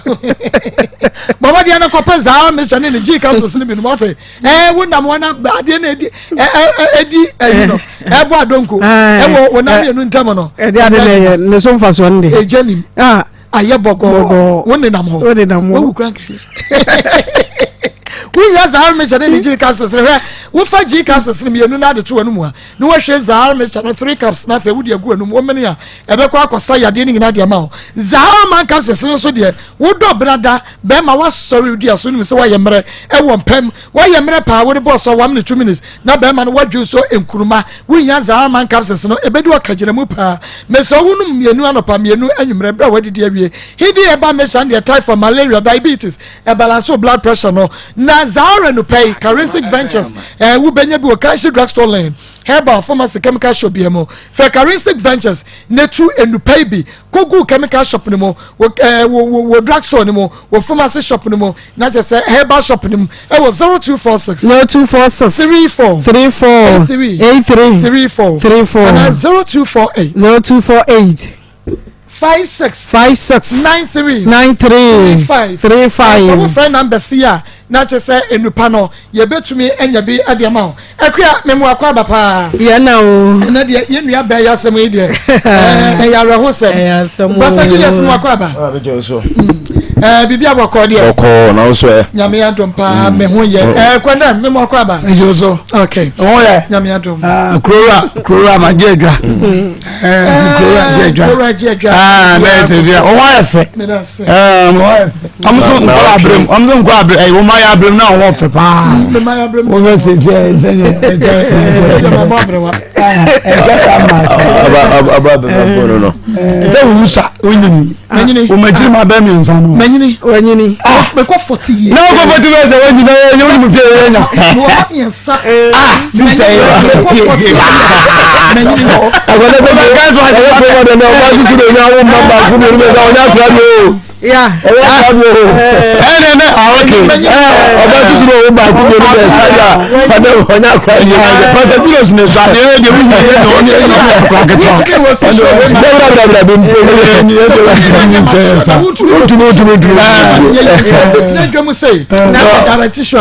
Bɔ mmɔden ano kɔpɛ saa mixture ne ne G capsules no binom, wate. ɛɛ wo nam wɔn adeɛ na edi ɛɛ ɛdi ɛyi no ɛbɔ adonko ɛwɔ wɔn nan mmienu ntam no. ɛdi ade na ɛyɛ ne so nfa soɔ ne de. egya nim ayɛ bɔgɔɔ wo nenam hɔ wo nenam hɔ wowu kura nkiri woyɛ saa mixture ne ne g capsules no hwɛ wofa g capsules no mmienu na ade to wɔn mu a na wɔhwɛ zaa mixture no three cups na afei wode agu anum womene a ɛbɛkɔ akɔsa yadeɛ no nyinaa de ama wo zaa man capsules no nso deɛ wodɔ benada Bɛɛma wasɔre dua so nim sɛ wayɛ mmerɛ ɛwɔ mpam wayɛ mmerɛ paa wode bɔɔ sɔ one minute two minutes na bɛɛma no wadwo so nkuruma wohia Zaaman capsules no ɛbɛdi ɔkagyina mu paa mesrɛ wo nom mmienu anɔpa mmienu anwummerɛ berɛ a wadidi awie Hindi herbal mixture no deɛ typhoid malaria diabetes ɛbalance wo blood pressure no na Zara nupɛ yi Charistic Ventures ɛɛ wobɛnya bi wɔ Kanshi drugstore lane herbal pharmacy chemical shop bia mu fɛ Charistic Ventures na tu nnupa yi bi kɔgu chemical shop no mu wɔ ɛɛ wɔ wɔ wɔ drug store no mu wɔ pharmacy shop no mu na kyerɛ sɛ herbal shop no mu ɛwɔ 0246. 0246. 34. 34. 83. 83. 34. 34. Anaa 0248. 0248. 56. 56. 93. 93. 35. 35. Sɛ wofrɛ numbers yi a na kyerɛ sɛ nnupa no yɛbɛtumi anya bi de ama wo. Akua memu akɔ aba paa. Yɛn na o. Ɛnɛ deɛ yɛn nua bɛɛ yɛ asɛm yi deɛ ɛyɛ awerɛhosɛm. Basa Julius mu akɔ aba. Ɛɛ biribi abɔkɔ deɛ. Bɔkɔɔ na nso ɛ. Nyame adom paa me ho yɛ. Ɛɛ kwanda memu akɔ aba. Ɛyɛ so. Okay. Ho yɛ. Nyame adom. Kurowura kurowura ma gye adwa. Kurowura gye adwa. Kurowura gye adwa. Aa na ɛsɛ bi a wɔn ayɛ fɛ. Ɛɛ wɔn ayɛ fɛ. Ɔmo nso nkɔ abirem ɔmo nso nkɔ abirem ɛyi wɔn ayɛ abirem na wɔn fɛ paa. Wɔn bɛ sɛ sɛ sɛ sɛ sɛ sɛ ɛbɔ abirewa. Ɛjɛ ta maa sɛ. Aba aba abirem bɔ no no. Ɛjɛ wusa. Wonyini. Manyini. Wo makyiri ma bɛɛ mmiɛnsa no. Manyini. Wanyini. Ah. Mekɔ 40 years. Na wokɔ 40 years sɛ wanyini na yɛ wonim fie yɛ nya. Mewɔ ma mmiɛnsa. Ah. Sister yi. Mekɔ 40 years. Manyini. Akɔlɛ bɛ bɛ ɛyɛ fɛ wɔn dɛ ɔba sisi de nya wo mma baako mmienu mmiɛnsa ɔnya akora bi o. Ɔwɔ akora bi o. Ɛnɛ nɛ ah ok. Ɔba sisi de ɔwɔ baako mmienu mmiɛnsa yɛ a ɔdɛ ɔnya akora bi o. Pata Bilos ne so adeɛ yɛ deɛ wuyi yɛ na ɔne ɛyɛ ɔne akora ketewa. Dɛwura dɛwura dɛwura bi mpo. Wotumi wotumi wotumi. Tena dwam sɛ na guarantee sure.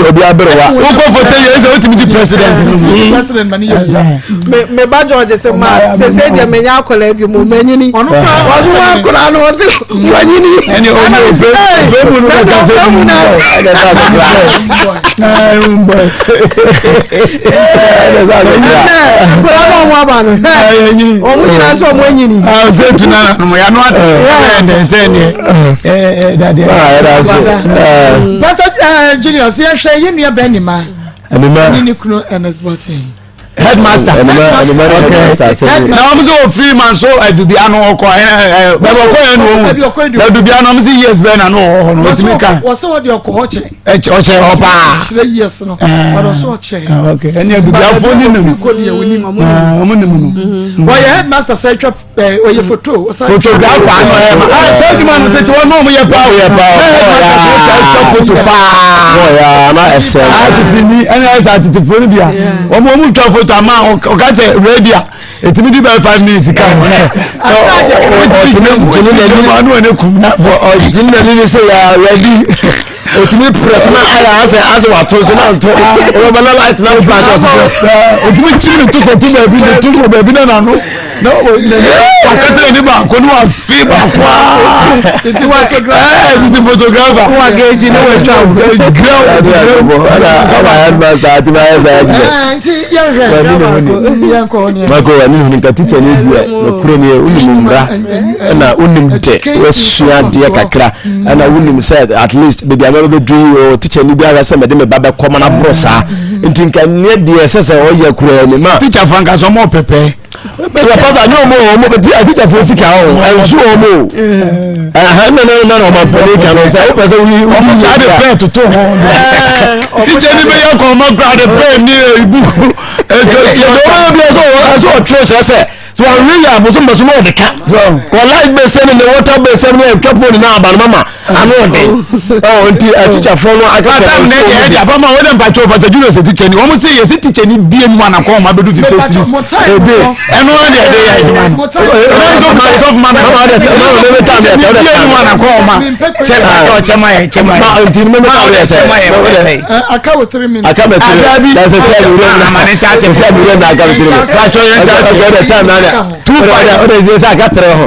Obi abere wa. Wokɔ fote yɛ sɛ wotumi di president no mu. President ma ne yɛ yie. Me me ba George sɛ ma sese deɛ menya akwadaa bi mu manyini. Ɔno koraa ɔno akwadaa no ɔse wanyini. Ɛne ɔmu ofe ofe mu no bɛka sɛ mu no. Akwadaa no ɔmo aba no ɔmo nyinaa sɛ ɔmo anyini. Sɛ tu na nanom ya no ate ɛdɛ sɛ neɛ dadeɛ. Pastor Junior sɛ yɛhwɛ yɛn nua bɛn ne ma. Ne ne kunu Ernest Boateng. Headmaster. Okay. Na wɔn sɛ ofiri ma nso adubia no ɔkɔ ɛɛ bɛbɛ ɔkɔ yɛn no ohun adubia no wɔn sɛ years bɛn na no wɔ hɔ no otumi ka. Wɔsɛ wɔde ɔkɔ hɔ kyɛ. Ɛkyɛ ɔkyɛ hɔ paa. Kyerɛ years no wɔde ɔsɛ ɔkyɛ. Okay ɛni adubiafo ni nim. Wɔn nim no. Wɔyɛ headmaster sɛ atwa ɔyɛ foto. Photographer ano ɛ ma ah sɛ ɛdi ma no tete wɔn na wɔn yɛ paa yɛ paa ɔyɛ foto paa. Ɔyɛ na ɛsɛ. Atete ni ɛna ɛsɛ atetefoɔ no bi a wɔn wɔn twa foto ama ɔka sɛ ready a etimi di bɛyɛ 5 minutes ka ho sɛ ɔtumi gyini n'ani ɔno ɛne kum na ɔgyini n'ani ni sɛ yɛ ready otumi press na ayɛ asɛ asɛ wato so na nto ɔbɛba na light na flash ɔsɛ otumi kyim ne to kɔto baabi ne to kɔ baabi na n'ano na wakata n'ani baako na wafe baako aa titi photographer titi photographer wa geji ne wa twa ɛna ɔba headmaster ati ma ayɛ saa adwuma nti yɛnhwɛ yɛnkɔ hɔ ne mako wa ne huni nka teacher ne deɛ nokorɛ nie wonim mmara ɛna wonim dɛ wasua adeɛ kakra ɛna wonim sɛ at least baabi a mɛbɛduru yi o teacher ni biara sɛ mɛde me ba bɛkɔ ma no aborɔ saa nti nka neɛ deɛ ɛsɛ sɛ ɔyɛ koraa ni ma teacher fo ankasa ɔmo pɛpɛ wɔ pasa nyɛ ɔmo ɔmo bɛ teacher fo sika o ɛnso ɔmo o ɛhɛn na na na ɔmo afɔ ne ka no sɛ wopɛ sɛ woyi ɔmo saa de pɛɛ toto ho teacher ni bɛyɛ kɔn ɔmo kura de pɛɛ ni ibu yɛde ɔmo yɛ bi ɛsɛ ɛsɛ ɔtwerɛ kyerɛ sɛ so wɔn yɛ abosom bɛso na ɔde ka wɔ light bɛ sɛm ne water bɛ sɛm ne ɛtwa pole ne na aba no mama ano ɔden ɔ nti atikyafoɔ no akaka Atam ne deɛ ɛde abama wɔde mpatsɔ pasa junior sɛ teacher ni wɔn sɛ yɛsi teacher ni bie mu anakɔ wɔn abedu 50 cedis ebe ɛno ara deɛ ɛde yɛ adwuma no ɛna nso ma sɔfo ma na teacher ni bie mu anakɔ wɔn a kyɛ mpatsɔ kyɛ ma yɛ kyɛ ma yɛ nti ne mɛmɛ ma yɛ sɛ kyɛ ma yɛ wɔ sɛ aka wɔ 3 minutes aka bɛ tiri Adabi. na sɛ sɛ ɛwura mu Ama ne nhyɛ ase. sɛ ɛwura mu na aka bɛ tiri mu Mpatsɔ yɛn nhyɛ ase. ɔde time na 2 5 ɔde sɛ aka tere ho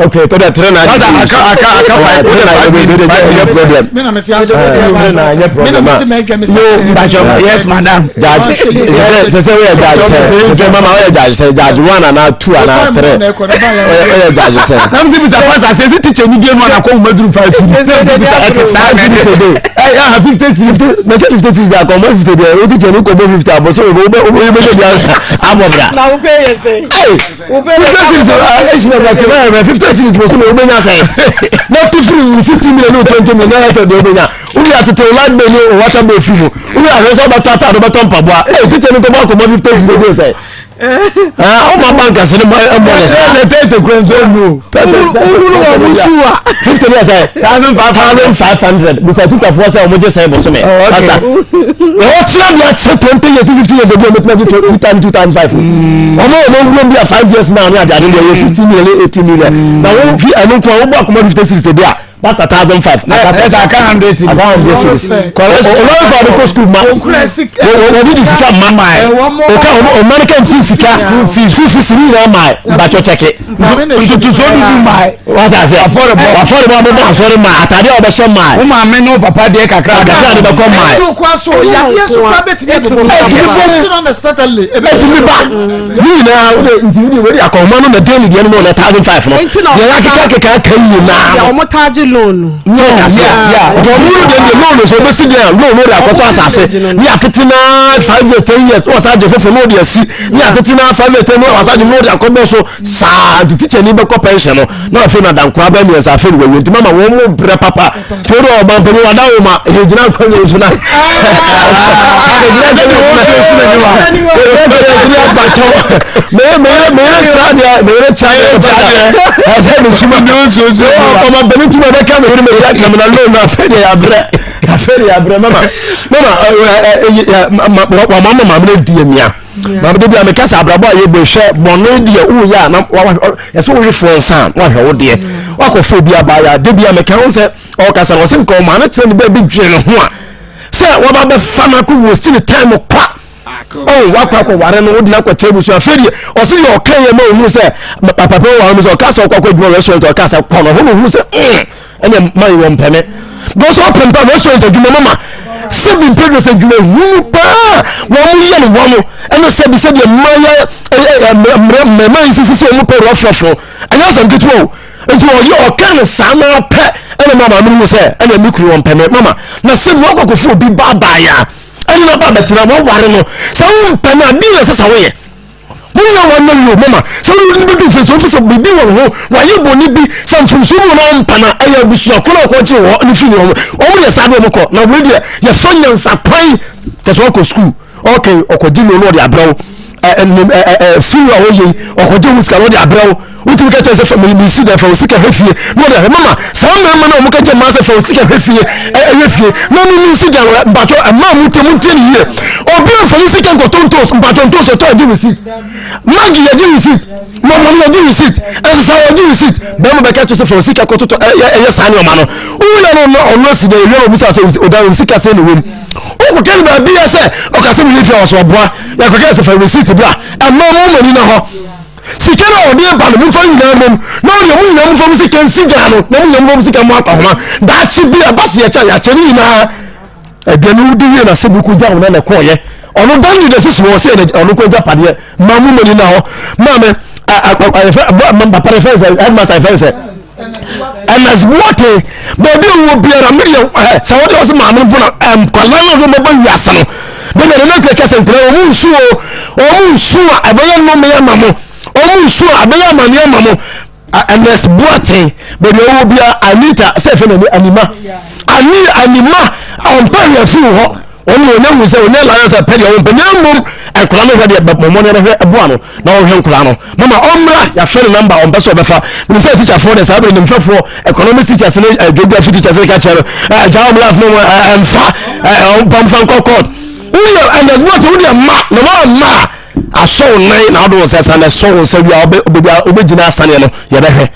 okay tɔdɛ tere na Pasa aka aka aka five ɔde na five ɔde minutes na 5 ɛnyɛ minutes. problem me na mete ase ɔde na ɛnyɛ me na problem mete mɛdwa me No sɛ mpatsɔ yes madam. judge sɛ sɛ woyɛ judge sɛ sɛ mama woyɛ judge sɛ judge 1 anaa 2 anaa 3 woyɛ judge sɛ Na mi sɛ bisa pasa sɛ esi teacher ni bie mu anakɔ wɔn aduru 5 cedis. Bisa ɛte saa 5 cedis a day. Ɛ ɛ 50 cedis. Na sɛ 50 cedis akɔmɔ 50 deɛ wo teacher ni kɔbɔ 50 abɔ so wo bɛ wo bɛ bɛ bi abɔ bra. Na wo pɛ yɛ sɛ. Hey, Wo pɛ 50 cedis esi na bra kɛmɛ yɛ 50 cedis bɔ so wo bɛ nya sɛ na tu firi 60 million ne 20 million na yɛ sɛ deɛ wo bɛ nya wo yɛ atete wo light bill ne wo water bill firi mu wo yɛ ahwɛ sɛ ɔbɛtɔ ataade ɔbɛtɔ mpaboa ee teacher ni kɔbɔ akɔmɔ 50 cedis de sɛ ɔmo aba nkasi ne mɔ ne sa. Ɛsɛ tɛtɛ kura nso mu o. Wohuru wɔn mo su a. 50 ne yɛ sɛ 1500 bisa teacherfoɔ sɛ ɔmo gye sɛn bosome pastor ɔkyerɛ deɛ akyerɛ 20 years ne 50 years ebi ɔmo tena gye 2 times 2 times 5 ɔmo ɔmo wura bi a 5 years now ne ade ade deɛ yɛ 60 million ne 80 million na wɔn fi ɛno nko a wɔbɔ akoma 50 cedis de a pastor 1005 Ɛsɛ aka 100 cedis. aka 100 cedis ɔlɔri fɔ ɔde kɔ school ma Okura sika wɔde di sika ma ɔka ɔma no ka nti sika school fees ne nyinaa ma mbatwɔ kyɛke Ntutuso dudu maa. wata ase Afɔrebɔ. wafɔrebɔ abɛbɔ asɔre ma atade a wɔbɛhyɛ ma Wo maame ne wo papa deɛ kakra kakra de bɛkɔ ma ɛnso kora so yadeɛ so kora bɛtumi abobɔ Ɛtumi bɔ. unexpectedly ɛtumi ba ne nyinaa wode nti wode wode akɔnma no na daily deɛ no ma ɔna 1005 no Nti na deɛ akeka keka aka nyinaa Deɛ no ɔmo taagye loan no. No, yeah, yeah. Nti ɔmo no deɛ deɛ loan no so obesi deɛ loan no de akɔtɔ asase ne atete na 5 years, 10 years na wasa agye foforɔ na ɔde asi ne atete na 5 years, 10 na wasa agye na ɔde akɔbɔ so saa. Nti teacher ni bɛkɔ pension no na afei na dankora bɛ mmiɛnsa afei na wawie. Nti mama wɔn mo brɛ papa. Nti o de ɔba mpanyin wada wo ma egyina nkɔnyɛ nso na egyina nkɔnyɛ nso na egyina abakyɛw mɛ mɛ mɛ kyerɛ deɛ mɛ yɛrɛ kyerɛ deɛ ɛsɛ mi suma ɔmɔ bɛni tuma bɛ kɛ mɛ yɛrɛ mɛ yɛrɛ kɛmɛ na loan na afei de yabrɛ, afei de yabrɛ. Mama, mama, ɛ ɛ ma ma maame ne di emia maame de bi a meka sɛ abrabɔ a yɛbɔ ehwɛ bɔnne deɛ woyɛ a na yɛsɛ wohwe foɔ nsa a wahwɛ wo deɛ wakɔfo obi abaayɛ a de bi a meka ho sɛ ɔkasa no ɔsɛ nka ɔmaa ne tena ne baabi dwene ne ho a sɛ wɔba bɛfa no akɔ wɔ si ne time kwa. Ɔn wakɔ akɔware no, wode no akɔkyɛ abusua. Afei deɛ ɔse deɛ ɔka yɛ ma ɔhunu sɛ papa wɔ hɔ no sɛ ɔka sɛ ɔkɔ akɔ adwuma restaurant, ɔka sɛ kɔ no hɔ na ɔhunu sɛ ɛnɛ ma yɛ wɔ mpɛmɛ because ɔpɛ mpa restaurant adwuma. Mama, sɛbi mpɛduro sɛ adwuma hunu paa wɔn mo yɛ no wɔn mo ɛna sɛbi sɛdeɛ mma yɛ mmerɛ mmarima yi sisi sɛ wɔn pɛ rɔfrɔfrɔ, ɛnyɛ asɛm ketewa o. Nti ɔyɛ ɔka no saa na ɔpɛ ɛna ma maame no hu sɛ ɛna mi kuru wɔn pɛmɛ. Mama, na sɛbi wakɔ akɔfo obi baabaaya ɛne na ba bɛtena wɔware no sɛ wompɛ no ade na ɛsɛ sɛ woyɛ woyɛ wɔn na wio. Mama, sɛ wode no bɛdu fie sɛ wofi sɛ biribi wɔ ne ho, wayɛ bɔne bi sɛ mfomsoɔ bi wɔ na wompɛ no, ɛyɛ abusuako na ɔkɔgye wɔ ne firi wɔn wɔn yɛ saa de wɔn kɔ. Na wei deɛ yɛfa nyansa kwan kɛ sɛ ɔkɔ sukuu, ɔkɛ ɔkɔgye loan na ɔde abrɛ wo sukuu a wɔyɛ yi, ɔkɔgye wo sika na ɔde abrɛ wo. Wotumi ka kyerɛ sɛ fa mi si dɛ fa wo sika hwɛ fie na ɔde ahwɛ. Mama, saa mmarima no a wɔka kyerɛ mmaa sɛ fa wo sika hwɛ fie, ɛhwɛ fie na ɔno mi si dɛ, mpatɔ mmaa mu tie, mu ntie ne yie. Obi a nfa ne sika nkɔtɔ ntos, mpatɔ ntos ɔtɔ ɛgye receipt, Maggi yɛgye receipt, mɔmɔni yɛgye receipt, ɛsesa yɛgye receipt. Bɛrima bɛka kyerɛ sɛ fa wo sika kɔtotɔ ɛyɛ saa nneɛma no woyɛ no no ɔno asi dɛ ewia obi sɛ sɛ ɔda wo sika sɛ ne wɔm wokɔkɛ no baabi yɛ sɛ ɔka sɛ meyɛ fie a wɔsɛ ɔboa yɛkɔkɛ sɛ fa receipt bra. Ɛma mo mani na hɔ sika no a ɔde ba no, momfa nyinaa mmom na ɔde mo nyinaa momfa mo sika nsi gyaa no na mo nyinaa momfa mo sika mo akɔhoma daakye bi a ba se yɛkyɛ yɛakyɛ ne nyinaa. Aduane wodi wie na sɛ bi kɔ gya wo na na ɛkɔɔyɛ ɔno dan de sisi wɔ sɛ ɔno kɔ gya padeɛ. Ma mo mani na hɔ maame papa ne fɛn sɛ headmaster fɛn sɛ ɛnɛs buwate baabi a wɔ biara medeɛ sɛ wode ɔsɛ maame no bona nkwalaa no de mɔbɔ wiase no bɛbɛ ne nakua kɛsɛ nkura ɔmo nsu o, ɔmo nsu a ɛbɛyɛ nnome ama mo, ɔmo nsu a ɛbɛyɛ amaneɛ ama mo. Ernest Boateng, baabi a ɔwɔ biara, Anita sɛ fɛ n'ani anima ani anima ɔmpɛ hwɛ fi hɔ. Ɔno ɔnya hu sɛ ɔnya laya sɛ pɛ deɛ ɔmpɛ na mmom nkwadaa no hwɛ deɛ mɔmɔ no bɛhwɛ ɛboa no na ɔhwɛ nkwadaa no. Mama, ɔmmra, yɛafrɛ ne number, ɔmpɛ sɛ ɔbɛfa. Menim sɛ teacherfoɔ deɛ saa bere nimhwɛfoɔ economics teachers ne geography teachers ne ka kyerɛ no gyaa ɔmo life no ɛmfa ɔmfa nkɔ court. Woyɛ Ernest Boateng, wodeɛ ma na woamma a asɔ wo nan na wode wo nsa san ɛsɔ wo nsa wie a wobɛgyina asaneɛ no yɛbɛhwɛ.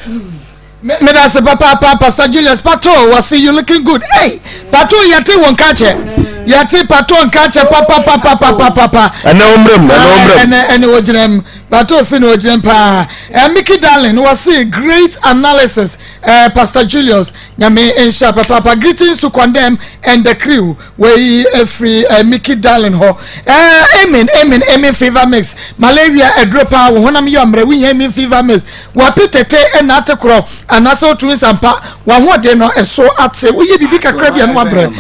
Medase papaapa, Pastor Julius Pato wɔse you looking good. Hey Pato, yɛte wo nka kyɛ, yɛte Pato nka kyɛ papapapapapapa. Ɛnɛ wo mmerɛ mu, ɛnɛ wo mmerɛ mu. Ɛnɛ ɛne wo gyina mu. Pato se ne ogyina mu paa. Mickey Darling wɔse great analysis, Pastor Julius, Nyame nhyira papaapa. Greetings to Condemn and the crew. Wei efiri Mickey Darling hɔ. Amen, amen, amen. Fever mix malaria aduro paa. Wo honam yɛ ɔmmerɛ, wohia amen fever mix. Wapi tete ɛna ate korɔ anaasɛ wotumi nsampa wahoɔden no ɛso ate, woyɛ biribi kakra bi a no wabrɛ.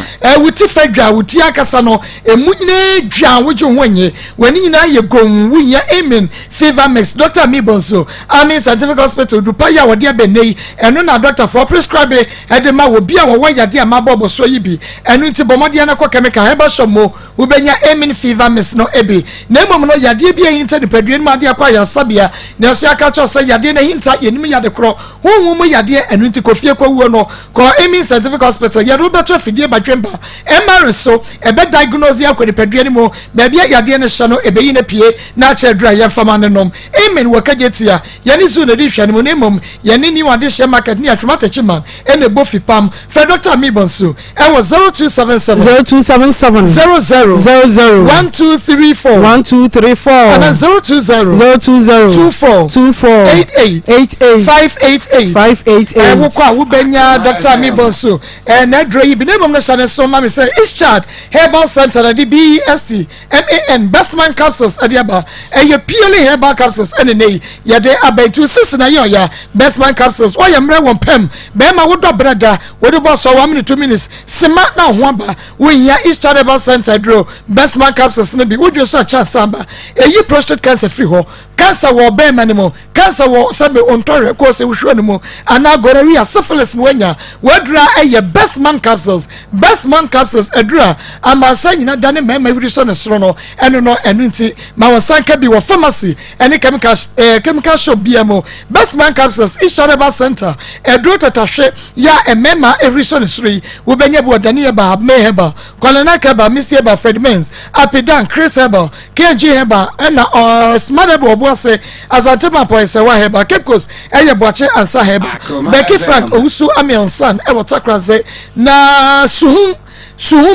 Wo ti fa dwa, wo ti ankasa no emu nyinaa dwa, wogye ho nye w'ani nyinaa yɛ gom, wohia amen fever mix. Dr. Mibo nso Amen Scientific Hospital dupa yi a wɔde abɛ nnɛ yi, ɛno na dɔktafoɔ prescribe de ma wɔ bi a wɔwɔ yadeɛ a mabɔ bɔ soɔ yi bi. Ɛno nti bɔ mmɔden na kɔ chemical herbal shop mu, wobɛnya Amen fever mix no bi. Na mmom no yadeɛ bi a ɛhinta nipadua no mu adeɛ akɔ ayaresabea nanso yɛaka akyerɛ wo sɛ yadeɛ no ahinta, yɛnnim yade korɔ, honhom mu yadeɛ, ɛno nti kɔ fie kɔwuo no, kɔ Amen Scientific Hospital, yɛde wo bɛto afidie badwemba MRI so, ɛbɛ diagnose akɔ nipadua no mu baabi a yadeɛ no hyɛ no, ɛbɛyi no apue na akyerɛ aduru a yɛmfa ma no nom. Amen wɔ Kejetia, yɛne Zoo na ɛdi nhwɛanim na mmom yɛne New Adehyeɛ Market ne Atwom Atakyiman na ɛbɔ fipam. Frɛ Dɔkta Amir Bonsu ɛwɔ 0277 0277 00 00 1234 1234 ana 020 020 24 24 88 88 588 588. Wokɔ a wobɛnya Dr. Amir Bonsu n'aduro yi bi. Na mmom no hyɛ ne so ma me sɛ Ischad Herbal Center na de BEST MAN Bestman capsules ɛde aba. Ɛyɛ purely herbal. Herbal Capsules ɛne nɛ yi yɛde aba yi. Nti sisi na yɛ ɔya Bestman Capsules ɔyɛ mmerɛ wɔ mpam bɛrima wodɔ berɛ da wode bɔ sɔ 1 minute 2 minutes sima na ho aba. Wohia Eastern Herbal Center aduro Bestman Capsules no bi wodwe so akyɛ asan ba. Ɛyi prostate cancer firi hɔ, cancer wɔ ɔbɛrima no mu, cancer wɔ sɛbe ontɔhwɛ kɔɔ sɛ wohwɛ no mu anaa gonorrhea, syphilis no wanya. Wadura ɛyɛ Bestman Capsules. Bestman Capsules aduru a amansa nyina da ne mmarima wiri sɔ ne soro no ɛno no. Ɛno nti ma wɔn nsa nka bi wɔ pharmacy ɛne chemical shop bia mu. Bestman Capsules, Eastern Herbal Center aduro tatahwe yɛ a mmarima ɛwiri sɔ ne soro yi, wobɛnya bi wɔ Dani Herbal, Abme Herbal, Kwalenak Herbal, Misty Herbal, Fred Mens, Apidan, Chris Herbal, KG Herbal ɛna Smart Herbal Ɔboase, Asante Mampɔ Ɛsɛwa Herbal, Cape Coast ɛyɛ Boakye Ansa Herbal, Becky Frank Owusu Amiansan ɛwɔ Takraze na Suhum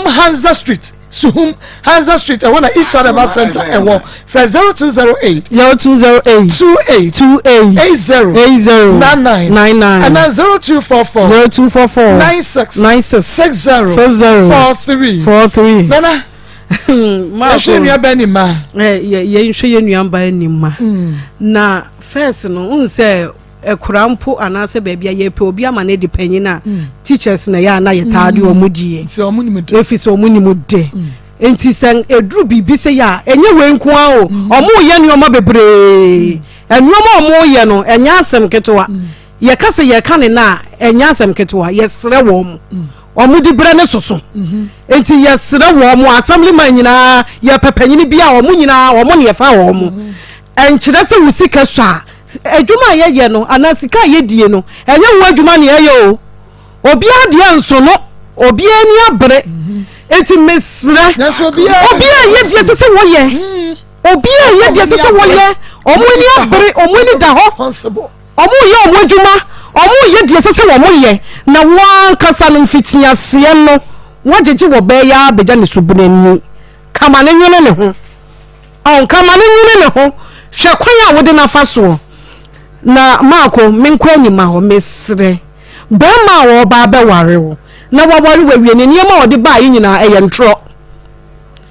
Hanza Street, Suhum Hanza Street ɛwɔ na Eastern Herbal Center ɛwɔ. Fɛ 0208 0208 28 28 80 80 99 99 ɛna 0244 0244 96 96 60 60 43. 43. Nana ɛhwɛ nua bɛ ni ma. Yɛnhwɛ yɛn nuaba anim ma na first no n sɛ ɛkora mpo anaasɛ baabi a yɛpɛ obi ama no adi panyin a, teachers na yɛ a na yɛtaa de ɔmo die. Sɛ ɔmo nim de. Efi sɛ ɔmo nim de, nti sɛ eduru biribi sɛ yɛ a, ɛnyɛ wei nko ara o, ɔmo yɛ nneɛma bebree. Nneɛma a ɔmo yɛ no ɛnyɛ asɛm ketewa. Yɛka sɛ yɛka ne na a, ɛnyɛ asɛm ketewa. Yɛsrɛ wɔn, ɔmo di brɛ ne soso, nti yɛsrɛ wɔn mo assemblyman nyinaa, yɛpɛ panyin bi a ɔmo nyinaa ɔmo ne yɛfa wɔn mo. Ɛnkyerɛ sɛ wo sika so a adwuma a yɛyɛ no anaa sika a yɛdie no ɛnyɛ wo adwuma ne ɛyɛ o. Obiara deɛ nso no obiara ani abere, nti mesrɛ nanso obiara obiara yɛ deɛ ɛsɛ sɛ wɔyɛ, obiara yɛ deɛ ɛsɛ sɛ wɔyɛ. Ɔmo ani abere, ɔmo ani da hɔ. Responsible. Ɔmo yɛ ɔmo adwuma, ɔmo yɛ deɛ ɛsɛ sɛ wɔn yɛ. Na wɔn ankasa no mfitiaseɛ no wɔgyegye wɔ bɛyɛ abɛgya ne sobene ani kama ne nwene ne ho ɔn kama ne nwene ne ho. Hwɛ kwan a wode n'afa soɔ na maako menkɔ anima hɔ. Mesrɛ bɛrima a wɔba abɛware wo na waware wawie ne nneɛma a ɔde baa yi nyinaa ɛyɛ ntorɔ.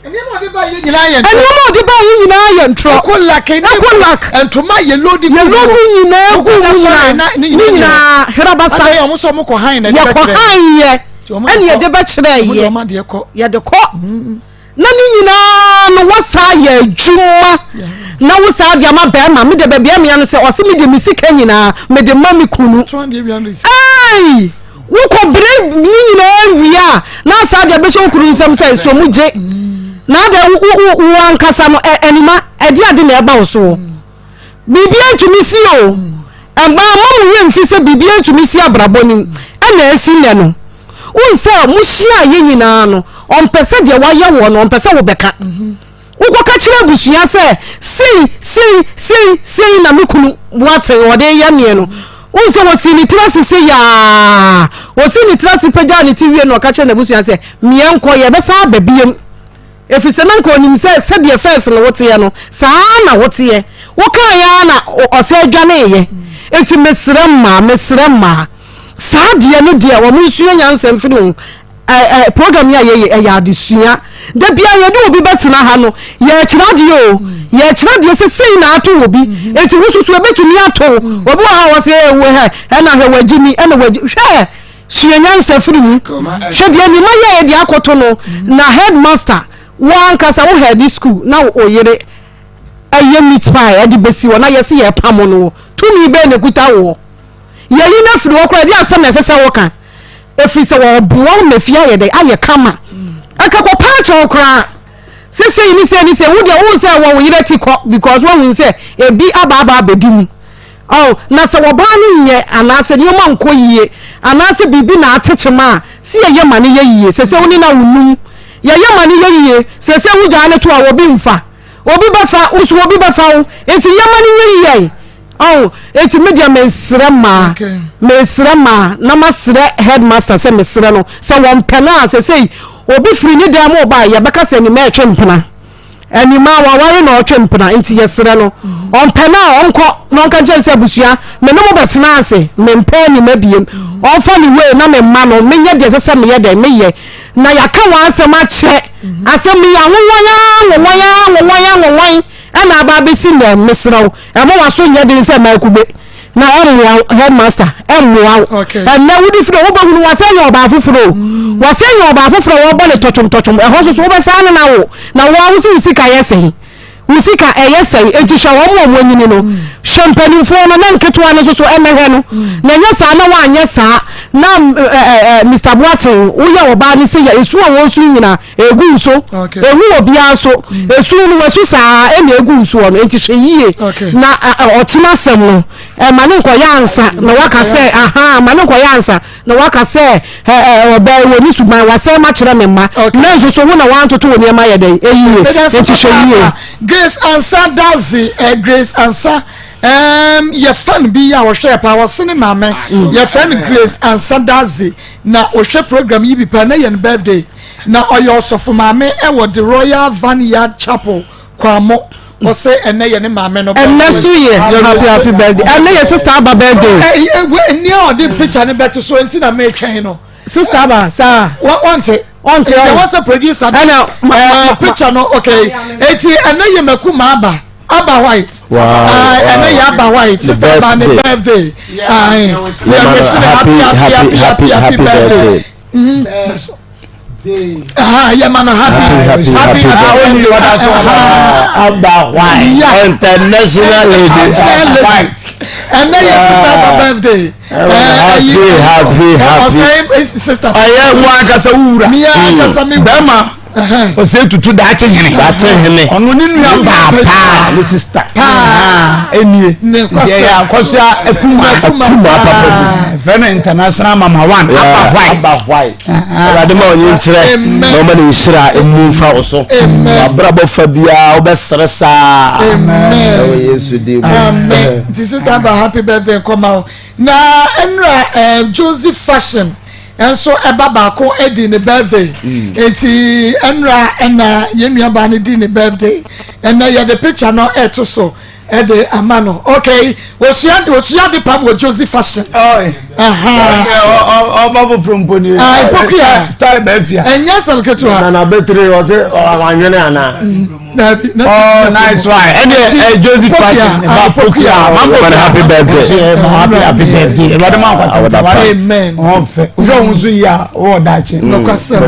Nneɛma a ɔde ba yɛ nyinaa yɛ nneɛma a ɔde baa yi nyinaa yɛ ntorɔ. Ekolak ne Ekolak. Ntoma yɛ load yɛ load nyinaa gu mu nyinaa ne nyinaa herabasa. Adɛ yɛ ɔmo sɛ ɔmo kɔ han na ɛde yɛkɔ bɛkyerɛ. Han yɛ Nti ɔmo ɛne de yɛde bɛkyerɛ ɔmo de yɛ ɔmo adeɛ kɔ. Yɛde kɔ na ne nyinaa no wɔsaa yɛ adwuma na wosaa de ama bɛrima. Mede baabi amea no sɛ ɔse mede me sika nyinaa mede ma me kunu. Tɔn deɛ wia no si. Ei, wokɔ bere ne nyinaa wie a na asa de abɛhyɛ wo kunu nsɛm sɛ so mu gye na adɛ wo ankasa no anima ɛde ade na ɛba wo soɔ. Biribiara ntumi si o. Ɛma ma mo werɛ mfi sɛ biribiara ntumi si abrabɔ nim ɛna asi nnɛ no. Wohu sɛ mohyia yɛ nyinaa no, ɔmpɛ sɛ deɛ wayɛ wɔ no, ɔmpɛ sɛ wobɛka. Wokɔka kyerɛ abusua sɛ sei sei sei sei na me kunu boate ɔde yɛ meɛ no, wohu sɛ wɔsii ne tiri ase sɛ yaa wɔsii ne tiri ase pagyaa ne ti wie no, ɔka kyerɛ n'abusua sɛ meɛ nkɔ, yɛbɛsan aba biem, ɛfiri sɛ na nka ɔnim sɛ sɛdeɛ fɛs no woteɛ no saa na woteɛ. Wokaeɛ ara na ɔsɛ adwaneeɛ. Enti mesrɛ mmaa, mesrɛ mmaa, saa deɛ no deɛ wɔn nsua nyansa mfiri ho. ɛ ɛ program yi a yɛyɛ ɛyɛ adesua. Da bia yɛde obi bɛtena ha no, yɛkyerɛ adeɛ o, yɛkyerɛ adeɛ sɛ sei na ato wɔ bi, enti wo soso ebɛtumi ato obi wɔ ha a wɔsɛ ɛwɔ hɛ ɛna hwɛ wagyi mi ɛna wagyi. Hwɛ, sua nyansa firi mu. Hwɛ deɛ nima yɛ yɛde akɔto no na headmaster wo ankasa wo head school na wo yere ɛyɛ meat pie ɛde bɛsi hɔ na yɛsi yɛ pam no, tumi bɛɛ na ekuta woɔ? Yɛyi no afiri hɔ koraa, ɛde asɛm na ɛsɛ sɛ wɔka, ɛfiri sɛ wɔboa wo ma fie ayɛ dɛ ayɛ kama. Ɛka kɔpa akyɛw koraa sɛ sei ne sei ne sei. Wo deɛ wohu sɛ wɔ wo yerɛ ti kɔ because woahu sɛ ebi aba aba abɛdi mu. Oh, na sɛ wɔbaa no nyɛ anaasɛ nneɛma nkɔ yie anaasɛ biribi na atekyema a, si yɛyɛ ma no yɛ yie. Sɛ sɛ wo ne no a wonum yɛyɛ ma no yɛ yie. Sɛ sɛ wogyaa no to a, obi mfa obi bɛfa wo so, obi bɛfa wo, nti yɛma no nyɛ yie. Oh, eti me deɛ mesrɛ maa, mesrɛ maa na masrɛ headmaster sɛ mesrɛ no sɛ wɔmpɛ no a, sɛsɛi obi firi ne dan mu ɔba a, yɛbɛka sɛ anima ɛtwe mpena, anima waware na ɔtwe mpena. Nti yɛsrɛ no, ɔmpɛ no a, ɔnkɔ na ɔnka nkyɛn sɛ abusua me ne mo bɛtena ase, mempɛ anima biem. Ɔmfa ne wei na memma no menyɛ deɛ ɛsɛ sɛ meyɛ dɛn meyɛ na yɛaka wɔn asɛm akyerɛ asɛm yi anwonwan anwonwan anwonwan anwonwan. Ɛna aba abɛsi nnɛ, mesrɛ wo, ɛmma w'aso nyɛ den sɛ mmaa kube, na ɛmmoa wo, headmaster, ɛmmoa wo. Ɛnnɛ wode firi hɔ, wobɛhunu wasan anya ɔbaa foforɔ o, mm. wasan anya ɔbaa foforɔ a wɔbɔ ne tɔtwom tɔtwom, ɛhɔ nso so wobɛsan ne no awo, na wo a wo se wo sika yɛ sɛn? Wo sika ɛyɛ sɛn? Enti hwɛ wɔn a wɔanyini no, mm. hwɛ mpanimfoɔ no na nketewa no nso so ɛmɛhwɛ no, mm. na ɛnyɛ saa na woanyɛ saa na Mr. Boateng woyɛ ɔbaa no sɛ yɛ esu a wɔn su nyinaa Egu wo so. Ehu obiara so. Esu no wasu saa ɛna egu wo soɔ no. Nti hwɛ yie. Na ɔkyena asɛm no ɛma ne nkɔyɛ ansa na waka sɛ aha ma ne nkɔyɛ ansa na waka sɛ ɔbaa wɔ ne suban wasɛn ma kyerɛ me mma. Na nso so wo na wantoto wo nneɛma yɛ dɛn ɛyie. Nti hwɛ yie. Grace Ansa Dadzie eh, Grace Ansa um, yɛ fan bi a ɔhwɛ paa ɔse ne maame yɛfrɛ no Grace Ansa Dadzie na ɔhwɛ program yi bi paa na yɛ no birthday. Na ɔyɛ ɔsɔfo maame wɔ The Royal Vineyard Chapel, Kwamo. Ɔsɛ ɛnɛ yɛ ne maame no birthday. Ɛnɛ so yɛ happy happy birthday. Ɛnɛ yɛ sister aba birthday. Nea ɔde picture no bɛto so nti na metwɛn no. Sister aba saa. Wɔnte. Ɔnte. Nti ɛwɔ sɛ producer. Ɛna picture no okay. Eti ɛnɛ yɛ mɛku maa aba. Aba White. Wow. Ɛnɛ yɛ Aba White. Sister Aba ne birthday. Ayi. Yɛ wish happy happy happy happy birthday. yɛ ma no happy happy happy Aba White international lady white ɛnɛ yɛ sister aba birthday happy happy happy ɔsɛ sister ɔyɛ wo ankasa wo wura mi ankasa mi wura bɛrima ɔsɛ tutu daakye hene daakye hene ɔno ne nua baa paa ne sista paa ɛnie ne nti ɛyɛ akɔsoa akuma akuma papa bi fɛ no international mama one aba white aba white awurade ma ɔnye nkyerɛ na ɔma ne nhyira emu nfa wo so wabrabɔ fa biara wobɛsere saa ɛwɔ yesu din mu amen nti sister aba happy birthday nkɔma wo na ɛnura Joseph fashion nso ɛba baako di ne birthday mm. nti ɛnura ɛna yɛn nua baa no di ne birthday ɛnna yɛde picture no ɛto so ɛde ama no okay osua osua de pam wɔ jozi fashion. ɔba foforɔ mpo ni. mpokuya style bɛɛ fia. ɛnyɛ asɛm ketewa. nana betiri ɔsɛ ɔwanwene ana. Dabi, na oh nice one ɛni ɛ joseph fashion ba pokuya mambo happy birthday happy happy birthday ɛwurade ma nkwa tete wa amen ɔn fɛ o yɛ ohun so yi a ɔwɔ daakye. nɔkwasɛm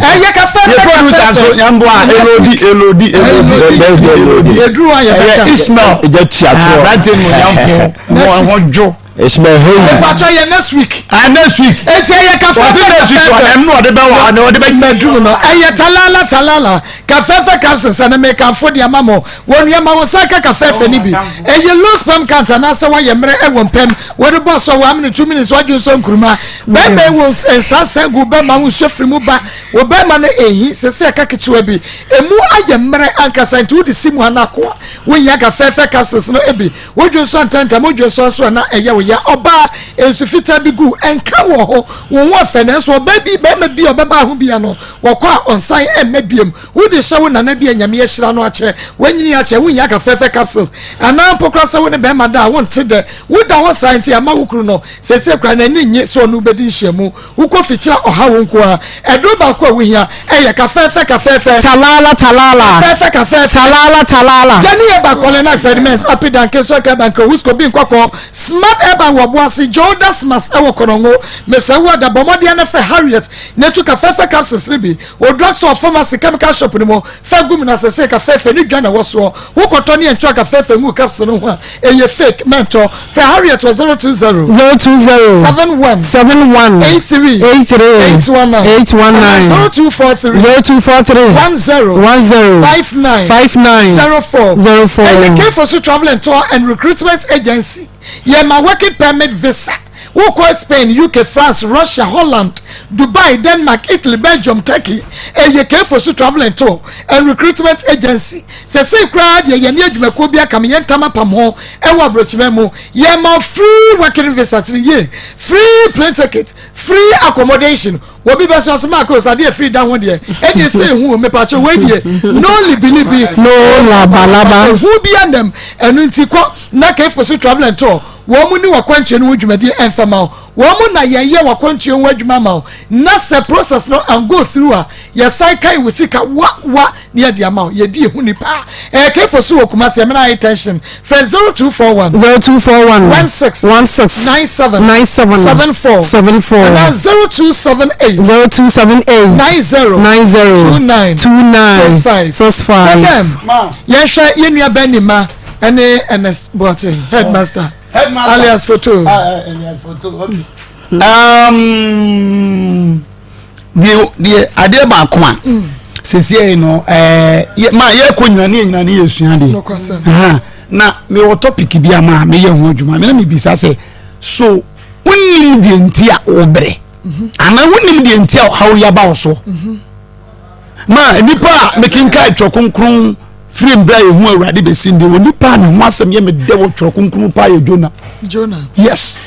ɛyɛ kafa yɛ producer so nyambo a elodi elodi elodi elodi eduru wa yɛ bɛka ɛyɛ ismail ɛjɛ tuato aberante mu nyamfo wɔn ho dwo. Ismail Heyi. Ìpàtɔ yɛ next week. Ah next week. Eti ɛyɛ kafɛfɛ kafɛfɛ. Next week ɛnu ɔde bɛ wa ɔde ɔde bɛ. Mɛduru no ɛyɛ talala talala kafɛfɛ capsules ɛna mɛkanfo di ama mo wɔn nua ma wɔn nsa ka kafɛfɛ ni bi ɛyɛ low sperm count anaasɛ wɔayɛ mmerɛ ɛwɔ mpɛm wɔde bɔ so wɔn amene two minutes wɔadwo nso nkuruma bɛrima ɛwɔ nsansan gu bɛrima ho nsuo firi mu ba wɔ bɛrima no ehi sɛsɛ ɛka ketewa bi emu ayɛ mmerɛ ankasa nti wode si mu anakoa wonya kafɛfɛ capsules no ebi Wodwo nsɔ ntɛmntɛm, wodwo nsɔ nso a na ɛyɛ wo ya. Ɔbaa, nsu fitaa bi gu, ɛnka wɔ hɔ, wo ho ɔfɛ, nanso ɔbaa bi, barima bi a ɔbɛbaa ho bia no, wɔkɔ a ɔnsan mma biom. Wode hyɛ wo nana bi a Nyame ahyira no akyɛ, wanyini akyɛ, wonhia kafɛɛfɛ capsules, anaa mpo koraa sɛ wo ne barima da a, wonte dɛ. Woda hɔ saa nti ama wo kunu no, seesei koraa n'ani nnye sɛ ɔne wo bɛdi nhyiamu. Wokɔ fikyiri a ɔha wo nko ara. Aduro baako a wohia ɛyɛ kafɛɛfɛ kafɛɛfɛ. Talala talala. Kafɛɛfɛ kafɛɛfɛ. Talala talala. Jenny Eba Kɔlɛ na Fred Mens Api Danke so Ɛka Banka Wusko Bi Nkɔkɔ Smart Urban wɔ Boase Joe Dasmas ɛwɔ Kɔnɔngo Mesa Wu Ada Bɔ mmɔden na frɛ Harriet na tu kafɛɛfɛ capsules no bi wɔ drugstore, pharmacy, chemical shop no mu fa gu mu na sɛsɛ kafɛɛfɛ ne dwa na ɛwɔ soɔ. Wokɔtɔ ne ɛntwerɛ kafɛɛfɛ ngu capsule no ho a ɛyɛ fake mɛntɔ. Frɛ Harriet wɔ 020. 020. 71. 71. 83. 83. 819. 819. 0243. 0243. 10. 10. 59. 59. 04. 04. Ɛyɛ Kefo Travel and Tour and Recruitment Agency. Yɛ ma working permit visa. Wokɔ Spain, UK, France, Russia, Holland, Dubai, Denmark, Italy, Belgium, Turkey. Ɛyɛ Kefo Travel and Tour and Recruitment Agency. Sɛsɛi koraa deɛ yɛne adwumakuo bi akam yɛn ntam apam ho ɛwɔ abrɔkyima mu. Yɛma free working visa tiri yie, free plane ticket, free accommodation. Obi bɛ sɔ ɔsɛ maa kos adeɛ free da ho deɛ ɛdeɛ sɛ ehu o mepakyɛ wei deɛ no libilibi no labalaba ehu bi anam ɛno nti kɔ na kefo so travel and tour. Wɔn mu ne wakwantuo no ho dwumadie ɛmfa ma wo. Wɔn mu na yɛyɛ wakwantuo ho adwuma ma wo. Na sɛ process no an go through a, yɛsan kae wo sika wa wa na yɛde ama wo. Yɛdi ehu ni paa. Ɛyɛ Kefo so wɔ Kumasi, Ɛmena High Tension. Frɛ 0241. 0241. 16. 16. 97. 97. 74. 74. Anaa 0278. 0278. 90. 90. 29. 29. 65. 65. Madam, yɛnhwɛ yɛn nua Bɛnima ɛne Ernest Boateng, headmaster. Headmaster. Alias Foto. Ah, eh, alias Foto, okay. Um, deɛ deɛ adeɛ baako a mm. sesie no ɛɛ eh, ma yɛkɔ nyina ne yɛ nyina ne yɛ sua deɛ na mewɔ topic bi ama a meyɛ ho adwuma mena mebisa sɛ so wonim deɛ nti a wobrɛ mhm. anaa wonim deɛ nti a ɔhaw yi aba wo so mhm. Ma nnipa a mekenkan Twerɛ Kronkron firi mmerɛ a yɛhu Awurade bɛsi nde, onipa a ne ho asɛm yɛ me dɛ wɔ Twerɛ Kronkron paa yɛ Jonah. Jonah. Yes.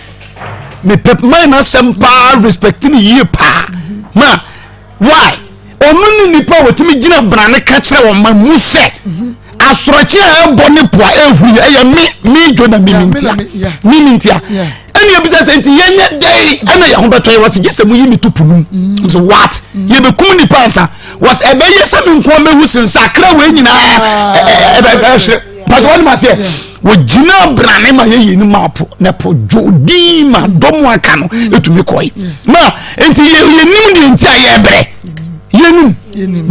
Mepɛ man n'asɛm paa, respect ne yie paa. Ma why? Ɔno ne nipa a wɔtumi gyina brane ka kyerɛ wɔn ma mu sɛ asorɔkye a ɛbɔ ne po a ɛhu yɛ ɛyɛ me me Jonah me mintia me mintia. Ɛna ebisa sɛ nti yɛnyɛ dɛn ɛna yɛn ho bɛtɔ yɛ wɔsi gye sɛ mo yi mi to po no mu sɛ what mm. yɛbɛkum nipa ansa wɔsi ɛbɛyɛ sɛ mi nko mɛhu sen sɛ akra wei nyinaa ɛbɛ ɛhwɛ pàtó wɔn ma seɛ wɔgyina brane ma yɛyɛ ni ma po na po dwo din ma dɔm aka no mm. etumi kɔɛ ma nti yɛ yɛ nim deɛ nti a yɛbrɛ yɛnim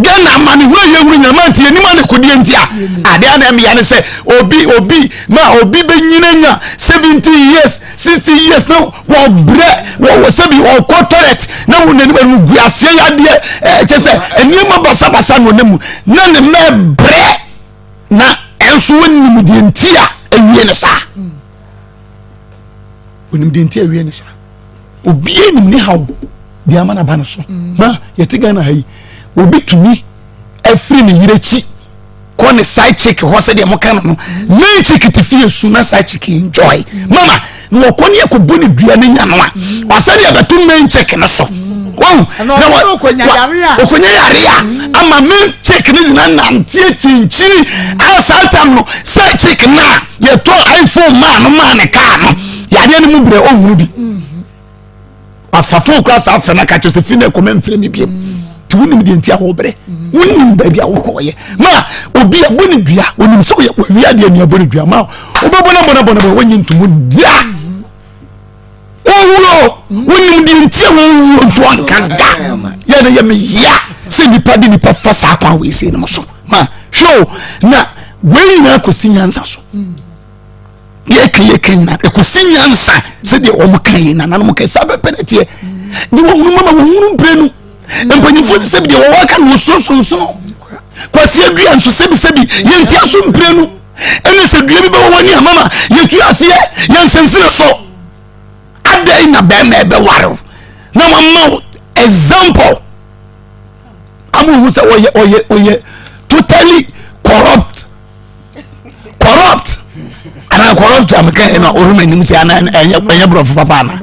Ghana amanehunu a yɛhunu nyina ma nti yɛnim adekodeɛ nti a adeɛ a na ɛmeya ne sɛ obi obi ma obi bɛnyina nya 70 years 60 years na wɔbrɛ wɔwɔ sɛbi ɔkɔ toilet na wɔn anim anim gu aseɛ yadeɛ ɛkyɛ sɛ nneɛma basabasa na ɔnam mu na ne mma brɛ na ɛnso wɔnim deɛ nti a ɛwie ne saa onim deɛ nti awie ne saa obiara nim ne haw deɛ ama n'aba no so mm. ma yɛte Ghana ha yi obi tumi afiri ne yere akyi kɔ ne side chick hɔ sɛdeɛ mo ka no no mm. main chick te fie su na side chick enjoy mm. mama na wɔkɔ ne ɛkɔbɔ ne dua ne nya no a wasɛdeɛ bɛto main chick no so wɔn na wɔ okonya yare a ama main chick ne nyina nanteɛ kyinkyini a saa tam no side chick no a yɛtɔ iphone maa no maa ne kaa no yadeɛ no mu brɛ ɔhunu bi afa phone kora saa fɛ no aka kyerɛ sɛ fi no ɛkɔmɛ mfrɛ me biam nti wonim deɛ nti a wɔbrɛ wonim baabi a wokɔɔyɛ ma obi a bɔ ne dua onim sɛ woyɛ wɔwia deɛ nua bɔ ne dua ma wobɛbɔ no bɔ no bɔ no bɔ wonye ntomu dua wɔwuro wonim deɛ nti a wɔwuro nso anka da yɛ no yɛ meya sɛ nnipa de nnipa fa saa kwan wei sei nom so ma hwɛ o na wei nyinaa kɔsi nyansa so yɛka yɛka nyinaa ɛkɔsi nyansa sɛdeɛ wɔn ka yi nananom ka saa bɛpɛ na teɛ de wɔhunu mama wɔhunu mpire no mpanyinfoɔ sɛ sɛbi deɛ wɔwɔ aka no wɔsuro sonsono kwasi adua nso sɛbi sɛbi yɛnti aso mpire no ɛne sɛ dua bi bɛwɔ wɔ ani amama yɛtu aseɛ yɛnsɛnsene so adɛn na bɛrima ɛbɛware na wama wo example ama ohu sɛ ɔyɛ ɔyɛ ɔyɛ totally corrupt corrupt anaa corrupt a meka ɛna ɔhwɛ m'anim sɛ ana ɛnyɛ ɛnyɛ borɔfo papa ana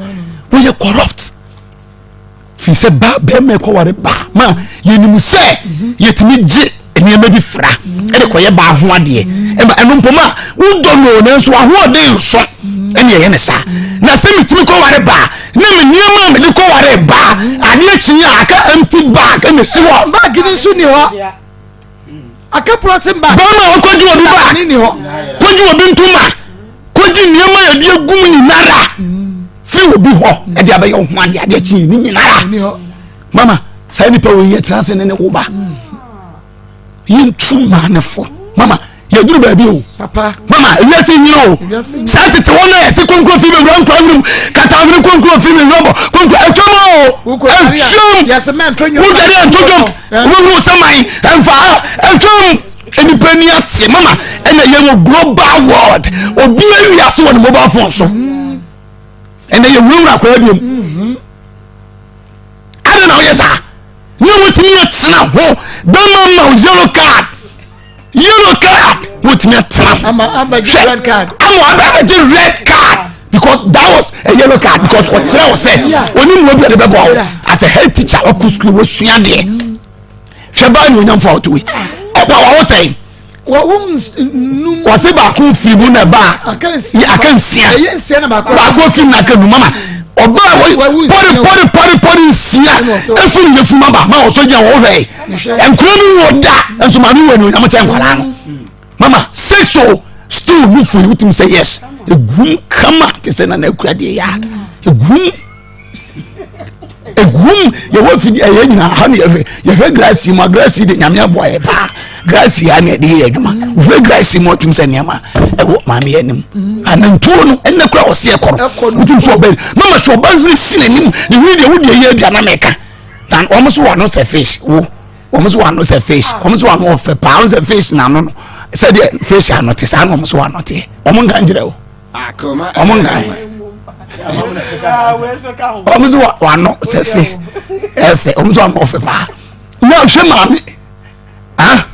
woyɛ corrupt firi sɛ ba bɛrima ɛkɔware ba ma yɛnim sɛ yɛtumi gye nneɛma bi fra ɛde kɔyɛ baa ho adeɛ ɛma ɛno mpo ma wodɔ no nanso ahoɔden nso ɛne ɛyɛ ne saa na sɛ metumi kɔware baa na me nneɛma a mede kɔware baa adeɛ kyenye a aka empty bag ɛna si hɔ bag no nso ni hɔ aka plɔten bag bɛrima a ɔkɔgye obi bag kɔgye obi ntoma kɔgye nneɛma a yɛde agu mu nyinara firi obi hɔ ɛde abɛyɛ wo ho adeɛ adeɛ kyenye ne nyinara mama saa nipa wei yɛ tena ase ne ne wo ba yɛntu maa ne fo mama yɛduru baabi o mama ewiase nyina o saa tete hɔ no a yɛse konkro fi bɛwura nkwa nwene mu katahwene konkro fi bɛwura bɔ konkro atwam o atwam wodware anto dwom wobɛhunu sɛ man ɛmfa ha atwam nnipa ni ate mama ɛna yɛ wɔ global world obi awiase wɔ ne mobile phone so ɛna yɛwurawura akwadaa biom adɛn na woyɛ saa na wotumi atena ho bɛma ma wo yellow card yellow card wotumi atena ho ama abɛgye red card ama abɛgye red card because that was a yellow card because ɔkyerɛ wo sɛ onim wo bi a de bɛboa wo as a head teacher wakɔ sukuu wasua deɛ hwɛ baa ne onyamfo a ɔte wei ɔbɔ wɔwo sɛn. Wɔse baako firi mu na ɛba aka nsia. Baako firi mu na aka num mama. Ɔbaa pɔre pɔre pɔre pɔre nsia efiri ne funu aba ma ɔsɔ gyina wɔn hwɛ. Nkura bi wɔ da nso maame wɔ enuonyam kyɛn nkwadaa no. Mama six o still nufu yi wotumi sɛ yes egum kama te sɛ nana akua deɛ ya egum. Egum yɛwɔ fidi ɛyɛ nyinaa ha ne yɛhwɛ yɛhwɛ grass yi mu a grass yi de nyame aboa yɛ paa grass yi ha ne yɛde yɛ adwuma wohwɛ grass yi mu ɔtum sɛ nneɛma ɛwɔ maame yɛ anim anantuo no ɛnna kura ɔsi ɛkɔ no wotum sɛ ɔbɛn mama sɛ ɔba hwene si n'anim ne hwene deɛ wodeɛ yɛ aduana mɛka na wɔn so wɔ ano sɛ fish wo wɔn so wɔ ano sɛ fish wɔn so wɔ ano ɔfɛ paa wɔn sɛ fish n'ano no sɛdeɛ fish ano te saa na wɔn so wɔ ano teɛ wɔn nka nkyerɛ o. ɔmo nkan ɔmo so wano sɛ fe ɛfɛ ɔmo so wano ɔfɛ paa na hwɛ maame ah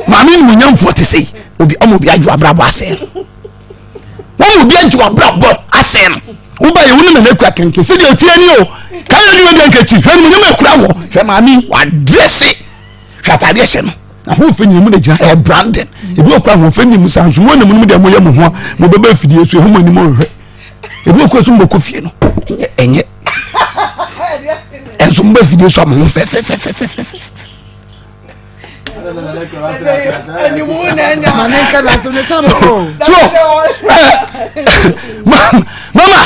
maame nimunyamfoɔ te sɛ obi ɔmo obi adwo abrabɔ asɛn no wɔn obi adwo abrabɔ asɛn no woba yɛ wo ne nana ekura kɛnkɛn sɛdeɛ otie ni o kan yɛ ni o deɛ nkɛkyi hwɛ nimunyam ekura wɔ hwɛ maame wadrɛse. Hwɛ atade ɛhyɛ no ahoɔfɛ nyina mu na gyina ɛyɛ branding ebi wɔ kora ahoɔfɛ nim saa nso mo anim no deɛ moyɛ mo ho a mo bɛbɛ afidie so ehu mo anim ɔnhwɛ ebi wɔ kora so mo bɛkɔ fie no ɛnyɛ ɛnyɛ ɛnso mo bɛ afidie so a mo ho fɛfɛfɛfɛfɛfɛ. Mama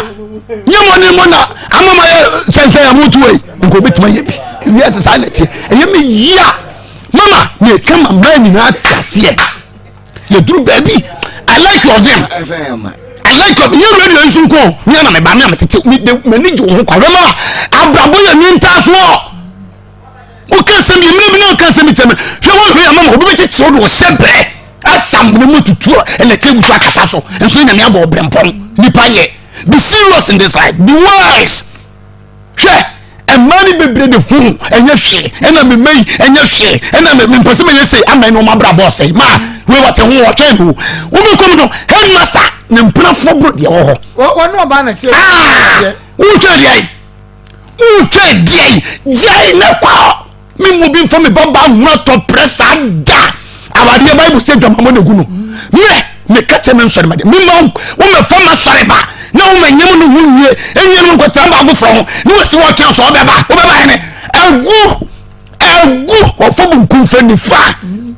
nyɛ mo ne mo na amama yɛ sɛnsɛn a motu wei nka obɛtumi ayɛ bi ewiase saa na ɛteɛ ɛyɛ me yia mama meka ma maa nyinaa te aseɛ yɛduru baabi i like your vim i like your nyɛ radio nso nko me ana meba me a metete m'ani gye wo ho kwa hwɛ mama abrabɔ yɛ ni ntaasoɔ woka asɛm bi mmerɛ bi na woka asɛm bi kyɛ me hwɛ wohwɛ yɛ mama obi bɛkyekyere wo de ɔhyɛ berɛ asam ne mu tutuo ɛna ɛkyɛ gu so akata so nso nyame abɔ ɔbrɛmpɔn nipa nyɛ be serious in this life be wise hwɛ mmaa no bebree de ho ɛnyɛ hwee ɛna me mma yi ɛnyɛ hwee ɛna me mpɛ sɛ meyɛ sei ama ɛna ɔmo abrabɔ ɔsɛe maa wei wɔte ho wɔtwɛn ho wobɛkɔ mu no headmaster ne mpenafoɔ boro deɛ wɔ hɔ. wɔn ɔbaa na tie. aa wotwa deɛ yi wotwa deɛ yi gyae ne kɔ. Me mu bi nfa me ba ba nwura tɔ prɛ saa da awadeɛ bible sɛ dwamamɔ na gu no me meka kyɛ me nsɔre ma de me ma wo mɛfa ma sɔre ba na wo ma nyɛ mu no ho nwie ɛnyɛ no nkɔtena ba afoforɔ ho na wɔsi wɔtwɛn sɛ ɔbɛba wobɛba hene agu agu ɔfa bonkum fɛ nifa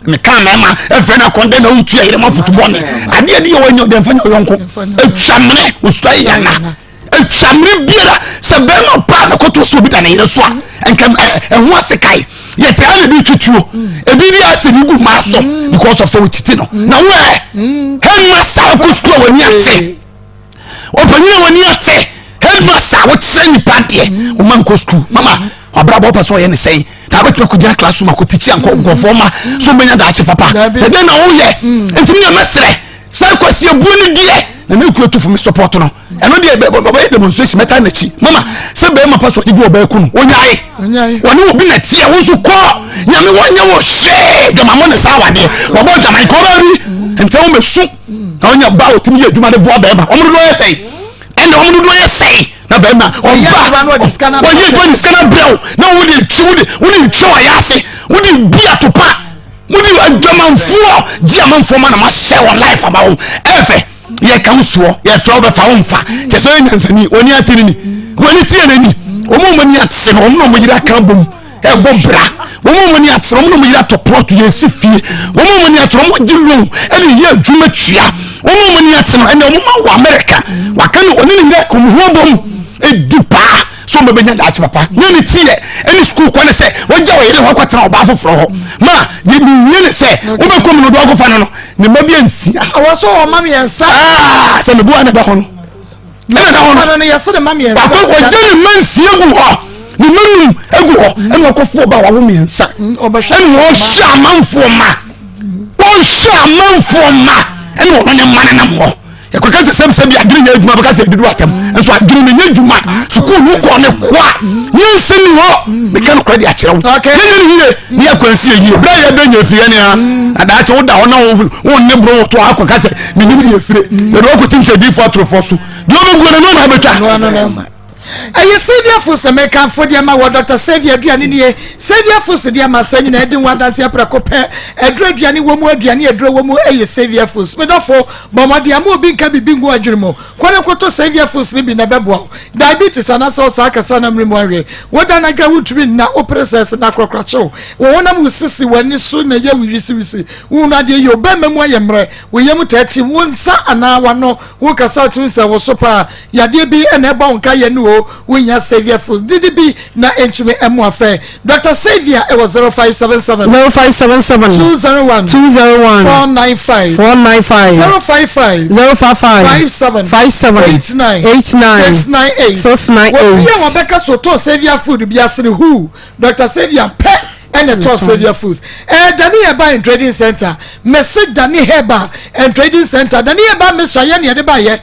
meka mɛma ɛfɛ no akɔndɛ na wotua yerɛ ma fotobɔne adeɛ de yɛ wɔnyɛ ɔdɛmfa nyɛ ɔyɔnko atwa mene wɔsua yɛ yana atwa mmere biara sɛ bɛrima paa na kɔtɔ so obi da ne yere so a nka ɛho ase kae yɛte ha na ebi twitwuo ebi bi ase ne gu maa so because of sɛ wɔkyiti no na woɛ headmaster akɔ sukuu a wɔni ate ɔpanyin a wɔni ate headmaster a wɔkyerɛ nipa deɛ wɔma nkɔ sukuu mama wabrabɔ pɛ sɛ ɔyɛ ne sɛn na abɛtumi akɔgyina classroom akɔtikyi ankɔ nkurɔfoɔ ma so mbɛnya daakye papa ɛdɛn na woyɛ ntumi nyɛ mɛserɛ sɛ kwasi abuo no deɛ na ne kuro tufo mi support no ɛno deɛ ɔbɛyɛ demonstration mɛta n'akyi mama sɛ bɛrima pa so ɔde bi ɔbɛyɛ ko no onyae wɔne obi na teɛ wo nso kɔ nyame wɔnyɛ wo hwee dwamamɔ ne saa wadeɛ wɔbɔ dwaman kɔ ɔbaa bi ntɛ wo mɛsu na ɔnya ba ɔtumi yɛ adwuma de boa bɛrima wɔn dodoɔ yɛ sɛn ɛnna wɔn dodoɔ yɛ sɛn na bɛrima ɔba ɔyɛ adwuma de sika na brɛw na wode twi wode wode twi ɔyɛ ase wode bi atopa Mo de adwamanfoɔ gye amanfoɔ ma na mo asɛ wɔn life ama wɔn ɛfɛ yɛ ka wo soɔ yɛ fɛ wo bɛfa wo nfa kyɛ sɛ ɔyɛ nyansani wɔn ni ate ne ni wɔn ni tie n'ani wɔn a wɔn ani ate no wɔn na wɔn yere aka bom ɛbɔ bra wɔn a wɔn ani ate no wɔn na wɔn yere atɔ plɔt yɛ esi fie wɔn a wɔn ani ate no wɔn gye loan ɛna yɛ adwuma tua wɔn a wɔn ani ate no ɛna wɔn ma wɔ America waka no ɔne ne yere aka wɔn ho abom edi paa. so wɔn bɛnya daakye papa nyɛ ne ti yɛ ɛne sukuu kɔ ne sɛ wɔgya wɔ yere hɔ akɔtena ɔbaa foforɔ hɔ ma deɛ mewie ne sɛ wobɛkɔ mu no do akɔfa no no ne mma bi ansia ɔwɔ so wɔ ma mmiɛnsa ah, sɛ meboa ne da hɔ no ɛna da hɔ no yɛsɛ ne ma mmiɛnsa ɔgya ne mma nsia gu hɔ ne mma num egu hɔ ɛna ɔkɔfo ɔba wawo mmiɛnsa ɛna ɔhyɛ amanfoɔ ma ɔhyɛ amanfoɔ ma ɛna ɔno ne mma ne nam hɔ yɛkɔka sɛ sɛm sɛ bi adwene nyɛ adwuma bɛka sɛ ɛdudu atɛm nso adwene no nyɛ adwuma sukuu no kɔ ne koa nyansa ni hɔ meka nokorɛ de akyerɛ wo yɛnyɛ ne yie ne yɛkwansi yɛ yie berɛ a yɛbɛnya afiri ɛne a adaakye woda hɔ na wonne boro wo to akɔka sɛ menim deɛ afire yɛde wɔkɔtim sɛ diifoɔ atorofoɔ so deɛ wobɛguo no no na wobɛtwa. Ɛyɛ Saviour Foods na mekamfo de ama wɔ Dr. Saviour aduane nie. Saviour Foods de ama sɛ nyinaa di ho adanseɛ prɛko pɛ. Aduro aduane wɔ mu, aduane aduro wɔ mu, ɛyɛ Saviour Foods. Me dɔfo, bɔ mmɔden ama obi nka biribi ngu adwene mu. Kɔ na kɔtɔ Saviour Foods no bi na ɛbɛboa wo. Diabetes anaasɛ ɔsaa kasa na mmere mu awe. Woda anadwo a wontumi nna, wopere sɛ ɛsɛ na akorɔkorɔ akye wo. Wo honam wosisi, w'ani so na ɛyɛ wo wisiwisi. Wohunu adeɛ yie, wo bɛmma mu ayɛ mmerɛ, wo yam taa tim, wo nsa anaa w'ano Wo kasa a tumi sɛ woso paa. Yadeɛ bi na ɛbɔ wo nka yɛ no o, wohia Saviour Foods didi bi na ɛntumi mmoa fɛ. Doctor Saviour ɛwɔ 0577. 0577. 201. 201. 495. 495. 055. 055. 57. 57. 89. 89. 698. 698. Obi a wɔbɛka so tɔ Saviour food bi ase no who? Doctor Saviour pɛ ɛna ɛtɔ Saviour Foods. Ɛɛ Dani Herbal and Trading Center. Mese Dani Herbal and Trading Center. Dani Herbal mixture yɛ nea yɛde ba yɛ.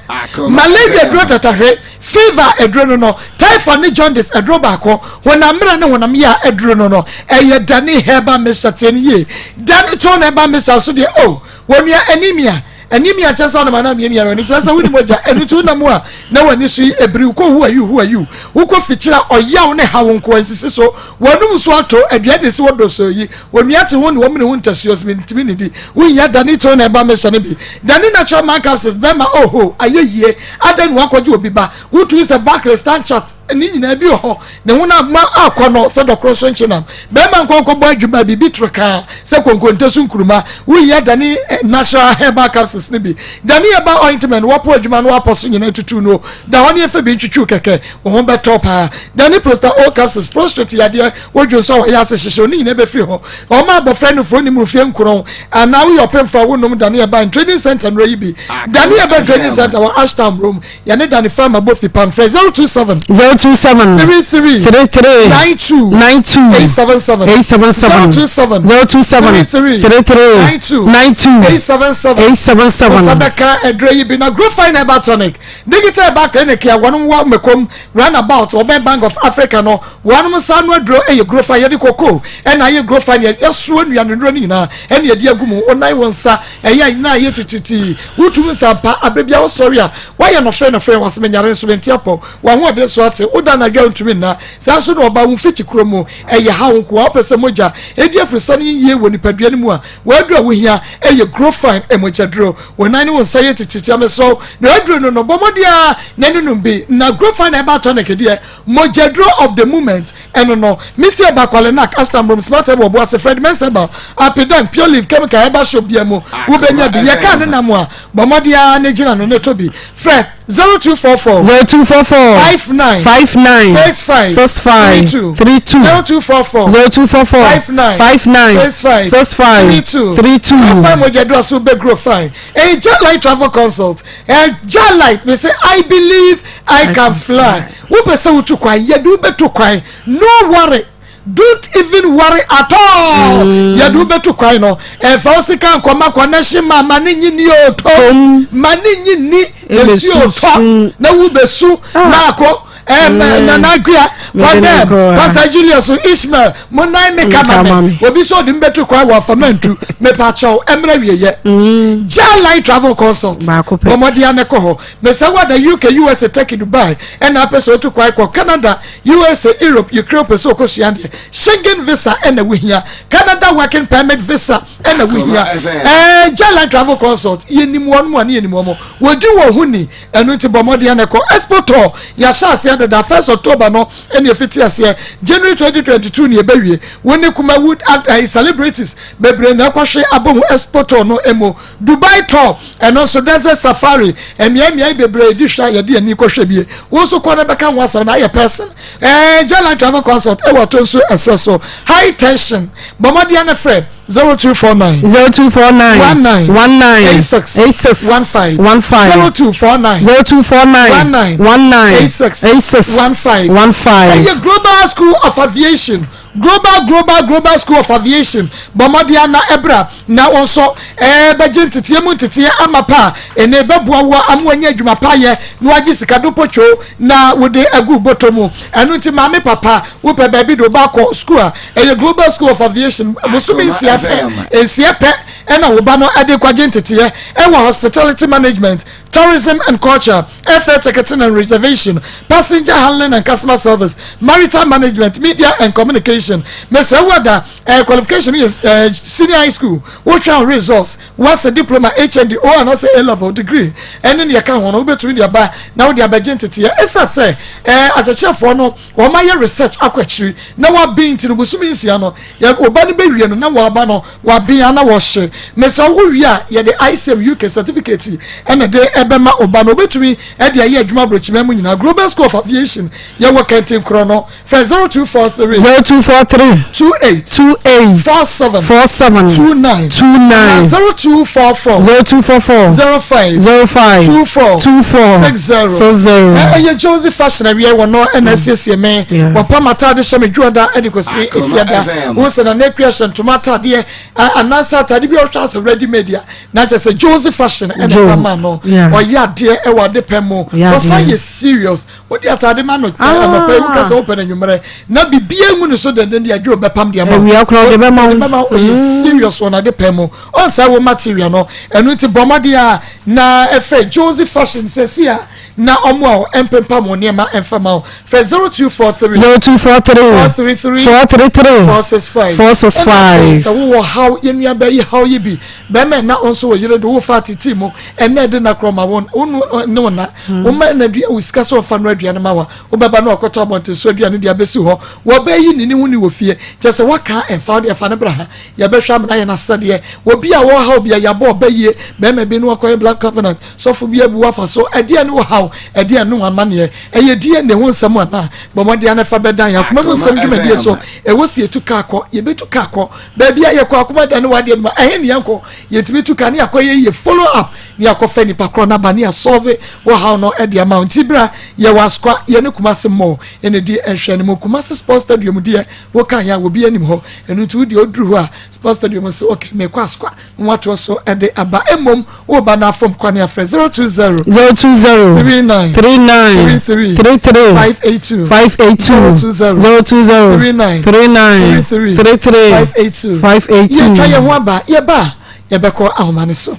Malaria aduro tatahwe, fever aduro no no, typhoid ne jaundice aduro baako, honam mmerɛ ne honam yea aduro no no. Ɛyɛ Dani Herbal mixture tie no yie. Dani Tone Herbal mixture nso deɛ oh, wɔnua anemia. Anemia kyerɛ sɛ ɔnam anaa miamia w'ani kyerɛ sɛ wonni mogya ɛno nti wonam a na w'ani so yi ebiri wokɔ who are you who are you wokɔ fikyiri a ɔyaw ne haw nko nsisi so w'anum so ato aduane na esi hɔ dɔsɔɔ yi onua te ho ne wɔmene ho ntasuo sɛ mentumi nidi wohia dane to na ɛba mehyɛ no bi dane natural man capsules bɛma oho ayɛ yie adɛn na wakɔgye obi ba wotumi sɛ Barclays Stanchart ne nyinaa bi wɔ hɔ ne ho no ma akɔ no sɛ dɔkoro so nkyenam bɛrima nkɔnkɔ bɔ adwuma biribi toro kaa sɛ konkonte so nkuruma wohia dane eh, natural herbal capsules no bi dane herbal ointment wɔpo adwuma no wapɔ so nyinaa tutu no da hɔ ne ɛfɛ bi ntwitwiw kɛkɛ wo ho bɛtɔ paa dane prosta o capsules prostrate yadeɛ wodwo nso a wɔyɛ ase hyehyɛ ne nyinaa bɛfiri hɔ ɔma abɔfra no foɔ nim mfie nkoron anaa woyɛ ɔpemfo a wonom dane herbal training center nnuro yi bi dane herbal training center wɔ ashtown rome Yɛne Danny Farmer bɔ fipam frɛ 027. 027. 33. 33. 92. 92. 877. 877. 027. 027. 33. 33. 92. 92. 877. 877. Wɔsa bɛka aduro yi bi na Growfine Herbal Tonic Digital Herbal Clinic a wɔn wɔ Mekom roundabout wɔbɛn Bank of Africa no wɔn nsa ano aduro yɛ Growfine yɛde koko ɛna ayɛ Growfine yɛ yɛsoa nnuane nnuro no nyinaa ɛna yɛde agu mu wɔnan wɔn nsa Ɛyɛ a na ayɛ titiritii. Wotumi nsa ampa. Abere biara wosɔre a, woayɛ nɔfrɛ nɔfrɛ, w'ase menyare nso mente apɔ, w'ahoɔden so ate, woda anadwo a wontumi nna. Saa nso na ɔbaa wo mfikyikuro mu. Ɛyɛ haw nko ara. Wopɛ sɛ mogya di aforosiane yiye wɔ nipadua no mu a, w'aduru a wuhia yɛ Grofine mogyaduro. Wo nan ne wo nsa yɛ titiritii a, mesrɛ wo, nea aduru no no, bɔ mmɔden ara na nonom bi. Na Grofine herbal tonic deɛ, mogyaduro of the moment. Ɛno no, Missy Eba, Kwalenak, Ashton Brom, Smart Herbal, Obuasi, Fred Mensah Herbal, Apidan, Pure Leaf, Chemical Herbal Shop biara mu, wobɛnya bi. Yɛ kaa ne nam a, bɔ mmɔden ara na gyina no na tɔ bi. Frɛ 0244 0244 59 59 65 65 32 32 0244 0244 59 59 65 65 32 32 Fine mogya dura so bɛguro fine. Ɛyɛ Jalight Travel Consult. Ɛyɛ Jalight, me say I believe I can fly. Wopɛ sɛ wotu kwan, yɛde wo bɛtu kwan. No worry, don't even worry at all. Mm. Yɛde wo bɛtu kwan no, ɛmfa wo sika nkɔma connection ma ma ne nyi ni oto, ma ne nyi ni nsuo otɔ na wo bɛsu ah. na akɔ mm. nana akua kɔdɛm pastor julius ishmael mo nan me ka ma me obi sɛ ɔde mbɛtu kwan wɔ afama ntu mepakyɛw ɛmmerɛ wieyɛ mm. Jalai travel consult bɔmmɔden anɛkɔ hɔ Mesɛ woada UK, USA, Turkey, Dubai ɛna apɛ sɛ otu kwan kɔ Canada, USA, Europe, Ukraine wopɛ sɛ okosua adeɛ, Schengen visa ɛna wohia, Canada working permit visa ɛna wohia. Ɛɛ Jalan Travel Consult yɛnim wɔn mu a ne yɛnim wɔn, wɔdi wɔn ho ni, ɛno nti bɔ mmɔden na kɔ. Expo Tour yɛahyɛ aseɛ dada, first October no ɛna ɛfiti aseɛ, January 2022 ne yɛbɛwie. Wo ne Kumawood act, celebrities bebree na ɛkɔhwe abɔ mu Expo Tour no mu. Dubai tour, ɛno nso desert safari, mmeae mmeae bebree di hwɛ a yɛde ani kɔhwɛ bie. Wo nso kɔ na bɛka ho asɛm na ayɛ person. Ɛɛ Jalan Travel Consult ɛwɔ to nso ɛsɛ so. High tension, bɔ mmɔden na frɛ 0249 0249 19 19 86 86 15 15 0249 0249 19 19 86 86 15 15. Ɛyɛ Global School of Aviation. Global Global Global School of Aviation bɔ mmɔden ara na bra na wo nso bɛgye nteteɛ mu nteteɛ amapa a ɛnɛ ɛbɛboa wo ama wanya adwuma pa ayɛ na wagye sika dopotwo na wode agu bɔtɔ mu. Ɛno nti maame papa wopɛ baabi de wo ba akɔ sukuu a ɛyɛ Global School of Aviation bosome nsia pɛ nsia pɛ. ɛna wo ba no de rekɔgye nteteeɛ ɛwɔ Hospitality Management, Tourism and Culture, Airfare Ticketing and Reservation, Passenger Handling and Customer Service, Maritime Management, Media and Communication. Mesrɛ wo ada eh, qualification yɛ eh, senior high school, wotwa wo results, woasɛ diploma, HND, O anaasɛ A level degree ɛne nea ɛka ho no wobɛtumi de aba na wode abɛgye nteteeɛ. Ɛsiane sɛ eh, akyerɛkyerɛfoɔ no wɔayɛ research akɔ akyiri na wɔaben nti no bosome nsia no yɛ wo ba no bɛwie no na wɔaba no wɔaben ana wɔhye mesɛ wo wie a yɛde ICM UK certificate ɛna de ɛbɛma wo ba no wobɛtumi ɛde ayɛ adwuma aburokyima mu nyinaa. Global School of Aviation yɛwɔ Kɛntenkorɔ no frɛ 0243 0243 28 28 47 47 29 29 0244 0244 05 05 24 24 60 60. Ɛyɛ Josie fashion awiɛ wɔ no ɛna asiesie me wɔpam ataade hyɛ me dwoɔda ɛde kɔsi Akoma efiada FM. wo sɛ na na akua hyɛ ntoma ataadeɛ anaasɛ ataade bi a ɔhwɛ asɛ ready made a na kyerɛ sɛ Josie fashion ɛna Joe. ɛba ma no Yeah. ɔyɛ adeɛ ɛwɔ ade pɛ mu Ɔyɛ ɔsan adeɛ. yɛ serious wode ataade ma no Ah. anɔpa yi woka sɛ wopɛ no anwummerɛ na biribiara ngu ne so denden de adwo bɛpam de ama wo. Awia koraa ɔde bɛma wo. Ɔde bɛma wo. Ɔyɛ serious wɔ n'ade pɛ mu ɔnsa wo material no ɛno nti bɔ mmɔden a na ɛfɛ Josie fashion sɛsi a na ɔmo a ɛmpempam wo nneɛma ɛmfa ma wo fɛ 0243 0243 433 433 465 465. sɛ wowɔ haw yɛn nua bɛyi haw yi bi bɛrima na wo nso wɔ yere de wofa tete mu ɛnna ɛde na korɔ ma wo wo ne wo na woma na dua wo sika sɛ ɔfa no aduane ma wa wobɛba na ɔkɔtɔ abɔnten so aduane de abɛsi hɔ wɔbɛyi ne ne ho ne wɔ fie kyɛ sɛ woaka ɛmfa wode ɛfa no bra ha yɛbɛhwɛ amena yɛ n'asɛdeɛ obi a wɔhaw bi a yɛabɔ ɔbɛ yie bɛrima bi no wakɔyɛ black covenant sɔfo bi abu wafa so ɛdeɛ ne wɔhaw ɛdeɛ ne wɔamanneɛ ɛyɛ die ne ho nsɛm anaa bɔ mmɔden a fa bɛdan yɛn akoma mu nsɛm dwumadie so ɛwɔ si yɛtu kaa kɔ yɛbɛtu kaa kɔ baabi a yɛkɔ akoma da ne wadeɛ no ma ɛhe ne yɛnkɔ yɛtumi tu kaa ne yɛakɔ yɛ yɛ follow up ne yɛakɔfɛ nipa korɔ no aba ne yɛasɔve wɔhaw no ɛde ama wo nti berɛ a yɛwɔ asoka yɛne Kumase mall ɛna di nhwɛ no mu Kumase sports stadium deɛ woka yɛ a wɔbi anim hɔ ɛno nti wodeɛ woduru hɔ a sports stadium sɛ ok mekɔ asoka na watoɔ so ɛde aba mmom woba no afom kwane afrɛ 020 020 39 39 33 33 582 582 020 020 39 39 33 33 582 582. yɛtwa yɛn ho aba yɛba a yɛbɛkɔ ahoma no so.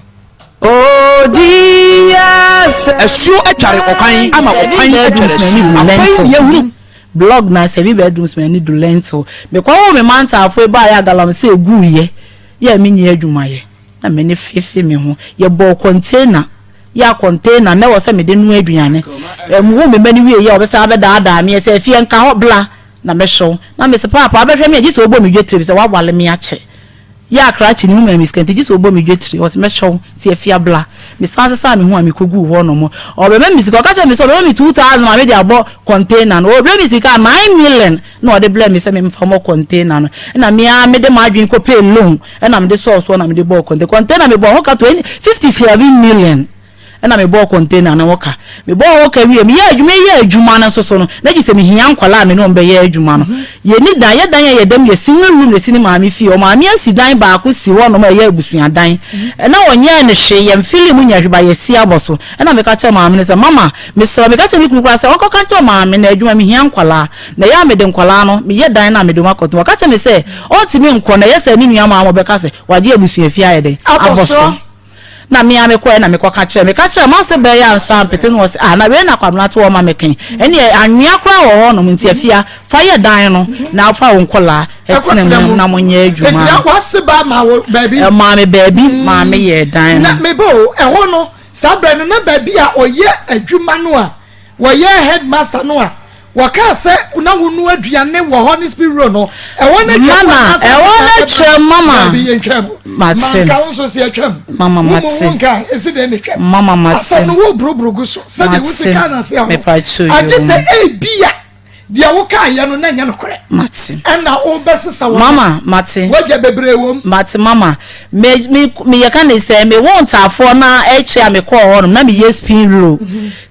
Asuo atware ɔkwan ama ɔkwan atware asuo. Afei ne yɛahunu. Blog na sɛ bi bedrooms m'ani do lentil mekɔ wo me mantaafo eba yɛ agalamsey egu yɛ yɛ me nyɛ adwuma yɛ na m'ani fefe me ho yɛ bɔɔ container yɛ a container na ɛwɔ sɛ mede noa aduane ɛmu wo me mani wie yɛ ɔbɛsan abɛdaadaa me sɛ afie nka hɔ bla na mɛhwɛ wo na mese paapa abɛhwɛ me a gye sɛ wobɔ me dwetire sɛ woawale me akyɛ Yɛ a krakye ne ho maa me sika nti gye sɛ ɔbɔ me dwetire. Ɔse mɛhyɛ wo nti afia bla. Mesan sesaa me ho a mekɔguu hɔ nom. Ɔbɛma me sika, ɔka kyerɛɛ me sɛ ɔbɛma me 2000 ma mede abɔ container no. Ɔbrɛ me sika a 9 million na ɔde brɛɛ me sɛ memfa mmɔ container no. Ɛna me ara mede m'adwene kɔpɛɛ loan ɛna mede sɔɔ soɔ na mede bɔɔ container. Container mebɔɔ ho ka 20, 57 million. Ɛna mebɔɔ container no ho ka. Mebɔɔ ho ka wieeɛ, meyɛɛ adwuma meyɛɛ adwuma no nso so no, na gye sɛ mehia nkwadaa a me ne wɔn bɛyɛ adwuma no. Yɛnni dan, yɛ dan a yɛda mu yɛ single room na ɛsi ne maame fie. Ɔmaame asi dan baako si hɔnom a ɛyɛ abusuadan. Ɛna ɔnyɛɛ no hwee, yɛn feeling mu nyɛ hwee but yɛasi abɔ so. Ɛna meka kyerɛɛ maame no sɛ, Mama, mesrɛ wo, meka kyerɛɛ me kunu koraa sɛ ɔnkɔka nkyerɛ ɔmaame no adwuma, mehia nkwadaa. Na ɛyɛ a mede nkwadaa no, meyɛ dan no a mede wɔn akɔto. Ɔka kyerɛɛ me sɛ ɔntumi nkɔ na ɛyɛ sɛ ne nua maame ɔbɛka sɛ wagye abusuafie ayɛ dɛn? Abɔ so. Na me ara mekɔɛ na mekɔka kyerɛɛ meka kyerɛɛ m'ase bɛɛ yɛ anso ampete no ɔse ah na wei na Kwabena to hɔ ma me ken ɛneɛ anwea koraa wɔ hɔ nom nti Afia fa yɛ dan no na fa wo nkɔlaa tena mu na monyɛ adwuma Nti no. w'ase ba maa wo baabi? Ɛmaa me baabi maa me yɛɛ dan no. Na meba o, ɛhɔ no saa berɛ no na baabi a ɔyɛ adwuma no a wɔyɛ headmaster no a Wɔkaa sɛ na wonoa aduane wɔ hɔ ne speed road no. Ɛhɔ no atwam Mama, anaasɛ ɛhɔ no ɛsɛ atwam, mama. Daabi, yɛntwam. Mate. Manka wo nso sɛ atwam. Mama, Wo mu mate. wo nka, ɛsi dɛn na atwam? Mama, mate. Asɛm no woburuburu gu so sɛdeɛ wosi Mate. kaa no ase ahɔ. Mepakyɛw Agye yoo. sɛ ebia deɛ wokaeɛ no na ɛnyɛ nokorɛ. Mate. Ɛna wobɛsesa wo Mama, mate. Wagya bebree wom. Mate mama. Me me me yɛka ne sɛ me wo ntaafoɔ na akyire a mekɔɔ hɔ nom na meyɛ spin roll.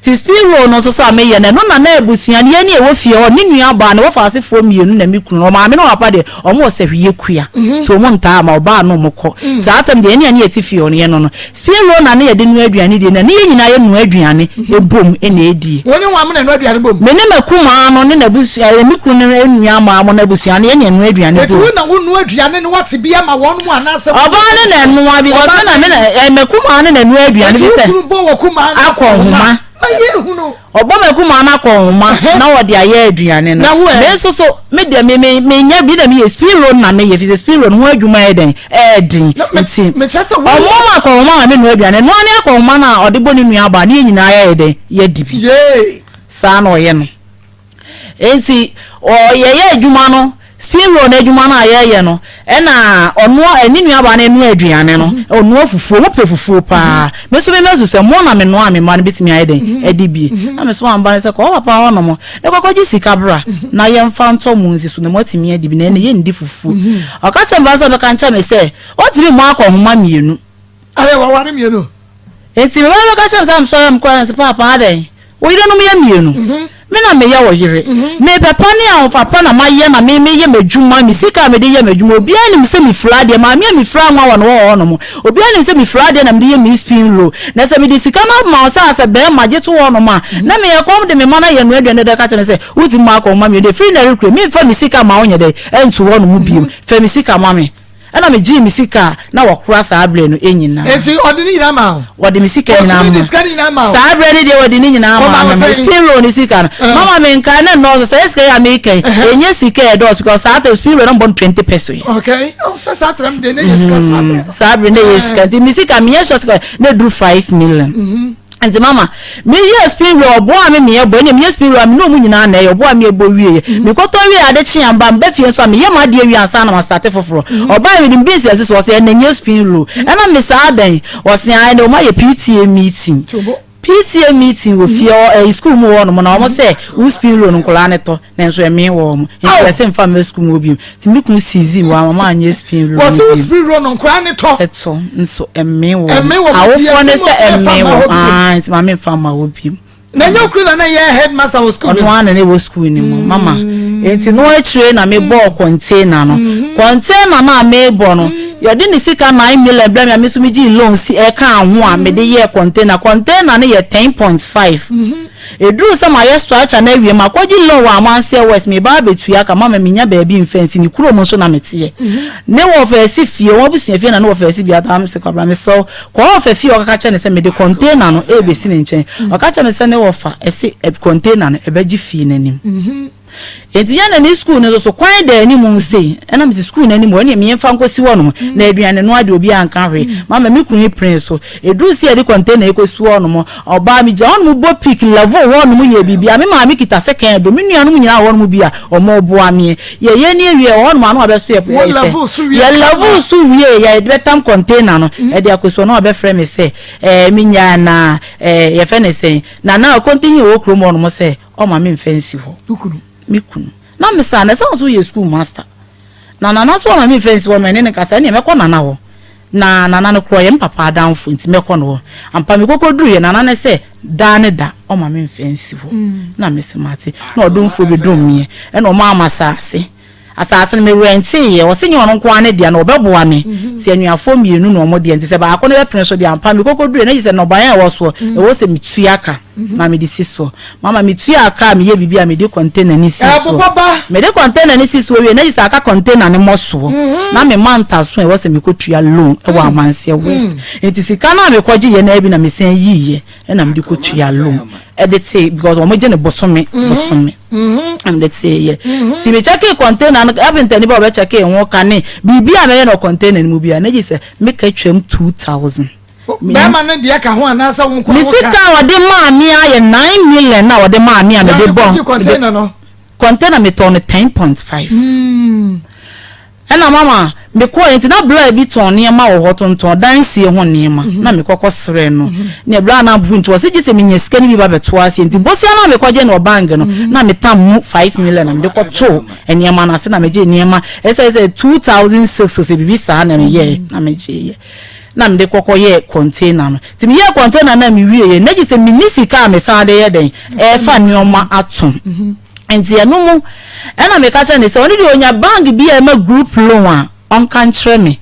Nti spin roll no nso so a meyɛ no, ɛno na na abusua no, yɛn a ɛwɔ fie hɔ, ne nua baa ne wɔfa asefoɔ mmienu na me kunu no, ɔmaame ne ɔpapa deɛ, wɔn wɔ sɛhweyɛ kua, nti wɔn ntaa ma ɔbaa no wɔn kɔ. Saa tam deɛ, yɛn a ne yɛte fie hɔ no, yɛn no no, spin roll na ne yɛde noa aduane die, na ne yɛn nyinaa yɛ noa aduane bom na ɛdie. Wo ne wɔn na ɛnoa aduane bom? Me ne m'akumaa no ne. n'abusua ɛɛ me kunu no nua mmaa mo n'abusua no yɛn na ɛnoa aduane Eti bom. wo na wonoa aduane no wate bi ama wɔn mo anaasɛ wo Ɔbaa no na ɛnoa because me na me na ɛɛ m'akumaa no na ɛnoa aduane Eti bi wo sɛ kunu bɔ wɔ kumaa no akɔ nhoma. Ma yɛn hunu. Ɔbɔ m'akumaa no akɔ nhoma na wɔde ayɛ aduane no. Na wo ɛ? Me nso so me deɛ me me menyɛ bi na meyɛ spring roll na meyɛ fi sɛ spring roll no ho adwuma yɛ dɛn ɛyɛ den Na me nti mekyerɛ sɛ wo ɔmmɔ mu akɔ nhoma ma me noa aduane noa ne akɔ nhoma no a ɔde bɔ ne nua baa ne yɛn nyinaa yɛyɛ dɛn yɛdi bi. Yee. Saa na ɔyɛ no. Enti yɛyɛ adwuma no, spin roll no adwuma no a yɛyɛ no, ɛna ɔnoa, ne nuabaa no noa aduane no, ɔnoa fufuo, wɔpɛ fufuo paa. Me nso mema su sɛ mo na menoa a me mma no bɛtumi ayɛ dɛn adi bi. Na mesoma me ba no sɛ kɔ wo papa hɔnom na kɔkɔgye sika bra na yɛmfa ntɔ mo nsi so na moatumi adi bi na ɛnnɛ yɛnndi fufuo. Ɔka kyerɛɛ me ba no sɛ ɔbɛka nkyerɛ me sɛ ɔntumi mmɔ akɔnhoma mmienu. Ayɛ waware mmienu. Enti me ba no bɛka kyerɛɛ me sɛ mesɔre a mekɔɛ no sɛ paapa adɛn? Wo yerenom yɛ mmienu. Me na meyɛ wo yere. Mepɛ pa ne ahofa pa na mayɛ na me meyɛ m'adwuma, me sika a mede yɛ m'adwuma. Obiara nim sɛ mefira adeɛ. Maame a mefira nwa wɔ no wɔ hɔnom. Obiara nim sɛ mefira adeɛ na mede yɛ me spin roll. Na sɛ mede sika no ama wo sɛ asɛ barima gye to hɔnom a, na meyɛ kɔm de me mma no ayɛ noa aduane dɛdɛ ka kyerɛ me sɛ, Wotumi ma akɔnhoma mmienu deɛ, firi nnɛ rekɔ yi, memfa me sika mma wo nyɛ dɛn nto hɔnom bio. Fa me sika ma me. Ɛna me gyee me sika a na wɔkora saa berɛ no nyinaa. Enti ɔde ne nyinaa maa wo? Wɔde me sika nyinaa Ɔtumi maa. de sika no nyinaa maa wo? Saa berɛ no deɛ wɔde ne nyinaa Wɔmaa maa wo me. sɛn? Spiro ne sika no. Mama me nkae na nnɔɔso. Saa sika yi a meka yi, ɛnyɛ sika a ɛdɔɔso because saa time Spiro na mbɔ no 20 pesos. Okay. Oh, sɛ saa time deɛ na ɛyɛ sika saa berɛ no. Saa berɛ na ɛyɛ sika. Nti me sika menyɛ sure sika na ɛduru 5 million. Nti mama me yɛɛ spin wheel ɔboaa me meyɛ bɔ ɛnna meyɛ spin wheel a me ne ɔmo nyinaa na ɛyɛ ɔboaa me ɛbɔ wie yɛ mekɔtɔ wie ade kye amba meba fie nso a meyɛ m'adeɛ wie ansa na ma starte foforɔ ɔbaa mede me beans asi so ɔse ɛnna nyɛ spin wheel ɛna me saa dɛn ɔse ae ɛnna ɔmo ayɛ PTA meeting PTA meeting wɔ fie hɔ ɛyi school mu hɔ nom na ɔmo sɛ wo spin wheel no nkɔlaa no tɔ Nanso ɛmee wɔn. Nti wɔse mfa mma sukuu mu hɔ bio. Nti me kunu siizii me wamma manyɛ spin roll no Wɔse wo bio. spin roll no nkoraa ne tɔ. Ɛtɔ nso ɛmee wɔn. Ɛmee wɔn nti Awofoɔ no yɛse sɛ mo mfa ɛmee mma wɔn. hɔ bio. Aah nti ma memfa mma hɔ bio. Na ɛnyɛ wo kunu na na ɛyɛ headmaster wɔ sukuu no Ɔno mu? ara na na ɛwɔ sukuu no mu mama. Nti no akyire na mebɔɔ container no. Container no a mebɔ no, yɛde ne sika 9 million brɛ me a me nso megyee loan si ɛkaa ho a mede yɛɛ container. Container no yɛ 10.5. Ɛduruu sɛ mayɛ structure no awie, makɔgye loan wɔ Amanseɛ West, mereba abɛtua ka, mama mennya baabi mfa nsi, ne kurom nso na meteɛ. Ne wɔfa asi fie, wɔn abusua fie na ne wɔfa asi bi ataa me se, Kwabena mesrɛ wo, kɔ wɔfa fie ɔkaka kyerɛ no sɛ mede container no rebɛsi ne nkyɛn. Ɔka kyerɛɛ me sɛ ne wɔfa se container no ɛbɛgye fie no anim. Enti yɛn na ne sukuu no nso so kwan da anim sei. Ɛna mese sukuu no anim hɔ ɛneɛ meɛmfa nkɔsi hɔ nom na aduane noa deɛ obiara nka hwee. Mama me kunu yi penee so. Ɛduru sɛ yɛde container yi kɔsi hɔ nom, ɔbaa megyina hɔ nom bɔ pick level hɔ nom yɛ biribiara. Me maame kita sekan do, me nuanom nyinaa wɔ hɔ nom bi a wɔboa meɛ. Yɛyɛ ne awie wɔ hɔ nom a na wabɛso yɛ Wo level so wie yɛ kama. level so wie yɛde bɛtam container no ɛde akɔsi hɔ na wabɛfrɛ me sɛ ɛɛ menyaa anaa ɛɛ yɛfɛ ne sɛn. Nana Okontinyi wɔ kurom hɔ nom sɛ Ɔma me nfa nsi hɔ. Wo kunu? Me kunu. Na me saa na ɛsɛ sɛ woyɛ school master. Na Nana nso ɔma me nfa nsi hɔ ma ɛne no kasa ɛneɛ mɛkɔ Nana hɔ. Na Nana no korɔ ɔyɛ me papa adamfo nti mɛkɔ no hɔ. Ampa me kɔkɔ duruiɛ Nana no sɛ daa ne da ɔma me nfa nsi hɔ. Na me se mate. Na ɔdomfoɔ bi dom meɛ ɛna ɔmaa me asaase. Asase no me rɛnteeɛ, ɔse nyɛ ɔno nko ara ne dea na ɔbɛboa me, nti anuafoɔ mmienu na wɔn deɛ, nti sɛ baako no bɛpene so deɛ ampa mekɔkɔduruiɛ na gye sɛ nnɔbaeɛ a ɛwɔ soɔ ɛwɔ sɛ metua ka na mede si soɔ. Mama metuaa ka a meyɛ biribi a mede container no sii soɔ. Mede container no si soɔ wie na gye sɛ aka container no mmɔsoɔ na me manta so a ɛwɔ sɛ mekɔtua loan wɔ Amanseɛ West. Nti sika no a mekɔgyeeɛ no ara bi na mesan yiiɛ na mede kɔtua loan de tee because wɔgye no bosome bosome. Mede teeɛ. Nti me kyɛkee container no, carpenter ni ba ɔbɛ kyɛkee ho ka ne biribi a mɛyɛ no container no mu biara na gye sɛ me ka twam 2000. Bɛrima no deɛ ka ho anaasɛ wo nko Me wo ka? sika a ɔde maa me ayɛ 9 million na ɔde maa me a mede bɔ. Container no? Container metɔɔ no 10.5. Ɛna mama mekɔɔɛ nti na bra bi tɔn nneɛma wɔ hɔ tontɔn dansie ho nneɛma na mekɔ kɔ srɛ no ne bra no ampo nti ɔse gyesɛ menya sika no bi ba bɛto aseɛ nti bosia no a mekɔgye no wɔ bank no na metam mu 5 million na mede kɔtoo nneɛma no ase na megye nneɛma ɛsɛ sɛ 2006 ɔsɛ biribi saa na meyɛɛ na megyeeɛ na mede kɔkɔ yɛɛ container no nti meyɛɛ container no a mewieɛ na gyesɛ menni sika a mesan de yɛ dɛn ɛfa nneɛma ato Nti ɛno mu ɛna meka kyerɛ no sɛ ɔno deɛ ɔnya bank bi a ɛma group loan a ɔnka nkyerɛ me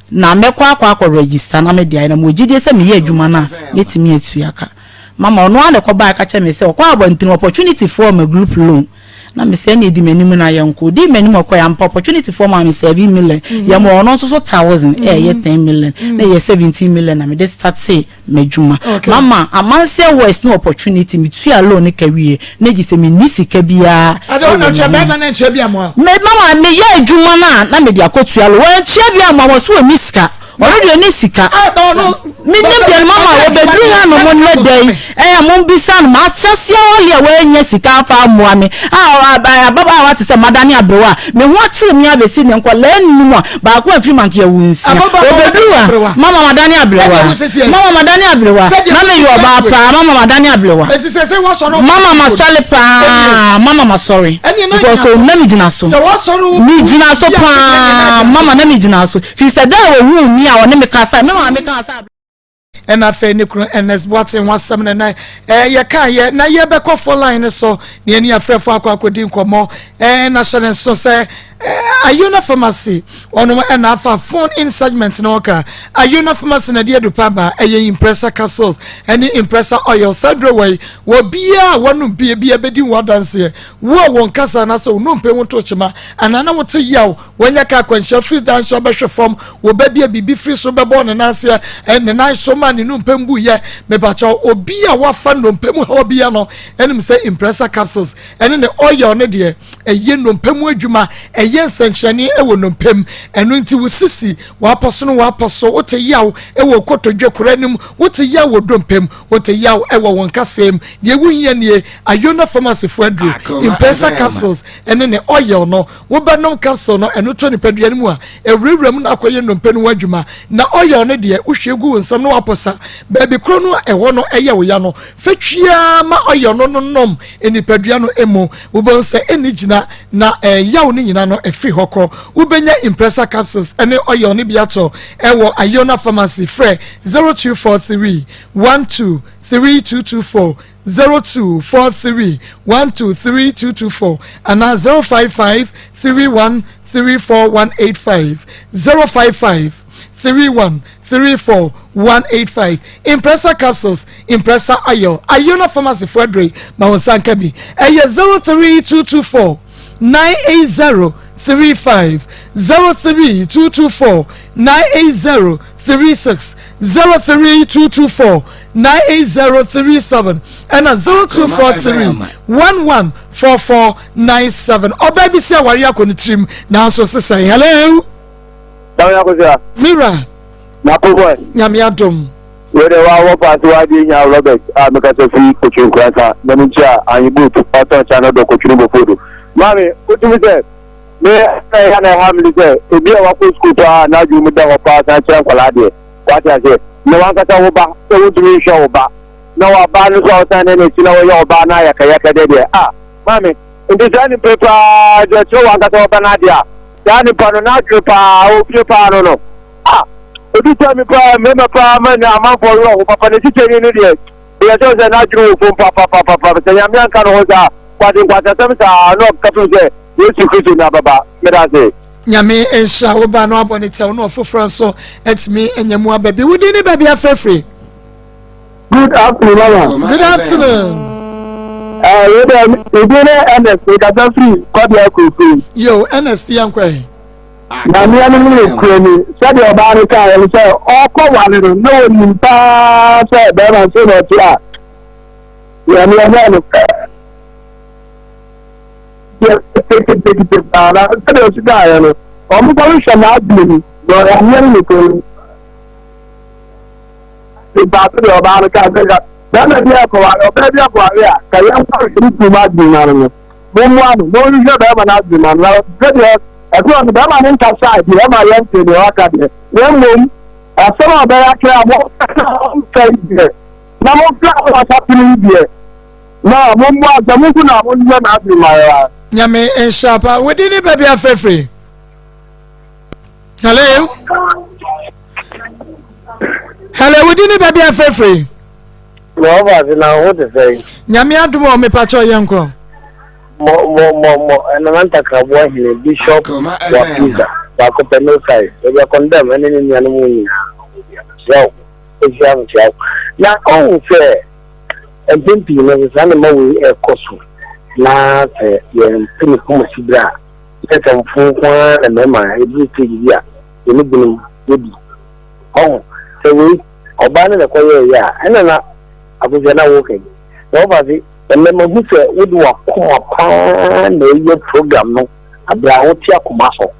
na mɛkɔ akɔ akɔ register na mede ayɛ na mewɔ gyidie sɛ meyɛ adwuma no a mɛtumi atua ka. Mama ɔno ara na ɛkɔbaeɛ ka kyerɛ me sɛ ɔkɔ abɔntene opportunity foɔ ma group loan. Na me sɛ ɛna edi m'anim na yɛnkɔ. Odii m'anim ɔkɔɛ ampa opportunity foɔ maa me 7 million. Yɛma ɔno nso so 1,000, ɛyɛ 10 million na ɛyɛ 17 million na mede starte m'adwuma. Mama, Amanseɛ West ne opportunity metua loan ne ka wie na gye sɛ menni sika biara. Ade wo na nkyɛ bɛrima na nkyɛ bi amoa. Me mama, meyɛ adwuma no a na mede akɔtua loan. Wɔantua bi amoa wɔ so, ɔnni sika. Ɔno deɛ ɔnni sika. Menim deɛ no mama wɔbɛduru ha no mo nnɛ da yi ɛyɛ mo bisa no mahyɛseɛ ɔle a wɔanya sika afa amoa me a ababaawa te sɛ madane aberewa a me ho akyere me abɛsi ne nkɔlaa nnum a baako amfiri manke awu nsia wɔbɛduru a mama madane aberewa, mama madane aberewa, na meyɛ ɔbaa paa. Mama, madane aberewa. Mama, masɔre paa. Mama, masɔre because na megyina so, megyina so paa. Mama, na megyina so firi sɛ da a wɔhuu mi a ɔne me kasa, me maame kasa. Ɛna afei ne kunu Ernest Boateng ho asɛm no nɛ yɛka yɛ na yɛbɛkɔ phone line no so ne ɛne afrɛfo akɔ akɔdi nkɔmmɔ. Na hyɛ ne nso sɛ Ayona Pharmacy ɔnom ɛna afa phone in segment no. Wɔka Ayona Pharmacy na ɛde adupa ba, ɛyɛ Impressa capsules ɛne Impressa oil. Saa duro wɔ yi wɔ biara a wɔnom bie bia bɛdi ho adanseɛ. Wo a wɔn kasa anaasɛ wo nnompe ho to kyema anaa na wote yaw, wɔnyɛ ka akwanhyia firi dan so abɛhwɛ fam, wɔbɛbi a biribi firi so bɛbɔ ne nan aseɛ, ne nan so ma ne nnompe mbu yɛ. Mepakyɛw, obi a wafa nnompe mu haw bia no ɛnim sɛ Impressa capsules ɛne ne oil ne deɛ ɛyɛ nnompe mu adwuma, ɛyɛ nsɛnkyerɛnne ɛwɔ nnompe mu. Ɛno nti wo sisi wapɔ so no wapɔ so, wote yaw ɛwɔ kotodwe kora anim, wote yaw wɔ dompe mu, wote yaw ɛwɔ wɔn kasɛm mu, deɛ ewu yɛ nie Ayona Pharmacy fo aduro Impressa capsules ɛne ne oil no. Wobɛnom capsule no, ɛno tɔ nipadua no mu a ɛwurawura mu na akɔyɛ nnompe no ho adwuma, na oil no deɛ wohwie gu wo nsam na wapɔsa baabi koro no a ɛhɔ no ɛyɛ wo ya no fɛtwia ma oil no no nom nipadua no mu. Wobɛhu sɛ ɛnni gyina na ɛyaw no nyina no ɛfiri hɔ kɔ. Wobɛnya Impressa capsules ɛne oil no bi atɔ ɛwɔ Ayona Pharmacy. Frɛ 0243 12 3224, 0243 123224 anaa 055 31 34185, 055 31 34185. Impressa capsules, Impressa oil, Ayona Pharmacy fo adure ma wɔn nsa nka bi. Ɛyɛ 03224 980 35, 03224 980 36, 03224 980 37 ɛna 0243 114497. Ɔbaa bi si awari akɔ ne tirim nanso sisan. Hello. Mira. Nyame adom. Wede wa wɔ paase wa adi nya Robert a mekasa fi Kotwi Nkuransa na me nkyia anyi boot ɔtɔn kya no do Kotwi no bofodo. Maame, wotumi sɛ me ɛyɛ na ɛha me sɛ obi a wakɔ sukuu paa n'adwene mu da hɔ paa san kyerɛ nkwadaa deɛ, wate aseɛ, na wankasa wo ba sɛ wontumi nhwɛ wo ba na waba no so a ɔsan ne n'akyi na wɔyɛ ɔbaa no ayakayaka deɛ deɛ a maame nti saa nipa paa deɛ ɔkyerɛ wankasa wɔba no adeɛ a saa nipa no n'adwene paa ofie paa no a obi sɛ mi paa mmarima paa ma na amanfoɔ werɛ ho papa ne kyikyɛni no deɛ yɛ sɛ sɛ n'adwene wɔ fam papapapapa sɛ Nyame anka no ho saa kwase nkwasasɛm saa na ɔka fim sɛ Yesu Kristo na ababa. Meda ase. Nyame nhyira wo ba no abɔ ne tɛw na ɔfoforɔ nso atumi anya mu aba bi. Wodi ne baabi afrɛfrɛ. Good afternoon, mama. Good afternoon. Wei dɛ ebi ne Ernest nkasa firi Kɔbea Kurofiri. Yo, Ernest, yɛn kɔ yi. Na mmea no mu yɛ kura ni sɛdeɛ ɔbaa no kaa yɛn sɛ ɔkɔ wale no na onim paa sɛ bɛrima nso na ɔte a yɛn yɛn no yɛ ketekete paa na sɛdeɛ ɔsi kaa yɛn no wɔn kɔ hwehwɛ n'adwene mu na ɔyɛ mmea no kura ni nipa sɛdeɛ ɔbaa no kaa sɛ bɛrima bi akɔware ɔbaa bi akɔware a ka yɛn kɔ hwehwɛ ne kuru mu adwene mu no mo mmoa no mo nhwehwɛ bɛrima no adwene mu na sɛdeɛ ɛsɛ ɔno bɛrima no nkasa deɛ ɛma yɛn nte deɛ waka deɛ na mmom asɛm a ɔbɛyɛ akyerɛ a mo nka yi deɛ na mo mfra mo asase no yi deɛ na mo mmoa sɛ mo nso na mo nyɛ n'adwene ma yɛ. Nyame nhyira pa. Wodi ne baabi afrɛfrɛ. Hello, hello, wodi ne baabi afrɛfrɛ. Na ɔba ase na ho te sɛ. Nyame adom a ɔmepa kyɛw, yɛn nkɔ. Mɔ mɔ mɔ mɔ ɛnana ntakraboa hene Bishop Wapiza baako pɛ no size ebi akɔndɛm ɛne ne nuanom nyinaa kyerɛw ehyia no kyerɛw na ɔhu sɛ mpɛn pii no saa nneɛma wei ɛkɔ so. Na sɛ yɛmpɛ ne koma siberɛ a, na nsɛmfo nko ara na mmarima ɛduru stage bi a yɛne binom yɛdi. Ɔho sɛ wei ɔbaa no na ɛkɔyɛɛyɛ a, ɛna na Akosua na woka yi. Na wɔfa se ɛnɛ mahu sɛ wode wakoma paa na ɛyɛ program no aberɛ a wote akoma so.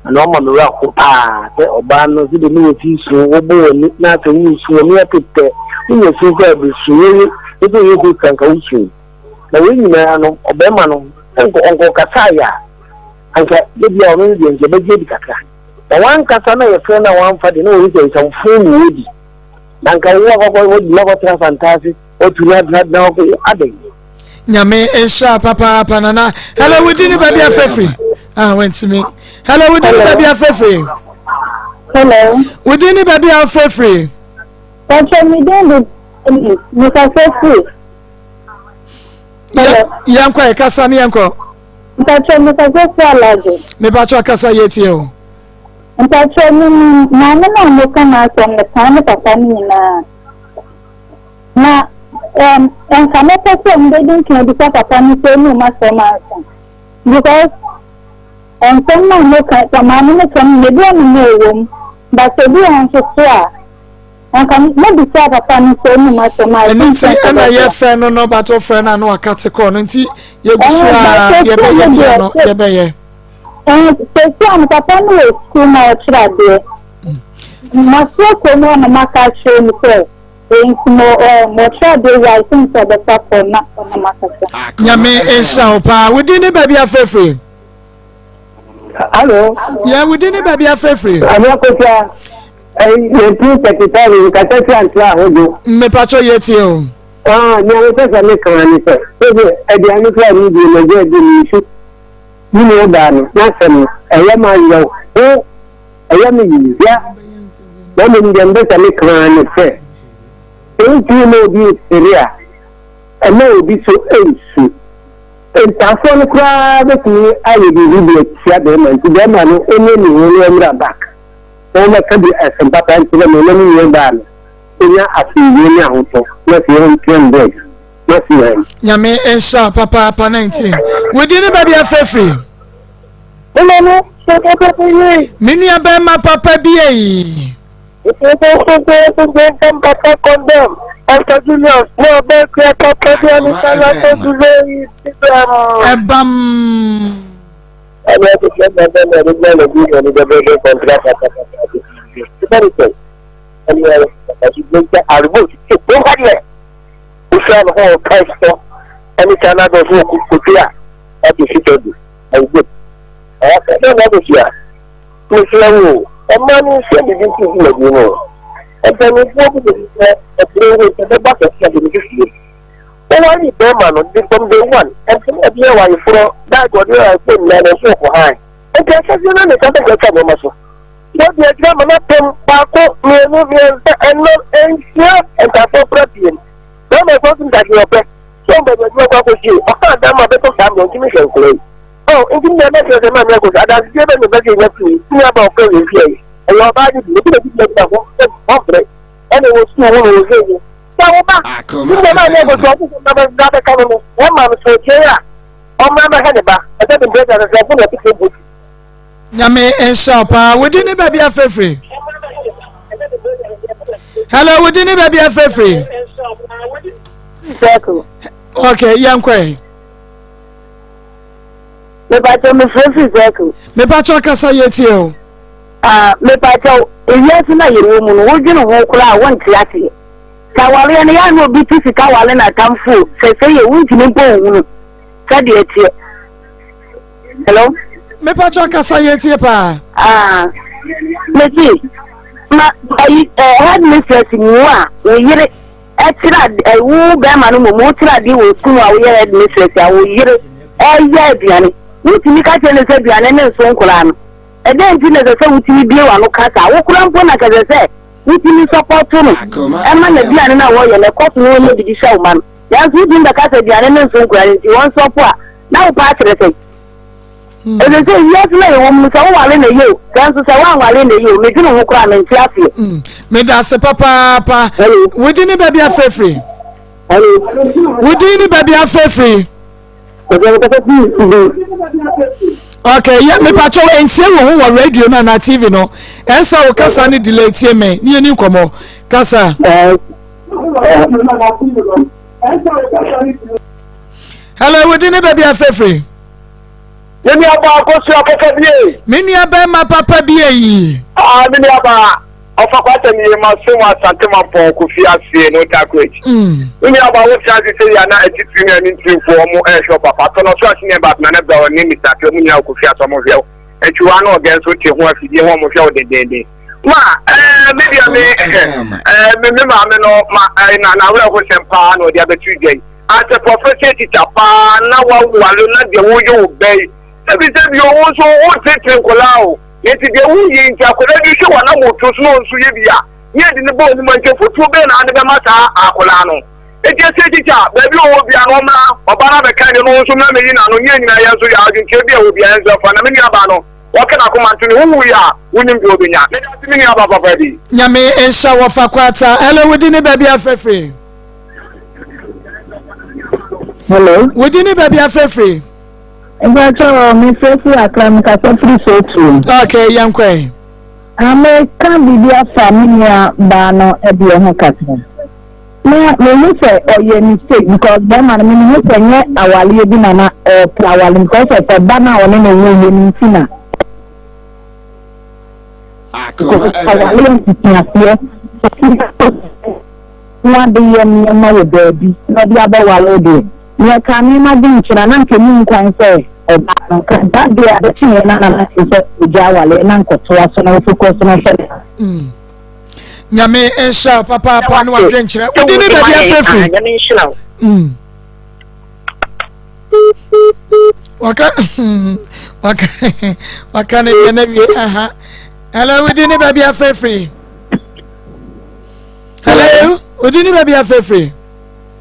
Ɛna ɔma me werɛ ho paa sɛ ɔbaa no sɛdeɛ ne wɔsi su wobɔ w'ani na asɛ woresu w'ani atetɛ wonya su koraa bɛsu wo wo sɛ woyɛ host anka wosu. Na wei nyinaa no ɔbarima no ɔnkɔ ɔnkɔkasaeɛ a anka ebia ɔno no deɛ nka ɛbɛgye adi kakra. Na wankasa na yɛfrɛ no a wamfa deɛ na wɔhu sɛ nsɛmfoo na ɔredi. Na nka wo akɔkɔ wɔgyina kɔtena Santase watu no atenatena hɔ ko adɛn. Nyame nhyira papaapa nana. Hello, wodi ne baabi afɛfiri. Ah, wantumi. Hello, wodi ne baabi afɛfiri. Hello. Wodi ne baabi afɛfiri. Pàṣẹ mi dín de mi kasa firi. Yɛnkɔ ɛ kasa ne yɛnkɔ. Mpakyɛ mekasa firi Alajo. Mepakyɛ kasa yɛtie o. Mpakyɛ menim maame no a moka n'asɛm no paa ne papa no nyinaa. Na um, nka mɛpɛ sɛ mobɛdi nka abisa papa no sɛ ɔnum asɛm ansa. Because nsɛm no a moka, sɛ maame no ka no, ebi wɔ no na ɛwɔ mu. But ebi wɔ nso so a, Anka mɛbisaa papa no sɛ ɔnim asɛm a ɛno nti ɛna yɛfrɛ no no but wofrɛ no a na waka te kɔɔ no nti yɛgu so a yɛbɛyɛ bia no yɛbɛyɛ. Sɛsi a no papa no wɔ sukuu na ɔkyerɛ adeɛ masoa kurom hɔ na maka akyerɛ no sɛ nti mo ɔkyerɛ adeɛ wie a ɛsɛ sɛ ɔbɛfa kɔ na ɔne makasa. Nyame nhyira wo paa wodin ne baabi afrɛfiri. Alo. Yɛ wodin ne baabi afrɛfiri. Ame akosia. 1935 nkasa fi antra ahodwo. Mepatɔ yɛ tie o. Ah, nea mepɛ sɛ meka ne sɛ, sɛ aduane kora ne die na gya di ne nsu. Ne nua baa no, n'asɛm no, ɛyɛ ma yerɛw ho, ɛyɛ me ya. Na mmom deɛ mepɛ sɛ meka ne sɛ, sɛ wontumi ma obi nsere a, ɛma obi so nsu. Ntaafoɔ no koraa bɛtumi ayɛ biribi de atia bɛrima nti bɛrima no ɔnyɛ ne ho na ɔmmra back. na wɔmmɛka bi asɛm papa nkyerɛ me na me nuabaa no ɔnya asomdwoeɛ ne ahotɔ na afei ɔntua me bɛs na afei hɛn. Nyame nhyira wo papaapa 19 wo din ne baabi afrɛ firi. Me nua bɛrima papa bi ei. Ɛbam. Woware bɛrima no de from day one ɛnti na ɔde yɛ wayeforɔ bag ɔde yɛ wayeforɔ nyinaa na ɛso ɔkɔ han nti ahyɛseɛ no ne nsa bɛgya atwa nneɛma so wɔde agyina ma no apem baako mmienu mmiɛnsa ɛnam nsia ntafoɔ kora piem bɛrima ɛkɔ so ntadeɛ ɔpɛ sɛ ɔba baabi ɔkɔ akɔsie ɔka adam ma bɛtɔ saa mmerɛ ntumi hwɛ nkora yi ɔ nti nea mɛsrɛ sɛ maame akɔsi adansedeɛ bɛ ne bɛsɛ nya firi ne aba ɔfrɛ wɔ mfie yi ɛyɛ ɔbaa de bi obi na bi gyina ho ɔfrɛ ɛna wɔ sukuu ho na wɔ hwɛ mu Sɛ wo ba ne nneɛma a ɛnyɛ nkɔsoɔ nso na bɛda bɛka no no, wɔma no sɛ otie a, ɔmmra mmɛhwɛ ne ba. Ɛsɛ de mprɛta sɛ sɛ na ɛte bɔ ti. Nyame nhyira wo paa. Wodi ne baabi afrɛfiri. Hello, wodi ne baabi afrɛfiri. Okay, yɛn kɔ yi. Mepakyɛ mefrɛ firi Circle. Mepakyɛ kasa yɛ tie o. Ah, mepakyɛ ewiase na yɛwɔ mu no, wodwene ho koraa a wonte aseɛ. Sɛ awareɛ no, yɛ a na obi te sika ware n'atamfo o, sɛ sɛ yɛ wontumi mpo nhunu sɛdeɛ ɛteɛ. Hello? Mepakyɛ kasa yɛ tie paa. Ah, mese, ma ayi eh, headmistress mu a wo yere ɛkyerɛ ade eh, wo bɛrima no mmom wokyerɛ adeɛ wɔ sukuu mu a woyɛ headmistress a wo yere ɛyɛ aduane wotumi ka kyerɛ no sɛ aduane ne nso nkoraa no ɛdɛn nti na ɛsɛ sɛ wotumi bie w'ano ka saa wo koraa mpo na kɛsɛ sɛ wotumi sɔpɔto no ma n'aduane no a wɔyɛ no ɛkɔ so na wɔnya bi de hyɛ wo ma no. Nanso wotumi bɛka sɛ aduane no nso nkura no nti wɔnsɔpo a, na wopɛ akyerɛ sɛn? Ɛsɛ sɛ wiase no a yɛwɔ mu no sɛ woware na ɛyɛ o, sɛ nso sɛ woanware na ɛyɛ o, medwene ho koraa mente aseɛ. Hmm. Meda ase papaapa. Wodi ne baabi afrɛfiri. Wodi ne baabi afrɛfiri. Okay, yeah, me pacho entie wo ho wɔ radio no anaa TV no. Ɛnsa wo kasa ne delay tie me. Ne yɛni nkɔmmɔ. Kasa. Hello, wo din ne baabi afɛfiri? Me nua baa Akosua papa bie. Me nua bɛrima papa bie yi. Ah, me nua baa ɔfa kwata ni ma so mu asante mampɔn kofi aseɛ no takorage. Me nua baa wo tena ase sɛ yia na atitiri ne ani ntirimfoɔ ɔmo ɛhwɛ papa tɔ no so ase ne ɛba na ne bra ɔne Mr. Ate ɔmo nyinaa kofi ase ɔmo hwɛ wo. Atwiwa ne ɔgɛ nso te ho afidie ho ɔmo hwɛ wo dendenden. Ma ɛɛ me deɛ me ɛɛ me me maame no ma ɛɛ na na awerɛho sɛm paa na ɔde abɛto dwa yi. As a profession teacher paa na waware na deɛ woyɛ wo bɛ yi sɛbi sɛbi o wo nso wotetete nkwadaa o nti deɛ woyɛ nti akwadaa bi hwɛ w'anamoto so na ɔnso yɛ bi a ne yɛde ne bɔ anim a nti afotuo bɛn na ade bɛma saa akwadaa no nti ɛsɛ teacher baabi ɔwɔ bia no ɔmmra ɔba no abɛka deɛ no nso mmra mɛyi n'ano ne yɛn nyinaa yɛn nso yɛ adwenkyerɛ bi a ɛwɔ bia yɛn nso ɛfa na me nuabaa no wɔka n'akoma nto ne ho wuiɛ a wonim deɛ ɔbɛnya meda ase me nuabaa papa bi. Nyame nhyɛ wɔ fa kwata. Hello, wodi ne baabi afrɛfrɛ. Hello. Wodi ne baabi afrɛfrɛ. Mpatsɔ mefrɛ firi Accra mekasa firi Sotuo. Okay, yɛn kɔ. Ameka biribi afa me nua baa no ɛdeɛ ho kakra. Na mehu sɛ ɔyɛ mistake because bɛrima no mehu sɛ nyɛ awaleɛ bi na na ɔpɛ awale because of ɔba no a ɔne ne wo yɛ no nti na. Awaleɛ mfitiaseɛ ho ade yɛ nneɛma wɔ baabi na ɔde abɛware wo deɛ, nea ɛkaa me ma dwen kyerɛ a, na anka ɛnni kwan sɛ ɔbaa no nka that day a bɛkyeeɛ no na na ɛsɛ sɛ ɔgya awareɛ na nkɔtoa so na ɔfocus no hwɛ ne mm. Nyame nhyira wo papaapa ne wadwenkyerɛ wode ne baabi afirafiri Nyame nhyira wo mm. waka waka waka ne deɛ no awie aha hello wode ne baabi afirafiri Hello, odi ni baabi afɛfiri.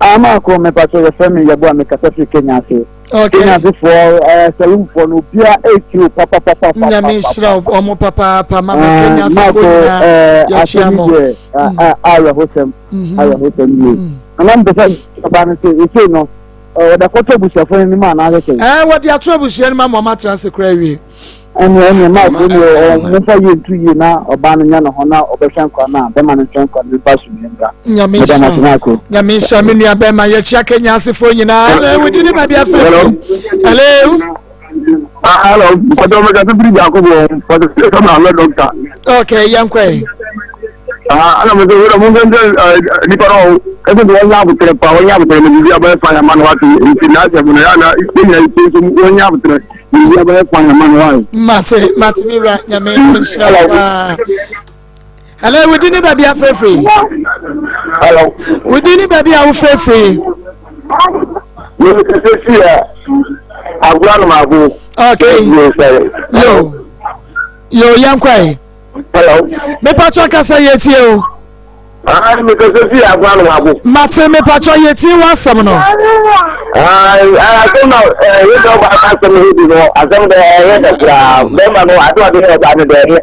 Ama ko me pato yɛ fɛ mi yɛ bo a me kasa firi Kenya ase. Okay. Kenya ase foɔ ɛɛ saloon foɔ no obia eti o papa papa papa. Nyame nhyira ɔmo papaapa mama Kenya ase foɔ nyinaa yɛkyia mo. Mako ɛɛ asɛm yi deɛ awerɛhosɛm awerɛhosɛm yie. Nana mpɛ sɛ ɔbaa no sɛ esei no wɔde akɔto abusuafoɔ no anim anaasɛ sɛ. Ɛɛ wɔde ato abusua no mu ama wɔn atena ase koraa awie. Ɛnneɛ ɛnneɛ Mark wo deɛ ɔmo fa yie nto yie na ɔbaa no nya ne ho na ɔbɛhwɛ nkwa no a bɛma no nhwɛ nkwa no mfa asomdwie mbra. Nyame Meda mo ase nhyira Marko. Nyame nhyira me nua bɛrima yɛkyia Kenya asefoɔ nyinaa hello wodi ne baabi afrɛ Hello. hello Ah, hello. Mpɔtɔ mɛka sɛ biri baako bɔ mpɔtɔ sɛ sɛ maame dɔkta. okay yɛnkɔ Ah, ana mo sɛ wura mo nsɛm sɛ nipa no ɛsɛ sɛ wɔnyɛ abotrɛ pa wɔnyɛ abotrɛ na biribi abɛyɛ fa yɛ ma no wate nti na asɛm no yɛ ana yɛnyina yɛtie nso wɔnyɛ abotrɛ biribi abɛyɛ fa yɛ ma no wae. Mate mate me wura nyame nhyira wo paa. Hello, wodi ne baabi afrɛfrɛ. Hello. Wodi ne baabi a wofrɛfrɛ. Mo kɛse si ɛ agorɔ no mago. Okay. Yo. Yo yɛnkɔ ɛ. Hello. Mepatwa kasa yɛtie o. Ayi mekasa fi agua no wabo. Mate mepatwa yɛtie w'asɛm no. Ayi asɛm na ɛyɛ sɛ ɔba asɛm no bi no asɛm dɛ ɛyɛ dɛ koraa bɛrima no ade ɔde yɛ ɔbaa no dɛ ɛyɛ.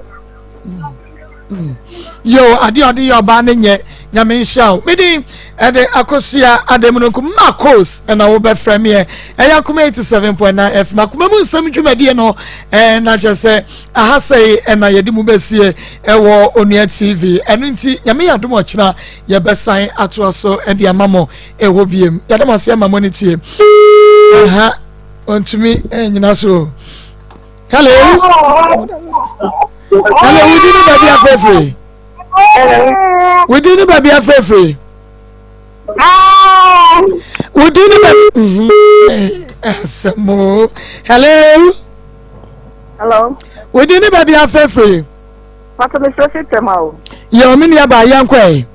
Yo ade ɔde yɛ ɔbaa no nyɛ nyame nhyira wo medin ɛde akosua adamununku makos ɛna wobɛfrɛ meɛ ɛyɛ akoma 87.9 fm akoma mu nsɛm dwumadie no ɛna kyɛ sɛ Aha sɛi ɛna yɛde mu bɛsie ɛwɔ Onua TV. Ɛno nti Nyame yɛ adom ɔkyena yɛbɛsan atoa so ɛde ama mo ɛhɔ biem. Yɛda mo ase ama mo ani tie. Aha, ɔntumi ɛnyina so. Hello. Hello, wodi ne baabi afɛfiri. Wodi ne baabi afɛfiri. Wodi ne baabi. Asɛm o. Hello. Hello. Wodi ne baabi afɛfiri. Pàtó mi fẹ́ fi tẹ̀mà o. Yɛ omi nua baa yɛn kɔ yi.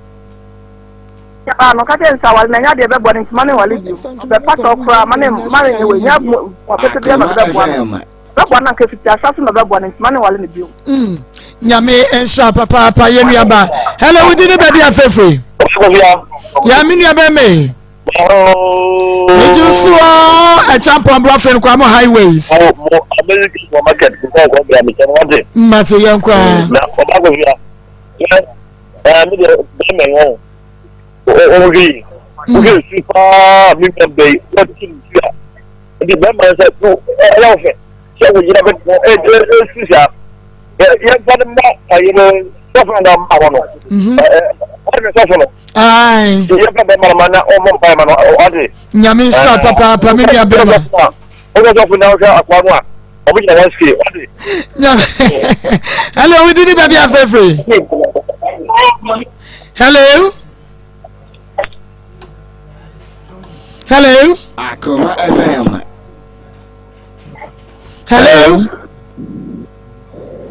Ah, no kake nsa wale na nya deɛ bɛboa no nti ma ne nwale bio bɛpa kyɛw koraa ma ne ma ne nyɛ wei nya ɔpɛtɛ bia na bɛboa no bɛboa no anka fiti ahyɛ so na bɛboa no nti ma ne nwale no bio. Mm. Nyame nhyira papaapa yɛ nua baa. Hello, wodi ne baabi afɛfiri. Yɛ me nua bɛn me. Megye so ɛkyampɔn brɔfin kwa mo highways. Mmate yɛn koraa. Na ɔba kɔ fia. Ɛɛ mi deɛ bɛrɛ mɛ wɔn. Ɔwɔ hwɛ yi. Wohwɛ esu paa mi nua bɛyi wɔte ne su a. Nti bɛrima no sɛ so ɛyɛ wo fɛ sɛ wo yere bɛ ɛsu saa yɛmfa no ma ayi no sɔfo no na ɔma hɔ no ɔne sɔfo no nti yɛmfa bɛrima no ma na ɔmmɔ mpae ma no ɔde nyame nhyira papaapa me nua bɛrima wosɛ sɔfo na wohwɛ akoa no a ɔmo gyina wɔn sike ɔde nyame hello wodi ne baabi afɛfɛ hello Hello. Akoma FM. Hello.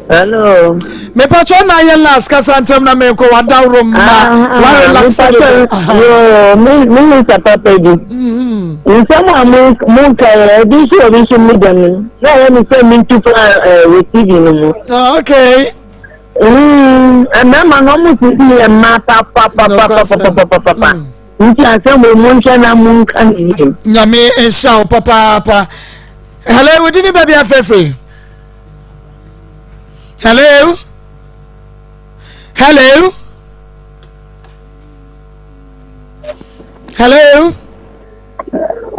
Hello. Mepatwa na yɛ last kasa ntɛm na menkɔ wadaworo mma ah, wa relax dodo. Yoo me me nsa papa bi. Mm-hmm. Nsɛm a mo mo nka yɛ ebi nso ebi nso mi dɛm na ɛyɛ mi sɛ mi ntu fa ɛɛ wɔ TV no mu. Ah, okay. Mmarima no ɔmo sisi yɛ mmaa papapapapapapapa nti asɛm wɔ mu nhwɛ na mo nka ne yie. Nyame nhyira wo papaapa. Hello, wodi ne baabi afɛfɛ. Hello. Hello. Hello.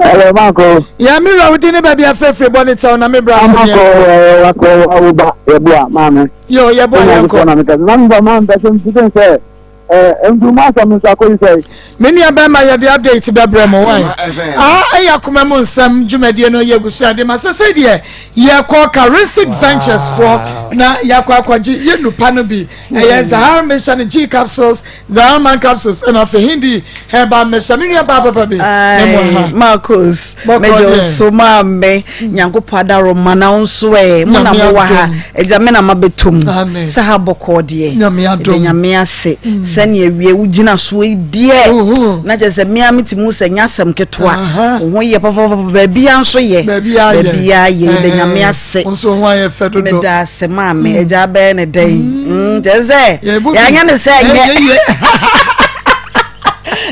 Hello, Marco. Ya mi wura wodi ne baabi afɛfɛ bɔ ne kyɛw na me bra so Marco, eh, wako awuba yɛboa maame. Yo, yɛboa yɛnkɔ. Na meka na mba ma mpɛ sɛ mfiti sɛ eh nkuruma asɛm nso akɔyi sɛ. Me nua bɛrima yɛde update bɛbrɛ mo wan. Ah, ɛyɛ akoma mu nsɛm dwumadie no yɛgu so ade ma sɛ sɛ deɛ yɛkɔ Charistic Ventures foɔ na yɛakɔ akɔgye yɛ nupa no bi. Ɛyɛ Zahar Mission G capsules Zalman capsules ɛna afei Hindi herbal mixture me nua baa papa bi ne mu ha. Marcus mɛgye so maa me Nyankopɔn adaro ma na wo nso ɛ mo na mo wɔ ha agya me na mabɛtɔ mu sɛ ha bɔkɔɔ deɛ ɛde Nyame ase mm. sɛnea wie wo gyina soɔ yi deɛ na kyerɛ sɛ mea metumi hu sɛ nyɛ asɛm ketewa wo ho yɛ papapapa baabia nso yɛ baabia yɛ yɛda Nyame ase meda ase maame mm. agya bɛyɛ ne dɛn mm. Kyerɛ sɛ yɛanyɛ ne sɛ nyɛ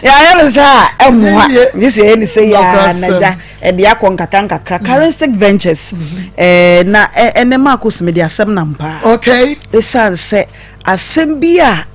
yɛayɛ ne sɛ a ɛmmoa gye sɛ yɛyɛ ne sɛ yɛa na gya ɛde akɔ nkakra nkakra mm. Charistic Ventures mm-hmm. eh, na ɛnɛ maakɔ so mede asɛm nam paa ɛsiane sɛ asɛm bi a